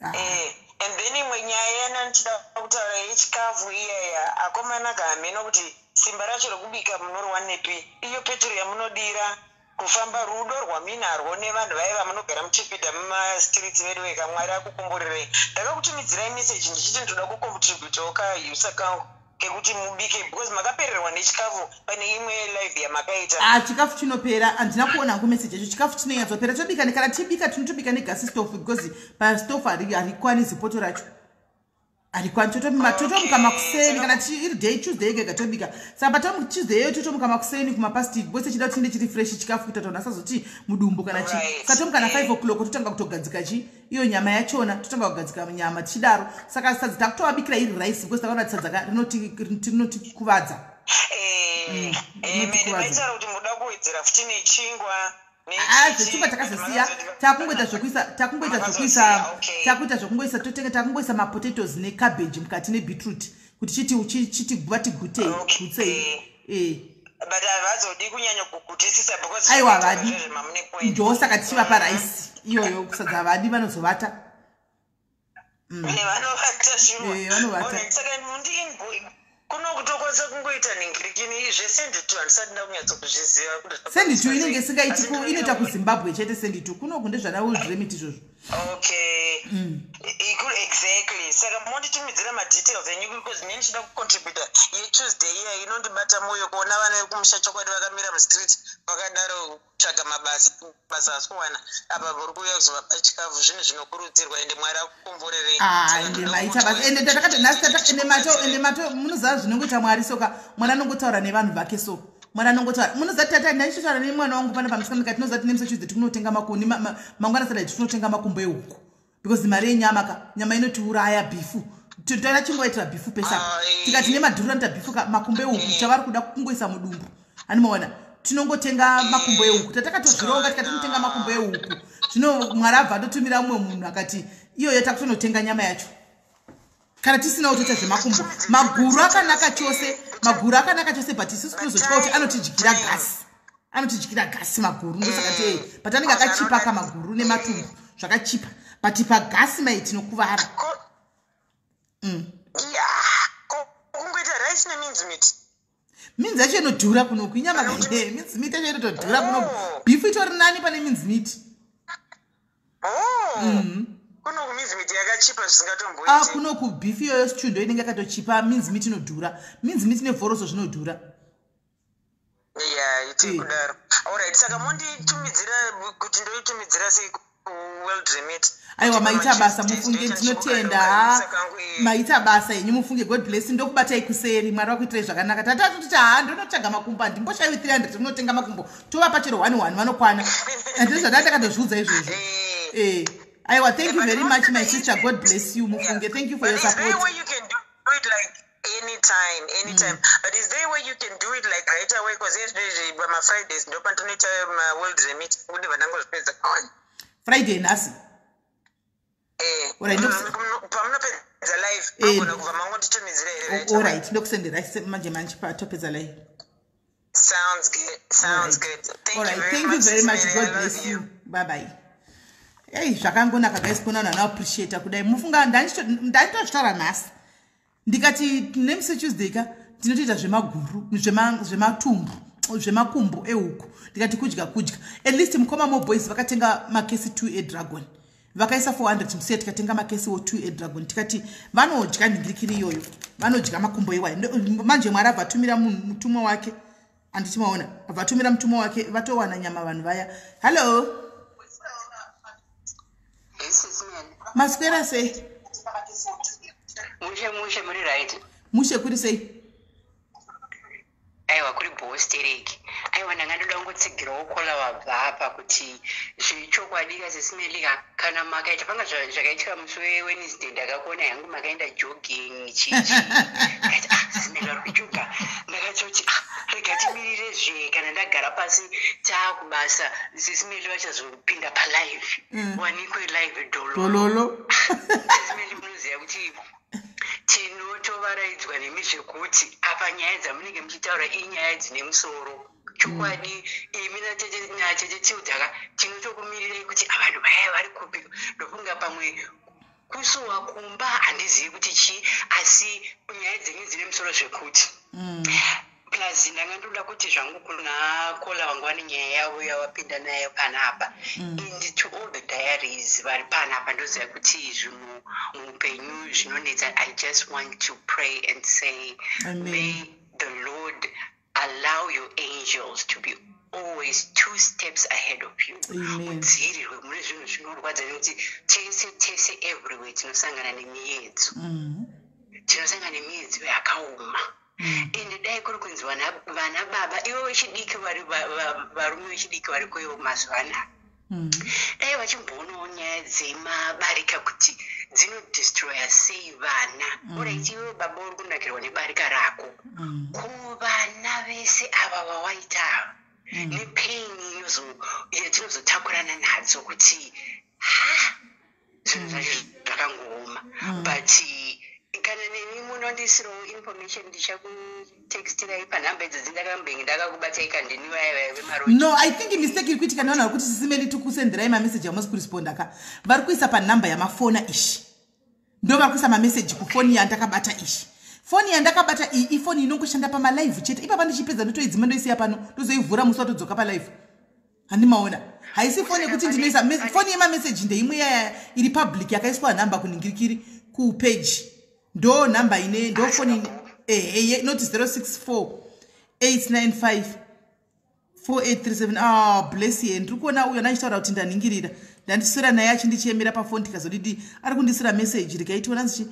Ah. Eh. And then imwe nyaya yana ndichida kutaura yechikafu iyaya, akomana kahameno kuti simba racho rekubika munoriwanepi. Iyo petro yamunodira kufamba, rudo rwaminarwo nevanhu vaya vamunogara muchipinda mumastreets vedu veka. Mwari akukomborerei. Ndakakutumidzirai meseji ndichiti ndoda kucontributawo kausa kangu kekuti mubike, because makapererwa nechikafu pane imwe live yamakaita. Ah, chikafu chinopera. Handina kuona hangu meseji yacho. Chikafu chinonyatsopera. Tobika, kana tibika, tinotobika negasi stove, because pastove harikwani zipoto racho, harikwani. Totomuka makuseni kana iri day Tuesday yega tobika. Saka patomuka Tuesday iyoyo, totomuka makuseni kumapast, because chida kuti tinenge chiri fresh chikafu, kuita kuti asazoti mudumbu kana chi. Saka tomuka na5 o'clock, totanga kutogadzika chi iyo nyama yachona, totanga kugadzika nyama tichidaro. Saka sadza takutovabikira iri rice, because takaona kuti sadza rinotikuvadza. Rinotikuvadza. Maitaura kuti muda kuwedzera futi nechingwa. Ah, zvechingwa takazosiya. Takungoita zvokuisa, takungoita zvokuisa, takuita zvokungoisa, totenge, takungoisa mapotatoes necabbage mukati nebeetroot, kuti chiti guva tigutei gutsei. But havazodi kunyanya kugutisisa because Aiwa, zvakaita havadi. zvezve mamune point. Ndosaka tichivapa rice iyoyo. Kusadza havadi, vanozovata. Vanovata shuwa. Vanovata. Alright, saka kuno kutokwanisa kungoita ningirikini zvesend to, handisati ndakunyatsokuzviziva. Send to inenge isingaiti, inoita kuZimbabwe chete send to. Kunoku ndezvana WorldRemit izvozvo. Okay. Exactly. Saka monditumidzira madetails enyu, because ndini ndichida kucontributa yeTuesday iya. Inondibata mwoyo kuona vana vekumusha, chokwadi, vakamira mustreet vakadaro kutsvaga mabasa, basa asi kuwana. Apa uri kuuya kuzovapa chikafu, zvinhu zvinokurudzirwa, ende Mwari akukomborerei. Ah, Saka ende ndoda maita kuti basa. Ende takati nhasi ende mato, munoziva zvinongoita Mwari. Soka Mwari anongotaura nevanhu vake, so Mwari anongotaura. Munoziva, tata ndaichitaura nemwana wangu pana pamusika, ndikati, tinoziva tine musi Tuesday tikunotenga makoni, mangwana Saturday tinotenga makumbo ehuku, because mari yenyama ka, nyama inotiuraya, beef toda chingoitira beef pesa. Tikati nemadhuriro anoita beef ka, makumbo ehuku chavari kuda kungoisa mudumbu. Handimaona, tinongotenga makumbo ehuku. Tatakatozvironga, tikati tinotenga makumbo ehuku. Zvino Mwari abva atotumira mumwe munhu akati iyoyo takutonotenga nyama yacho. Kana tisinawo, toita zvemakumbo. Maguru akanaka chose, maguru akanaka chose, but isusu tinozotya kuti anotidyira gasi, anotidyira gasi maguru. Ndosaka ti, but anenge akachipa ka, maguru nematumbu zvakachipa, but pagasi mai tinokuvara. Ya, kungoita rice nemince meat. Mince yacho inodhura kunoku, inyama. Mince meat yacho inotodhura kunoku. Oh. Beef itori nani pane mince meat. Oh. Kunoku mince meat yakachipa Ah, zvisingatomboiti. kunoku beef iyoyo stew ndo inenge yakatochipa. Mince meat inodhura, mince meat nevhoroso zvinodhura. Ya, iti kudaro. Alright, saka monditumidzira kuti ndoitumidzira sei kuWorld Remit? Aiwa, maita basa, mufunge. Ndinotenda ha, maita basa henyu, mufunge. God bless. Ndokubatai kuseri. Mwari vakuitirai zvakanaka. Tatatoti ha, ndonotsvaga makumbo, handimboshayiwi 300. Tinotenga makumbo, tovapa chero one one, vanokwana. Handii zvada, ndakatozviudza izvozvo. Aiwa, thank you very much, my sister. God bless you, mufunge. Thank you for your But is there a support. way you can do it like anytime, anytime? But is there a way you can do it like right away? Because ezvinezvi pamafridays ndo pandinoita maWorld Remit, kuti vandangozvipedza kawani. Friday nhasi? Alright, Pamunopedza live, magona kubva mangonditumidzira here right away? Alright, ndokusendera manje manje patopedza live. Sounds good, sounds good. Thank Alright, you very thank you much, very much. Sis God Mary. I bless love you. Bye bye. Ei, zvakangonaka guys, kuona vanhu vanoappreciata kudai. Mufunga ndanitozvitaura nhasi, ndikati nemusi Tuesday ka tinotoita zvemaguru, zvematumbu, zvemakumbo ehuku. Ndikati kudya kudya. At least mukoma moboys vakatenga makesi 2 eDragon, vakaisa 400 musiya, tikatenga makesiwo 2 eDragon, tikati vanodya nhingirikiri iyoyo, vanodya makumbo iwayo. Manje Mwari abva atumira mutumwa wake, handiti maona, abva atumira mutumwa wake, vatowana nyama vanhu vaya. Hallo. Sis Mary. Maswera sei? Mushe mushe, muri right? Mushe, kuri sei? Aiwa, kuri bhostereki. Aiwa, ndanga ndoda kungotsigirawo caller wabva apa kuti zvechokwadi kaSis Melly ka, kana makaita panga zvakaitika musi weWednesday, ndakakuona yangu makaenda jogging chichi. Ndakati, "Ah, Sis Melly vari kujoga." Ndakatoti, "Ah, rega timirire zve kana ndagara pasi taakubasa, Sis Melly vachazopinda palive." Wanikwe live dololo. Dololo. Sis Melly, munoziva kuti tinotovaraidzwa nemi zvekuti apa nyaya dzamunenge muchitaura inyaya dzine musoro chokwadi. Imi natete Tilda ka, tinotokumirirai kuti, "Ah, vanhu vaya vari kupi?" Ndofunga pamwe Kusuwa kumba handizivi kuti chii, asi nyaya dzenyu dzine musoro zvekuti. Plus ndanga ndoda kuti zvangu kuna caller vangu vane nyaya yavo yavapinda nayo panapa. And to all the diaries vari panapa, ndoziva kuti zvinhu muupenyu zvinonetsa. I just want to pray and say, Amen. May the Lord allow your angels to be always two steps ahead of you. Amen. Mudzivirirwe mune zvinhu zvinorwadza, nekuti tese tese everywhere tinosangana nemiedzo. Tinosangana nemiedzo yakaoma. Ende dai kuri kunzi vana baba ivo vechidiki vari varume vechidiki vari kuivo mazuva anaya, dai vachimboonawo nyaya dzemabarika kuti dzinodestroya sei vana. Alright, iwe baba uri kunakirwa nebarika rako, kuvana vese ava vawaita ava nepain yatinozotakurana nadzo kuti ha, zvinhu zvacho zvakangooma. But kana neni munondisirawo information, ndichakutextirai panhamba idzodzi ndakambenge ndakakubatai kandini vaya vaya vemaroji. No, I think mistake iri kuitika nevanhu vari kuti, "Sisi Meli, tikusenderai mameseji," amusi kuresponda ka. Vari kuisa panhamba yamafona ishi, ndo vari kuisa mameseji kufoni yandakabata ishi. Foni yandakabata iyi ifoni inongoshanda pamalive chete. Ipapa ndichipedza ndotoidzima, ndoisiya pano, ndozoivhura musi watodzoka palive. Handimaona, haisi foni yekuti ndinoisa foni yemameseji. Ndeimwe yaya iri public yakaiswa nhamba kunhingirikiri kupage, ndo nhamba ine, ndo foni ehe, inoti 064 895 4837. Ah, bless ye. Ndiri kuona uyo ndachitaura kuti ndanhingirira, ndandiswera naye achindichemera pafoni. Tikazodidi, ari kundisira meseji, rikaitiona nzichi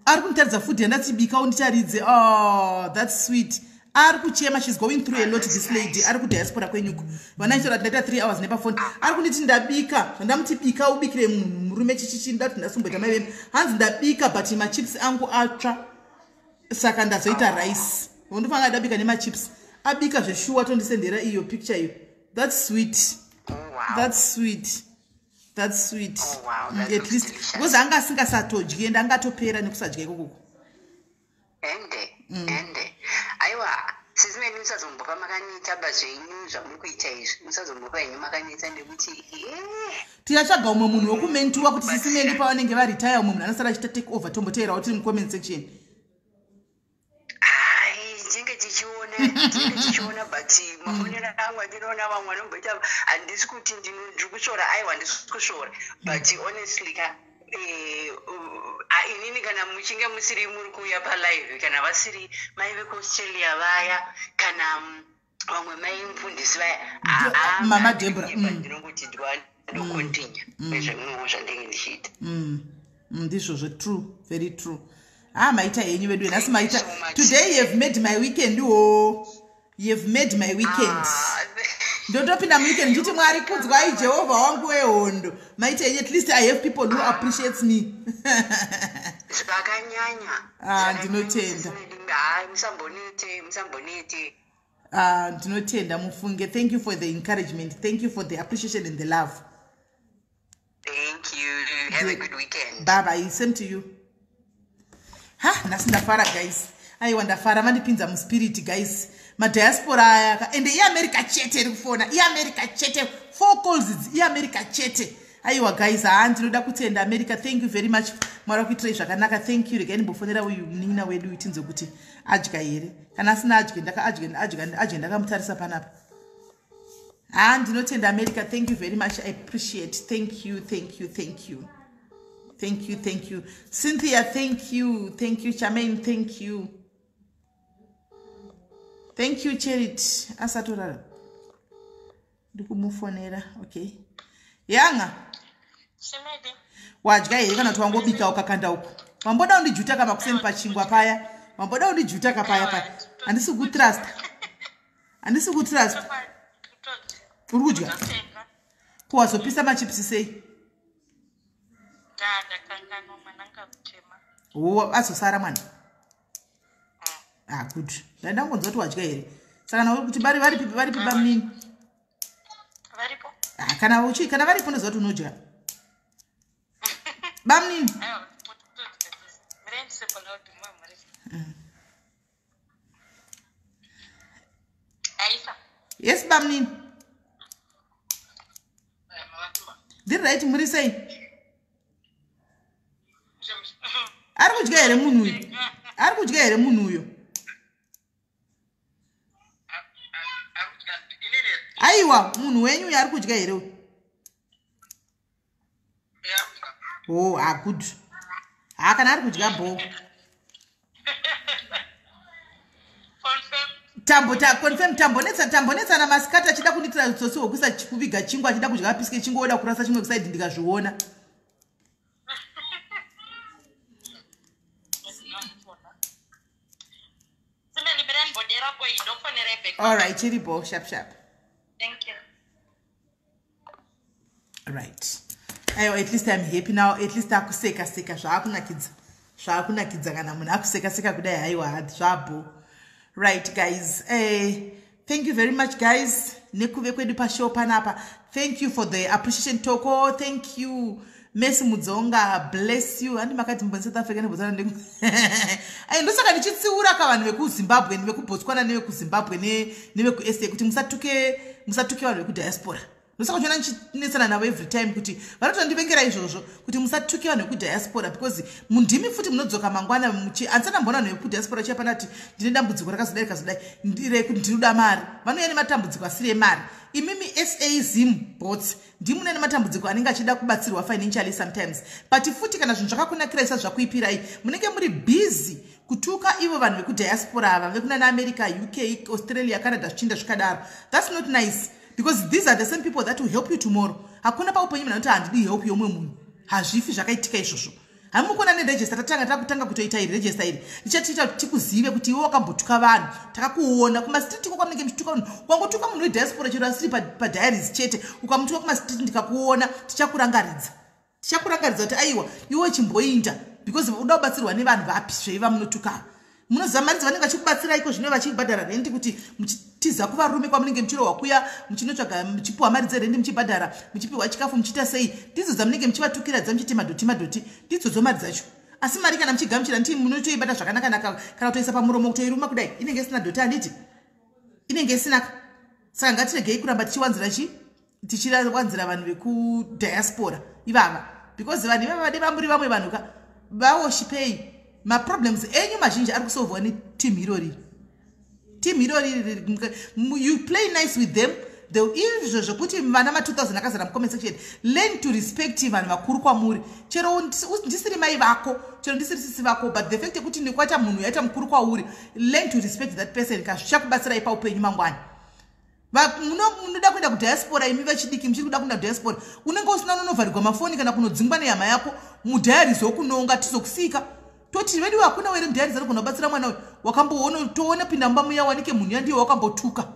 ari kunditaridza food yandatibikawo, nditaridze. Oh, that's sweet. Ari kuchema, she's going through a lot, this lady. Ari kudiaspora kwenyuko. Vana achitaura kuti ndaita 3 hours nepafoni. Ari kunditi ndabika, zvandamuti bika ubikire munhu murume chichichi, ndati ndasumboita mai vemi. Hanzi ndabika, but machips angu atsva, saka ndazoita rice. Ndofanira ndabika nemachips. Abika zveshuwa, tondisendera iyo picture iyo. That's sweet. Oh, wow. That's sweet, that's sweet. Oh, wow, that At looks least delicious. because anga asingasatodyi, ende angatopera nekusadya ikokoko. Ende aiwa, sisi Meli, musazombopa makaneta bazvenyu zvamuri kuita izvi. Musazombopa henyu makaneta nekuti Tichatsvaga umwe munhu wekumentuwa kuti Sisi Meli pavanenge varitaya, umwe munhu anosara achiita take over. Tomboteerawo tiri mucomment section. Hai, tinenge tichiona, but maonero angu andinoona vamwe vanomboita, handisi kuti ndiri kusvora, aiwa, handisi kusvora, but honestly ka, inini kana muchinge musiri muri kuuya palive, kana vasiri mai vekuAustralia vaya, kana vamwe mai mufundisi vaya, Mama Deborah, ndinongoti ndokontinya nezvimwewo zvandinge ndichiita. Ndizvozvo, true, very true. Ah, maita henyu vedu nhasi maita. So much. Today you have made my weekend. O, you have made my weekend. Ah, Ndotopinda muweekend ndichiti, "Mwari kudzwai, Jehovha wangu wehondo." Maita henyu. At least I have people who appreciates me. Zvakanyanya. Ah, ndinotenda. Hai, musambonete, musambonete. Ah, ndinotenda mufunge. Thank you for the encouragement, thank you for the appreciation and the love. Thank you. Have a good weekend. Bye bye, same to you. Ha, nhasi ndafara, guys. Aiwa, ndafara, mandipinza muspirit, guys. Madiaspora aya ende iAmerica chete iri kufona, iAmerica chete. Four calls idzi iAmerica chete. Aiwa guys, haa, ndinoda kutenda America. Thank you very much. Mwari wakuitirai zvakanaka. Thank you. Regai ndimbofonera uyu munin'ina wedu, tinzwe kuti adya here. Kana asina adye, adye, adye, adye. Ndakamutarisa panapa. Ha, ndinotenda America. Thank you very much, I appreciate. Thank you, thank you, thank you, thank you, thank you. Cynthia, thank you, thank you. Charmaine, thank you, thank you. Charity asatorara, ndikumufonera. Okay, yanga Shemedi. wadya here kana kuti wangobika ukakanda uko? Wamboda undijuta kamakuseni pachingwa paya, wamboda undijuta kapaya paya. Handisi kutrusta, handisi kutrusta. Uri kudya? Kutotenga. Kuwazopisa machipsi sei? Ndakanganwa, mwana ngakuchema. Wo, azosara mwana. Ah, good. Ndaindangonzwa kuti wadya here. Saka na kuti varipi, varipi bamunini? Varipo. Ah, kana uchi kana varipo ndoziva kuti unodya, bamunini. Aiwa, mirai ndisepalaudi mamuri. Aisa. Yes, bamunini. Ndiri right, muri sei? Ari kudya here munhu uyu? Ari kudya here munhu uyo? Aiwa, munhu wenyu uyo ari kudya here uyu? Oh, ah, good. Ha, kana ari kudya bho. Tambo ta confirm, tambonetsa, tambonetsana masikati achida kundiitira utsotsi hwekuisa kuviga chingwa, achida kudya piske chingwa, oda kurasa chimwe kusaidi, ndikazviona. All right, chiripo, sharp sharp. Thank you. Right, aiwa, at least I'm happy now. At least akuseka seka, zvaakunakidza, zvaakunakidza kana munhu akuseka seka kudai. Haiwa, hadi zvabho. Right guys, thank you very much guys nekuve kwedu pashow panapa. Thank you for the appreciation toko. Thank you, Messi Mudzonga, bless you. Handi makati mboni South Africa neBotswana. Ai, ndosaka ndichitsiura ka vanhu vekuZimbabwe nevekuBotswana nevekuZimbabwe nevekuSA kuti musatuke, musatuke vanhu vekudiaspora. Ndosaka uchiona ndichinetsana navo every time kuti vanotondivengera izvozvo, kuti musatuke vanhu vekudiaspora, because mundimi futi munodzoka mangwana. Handisana mbona vanhu vekudiaspora chiyapana kuti ndine dambudziko rakazodai rakazodai rekuti ndinoda mari. Vanouya nematambudziko asiri emari. Imimi SA Zim bots ndimune nematambudziko anenge achida kubatsirwa financially sometimes, but futi kana zvinhu zvakakunakirai sazvakuipirai, munenge muri busy kutuka ivo vanhu vekudiaspora ava vekunana America, UK, Australia, Canada, zvichinda zvikadaro. That's not nice, because these are the same people that will help you tomorrow. Hakuna paupenyu munhu anoti handidi help yomwe munhu, hazvifi zvakaitika izvozvo. Hamukona neregister tatanga, takutanga kutoita iri register iri richatiita kuti tikuzive kuti iwe wakambotuka vanhu, takakuona kumastreet iko kwamunenge muchituka vanhu. Wangotuka munhu wediaspora chero asiri padiaries chete, ukamutuka kumastreet ndikakuona, tichakurangaridza, tichakurangaridza kuti aiwa, iwe chimboinda, because uda kubatsirwa nevanhu vapi zveiva munotuka. Munoziva mari dzavanenge vachikubatsirai iko zvino, vachibhadhara rendi kuti muchitiza kuvarume kwamunenge muchirohwa kuya, muchinotsvaga, muchipiwa mari dzerendi, muchibhadhara, muchipiwa chikafu, muchiita sei, ndidzo dzamunenge muchivatukira dzamuchiti madhoti madhoti. Ndidzodzo mari dzacho. Asi mari kana muchigamuchira nditi munotoibata zvakanaka-naka, kana kutoisa pamuromo, kutoiruma kudai, inenge isina dhoti, handiti? Inenge isinaka. Saka ngatiregei kuramba tichiwanzira chi tichiwanzira vanhu vekudiaspora ivava, because vanhu ivava vade vamuri vamwe vanhu ka vawoshipei. Maproblems enyu mazhinji ari kusolvwa neteam irori, team irori. You play nice with them, izvo zvokuti vana ma2000 akazara mucomment section. Learn to respect vanhu vakuru kwamuri. Chero ndisiri mai vako, chero ndisiri sisi vako, but the fact yekuti ndikwaita munhu yaita mukuru kwauri, learn to respect that person ka, zvichakubatsirai paupenyu mangwana. Munoda kuenda kudiaspora imi vechidiki, muchiri kuda kuenda kudiaspora, unenge usina unonovharirwa mafoni kana kunodzingwa nehama yako mudiaries wokunonga tizokusika toti vedu hakuna were mudiaries anogona kubatsira mwana uyu. Wakamboona, toona pinda mumba muya, wanike munhu yandiye wakambotuka,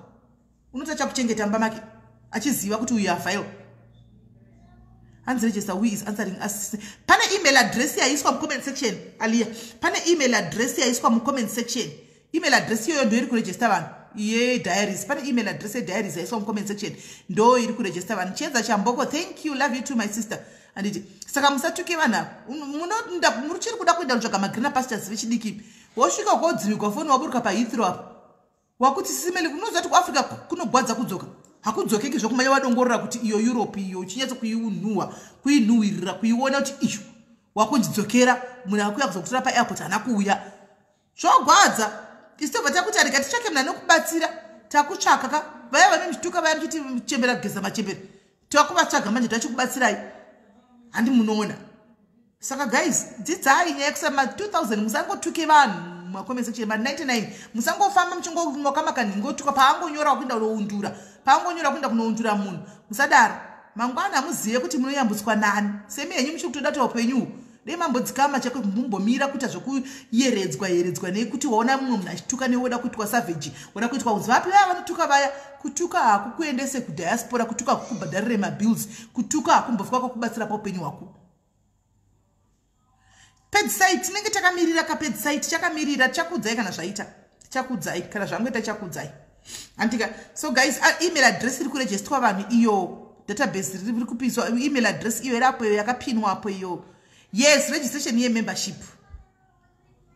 unoti achakuchengeta mumba make achiziva kuti uyu avhail? Hanzi register, who is answering us? Pane email address yaiswa mucomment section, Alia. Pane email address yaiswa mucomment section. Email address iyoyo ndo iri kuregister vanhu yediaries. Pane email address yediaries yaiswa mucomment section, ndo iri kuregister vanhu. Chiedza Chamboko, thank you, love you too, my sister. Handiti? Saka musatuke vanhu ava. Muchiri kuda kuenda kutsvaga magreener pastures vechidiki, wosvika ukaodzimigwa foni, waburuka paHeathrow apo, wakuti simeli. Unoziva kuti kuAfrica kunogwadza kudzoka, hakudzokeki zvokumanya. Wadongorora kuti iyo Europe iyo, uchinyatso kuinhuhwa, kuinhuhwirira, kuiona kuti iyo wakundidzokera. Munhu akuya kuzokutora paairport haana kuuya, zvogwadza. Isu tobva takuti arega titsvake munhu anokubatsira. Takutsvaka ka, vaya vane muchituka vaya, muchiti chembera kugeza machembere, takuvatsvaga manje, tachikubatsirai. Handi munoona? Saka guys, dzidzai nyaya yekusa ma2000. Musangotuke vanhu mumacomment section ma99. Musangofamba muchingomoka makanhingotuka paangonyora kuenda kunoundura, paangonyora kuenda kunoundura munhu. Musadaro. Mangwana hamuzive kuti munoyambutswa nani. Semi henyu muchiri kutoda kuti upenyu uhu dei mambodzikama chako, mumbomira kuita zvokuyeredzwa yeredzwa nekuti waona mumwe munhu achituka newoda kuitwa savage, woda kuitwa kunzi vapi vaya vanotuka vaya. Kutuka hakukuendese kudiaspora, kutuka hakukubhadharire mabills, kutuka hakumbofika kwakubatsira paupenyu hwako. Pedzisai, tinenge takamirira kapedzisai, tichakamirira, tichakuudzai kana zvaita, tichakuudzai kana zvangoita, tichakuudzai, andika? So guys, email address iri kurejestwa vanhu iyo, database riri kupiswa, email address iyo irapo, iyo yakapinwapo iyo. Yes, registration yemembership,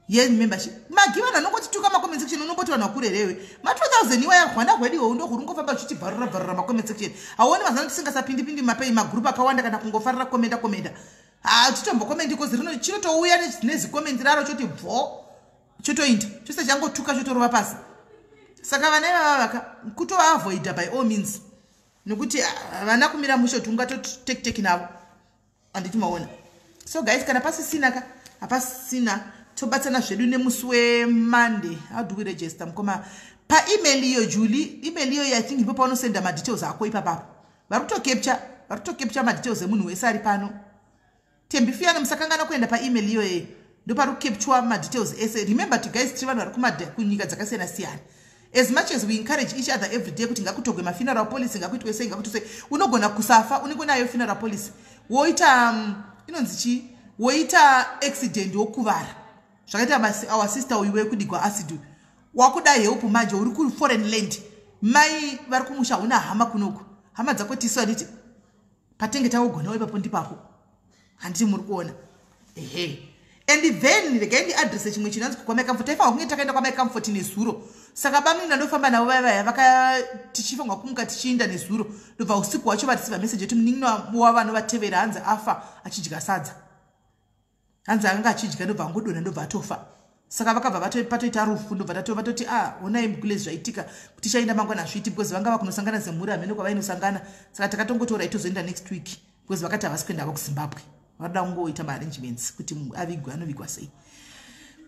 yemembership. Magi, vanhu vanongotituka macomment section, unomboti vanhu vakurerewe ma2000 iwaya. Hwana hwedu ihwo ndo huri ngofamba zvichibvarura bvarura macomment section. Hauoni mazano tisingasapindipindi mapei magroup akawanda kana kungofarira komenda komenda. Hachitombokomendi kozi rino chinotouya nezikomenti raro choti bvo, chotoinda chose, changotuka, chotorova pasi. Saka vana ivava vaka kutovaavoida by all means, nekuti havana kumira mushe kuti ungatotekiteki navo, handiti maona? So guys, kana pasisina ka, hapasisina. Tobatsana zvedu nemusi weMonday. How do we register, mukoma? Paemail iyo, Julie, email iyo, I think ndipo paunosenda madetails ako ipapapo. Vari kutocapture madetails emunhu wese ari pano. Tembi Fiyano, musakangana kuenda paemail iyoye, ndopari kucapture madetails ese. Remember to guys, tiri vanhu vari kunyika dzakasiyana siyana. As much as we encourage each other every day kuti ngakutogwe mafuneral policy, ngakuitwe sei, ngakuitwe sei, unogona kusafa unenge unayo funeral policy, woita inonzi chii, woita accident, wokuvara zvakaita our sister uyu wekudigwa acid. Wakuda help manje, uri kuforeign land, mai vari kumusha, hauna hama kunoku, hama dzako tisu, handiti? Patenge taogonawo ipapo, ndipapo, handiti muri kuona? Ehe. And then regai ndiadrese chimwe chinanzi kwamai Comfort. Taifanwa kunge takaenda kwamai Comfort nezuro. Saka bamini ndandofamba navo vaya vaya vaka tichifanwa kumuka tichiinda nezuro, ndobva usiku hwacho vareceiva meseji yekuti munin'ina wavanovatevera hanzi afa achidya sadza. Hanzi akanga achidya, ndobva angodonha, ndobva atofa. Saka vakabva patoita rufu, ndobva vatoti, "Ah, onai mugulezi zvaitika, kuti tichaenda mangwana hazviiti," because vanga vakunosangana semhuri, hamene kwavainosangana. Saka takatongotora itozoenda next week, because vakati havasi kuenda avo kuZimbabwe, varoda kungoita maarrangements kuti avigwe, anovigwa sei.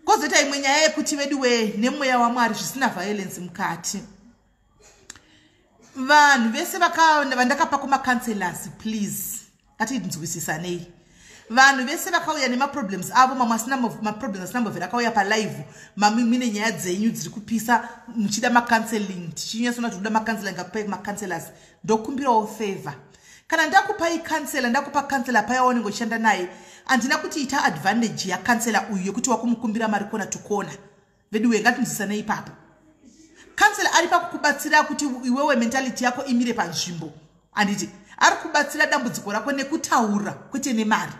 Kwozoita imwe nyaya yekuti veduwe, nemweya waMwari, zvisina violence mukati, vanhu vese vandakapa kumacounselors, please, ngatinzwisisanei. Vanhu vese vakauya nemaproblems avo, mamwe asina maproblems, asina mbovhera, akauya palive, mine nyaya dzenyu dziri kupisa, muchida macounseling, tichinyatsona kuti kuda macounseling, ngakupai macounselors. Ndokumbirawo favor: kana ndakupai counselor, ndakupa counselor paya waunenge uchishanda naye, handina kuti ita advantage yacounselor uyu yekuti wakumukumbira mari kona to kona. Veduwe, ngatinzwisanei ipapo. Counselor ari pakukubatsira kuti iwewe mentality yako imire panzvimbo, handiti? Ari kubatsira dambudziko rako nekutaura, kwete nemari.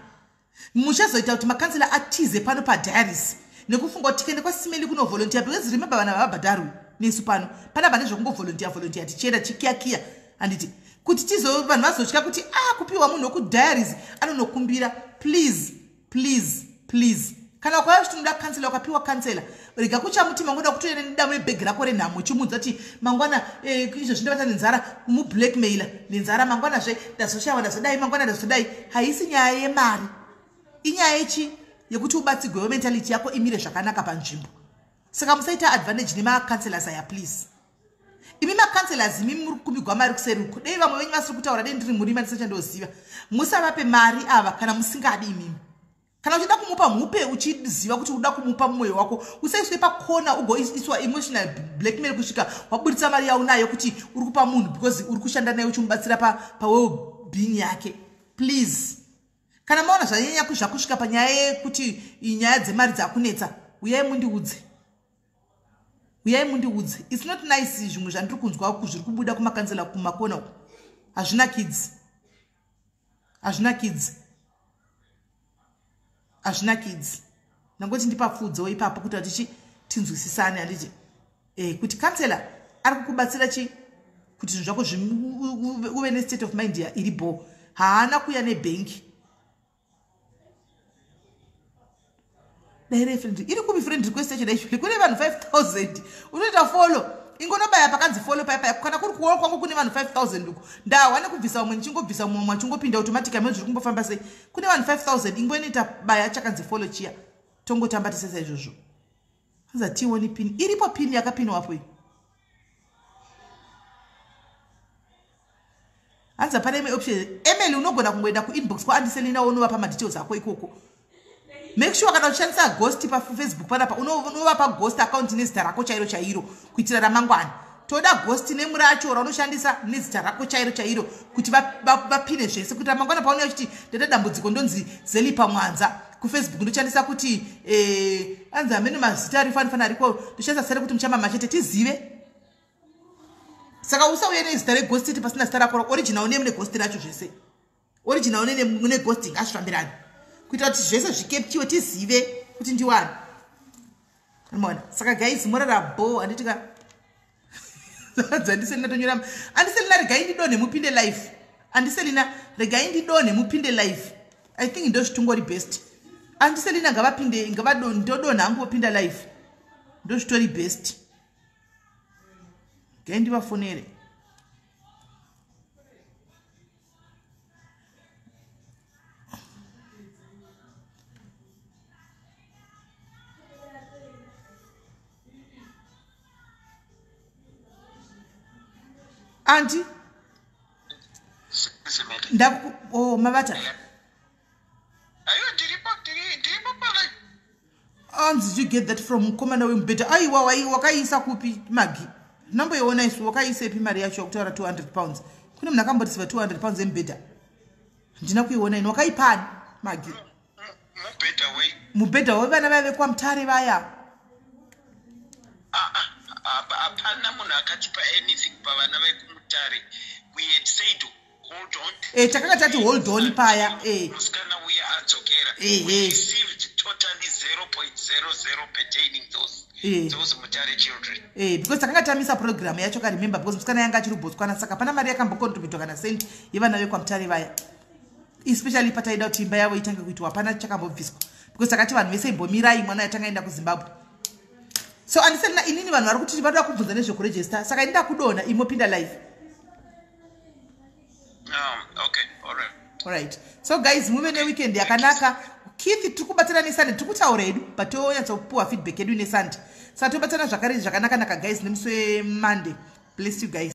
Muchazoita kuti macounselor atize pano padiaries nekufunga kuti tikaende kwaSimeli kunovolunteer, because remember, vana vavabhadharwi nesu pano. Panapa nezvekungovolunteer volunteer, tichienda tichikiyakiya, handiti? Kuti tizo vanhu vazotya kuti a ah, kupiwa munhu wekudiaries anonokumbira. Please, please, please, kana ukauya uchiti unoda counselor, ukapiwa counselor, rega kuchamuti mangoda kutoenda nedamo nebhegi rako renhamo, uchimuudza kuti mangwana izvo zvindabata nenzara, kumublackmaila nenzara, mangwanazve ndazoshawa, ndazodai, mangwana ndazodai. Haisi nyaya yemari, inyaya yechi yekuti ubatsigwewo, mentality yako imire zvakanaka panzvimbo. Saka musaita advantage nemacounselors aya, please. Imi macounselors, imi muri kukumbigwa mari kuseri uko, dei vamwe venyu vasiri kutaura, dei ndiri murima ndisachandoziva. Musavape mari ava kana musingadi imimi. Kana uchida kumupa, mupe uchiziva kuti uda kumupa mumwoyo wako. Usaiswe pakona ugoiswa emotional blackmail kusvika waburitsa mari yaunayo kuti uri kupa munhu because uri kushanda naye, uchimubatsira pawell being yake. Please, kana maona zvanyanya zvakusvika panyaya yekuti nyaya dzemari dzakunetsa, uyai mundiudze, uyai mundiudze. It's not nice zvimwe zvandiri kunzwa zviri kubuda kumacounselor kumakona uku. Hazvinakidzi, hazvinakidzi, hazvinakidzi. Ndangoti ndipapfudzewo ipapo kuti atichi tinzwisisane, handiti? Kuti counselor ari kukubatsira chi kuti zvinhu zvako uve nestate of mind iri bo. Haana kuya nebhengi. Dai friend iri kupi? Friend request yacho dai kune vanhu 5000, unoita follow, ingonobaya pakanzi follow paya paya. Kana kuri kuwall kwangu kune vanhu 5000 uku, ndahwa nekubvisa umwe, ndichingobvisa mumwe, mumwe achingopinda automatic. Amene zviri kumbofamba sei? Kune vanhu 5000, ingoinoita baya chakanzi follow chiya, tongotamba tese saizvozvo. Hanzi hationi pin. Iripo pin, yakapinwapo iyi. Hanzi hapana imwe option. Emily, unogona kungoenda kuinbox kwaandiselina, unovapa madetails ako ikoko. Make sure kana uchishandisa ghost paFacebook panapa, unovapa ghost account nezita rako chairo chairo, kuitira ramangwana. Toda ghost name racho raunoshandisa nezita rako chairo chairo, kuti vapine zvese, kuitira mangwana paunouya uchiti ndada dambudziko, ndonzi Zelipa Mwanza kuFacebook, ndoshandisa kuti anzi hamene mazita ari fanifana ariko, ndoshandisa zita rekuti muchama machete, tizive. Saka usauye nezita reghost pasina zita rako original name neghost racho zvese. Original name neghost ngazvifambirane, kuitira kuti zvese zvikeptiwe, tizive kuti ndiwani. Mona, saka guys, morara bo, handiti ka? Dzandiselina tonyora. Andiselina, regai ndidonhe mupinde live. Andiselina, regai ndidonhe mupinde live. I think ndozvitungori best. Andiselina ngavapinde, ngavadondodonha hangu vopinda live, ndozvitori best. Gai ndivafonere. Anti ndaku, oh, mavata. Aiwa, ndiripo, ndiripo palive. Anzi, did you get that from mukomana wemubhedha? Aiwa, wakaisa kupi, Magi? Tinamboiona isu. Wakaisepi mari yacho yakutaura £200? Kune munhu akamboreceiva £200 emubhedha? Handina kuiona ini. Wakaipani, Magi? Mubhedha wei? Mubhedha wevana vaya vekwaMutare vaya. Ah, ah, hapana munhu akatipa anything pavana vekumutare. We had said hold on. Takanga tati hold on paya. Musikana uya adzokera, we received totally 0.00 pertaining those Mutare children. Because takanga tamisa program yacho ka, remember, because musikana yanga achiri kuBotswana, saka pana mari yakambocontributwa kana cent yevana vekwaMutare vaya, especially pataida kuti imba yavo itange kuitwa. Hapana chakambobviswa because takati vanhu vese imbomirai, mwana yatanga enda kuZimbabwe. So andiselina inini, vanhu vari kuti vadoda kubvunza nezvekuregister, saka inida kudonha imopinda live. Okay, all right. Alright, so guys, muve neweekend yakanaka. Keith, tiri kubatana neSunday, tiri kutaura hedu, but tonyatsopuwa feedback yedu neSunday, saka tobatana zvakare zvakanaka-naka, guys, nemusi weMonday. Bless you guys.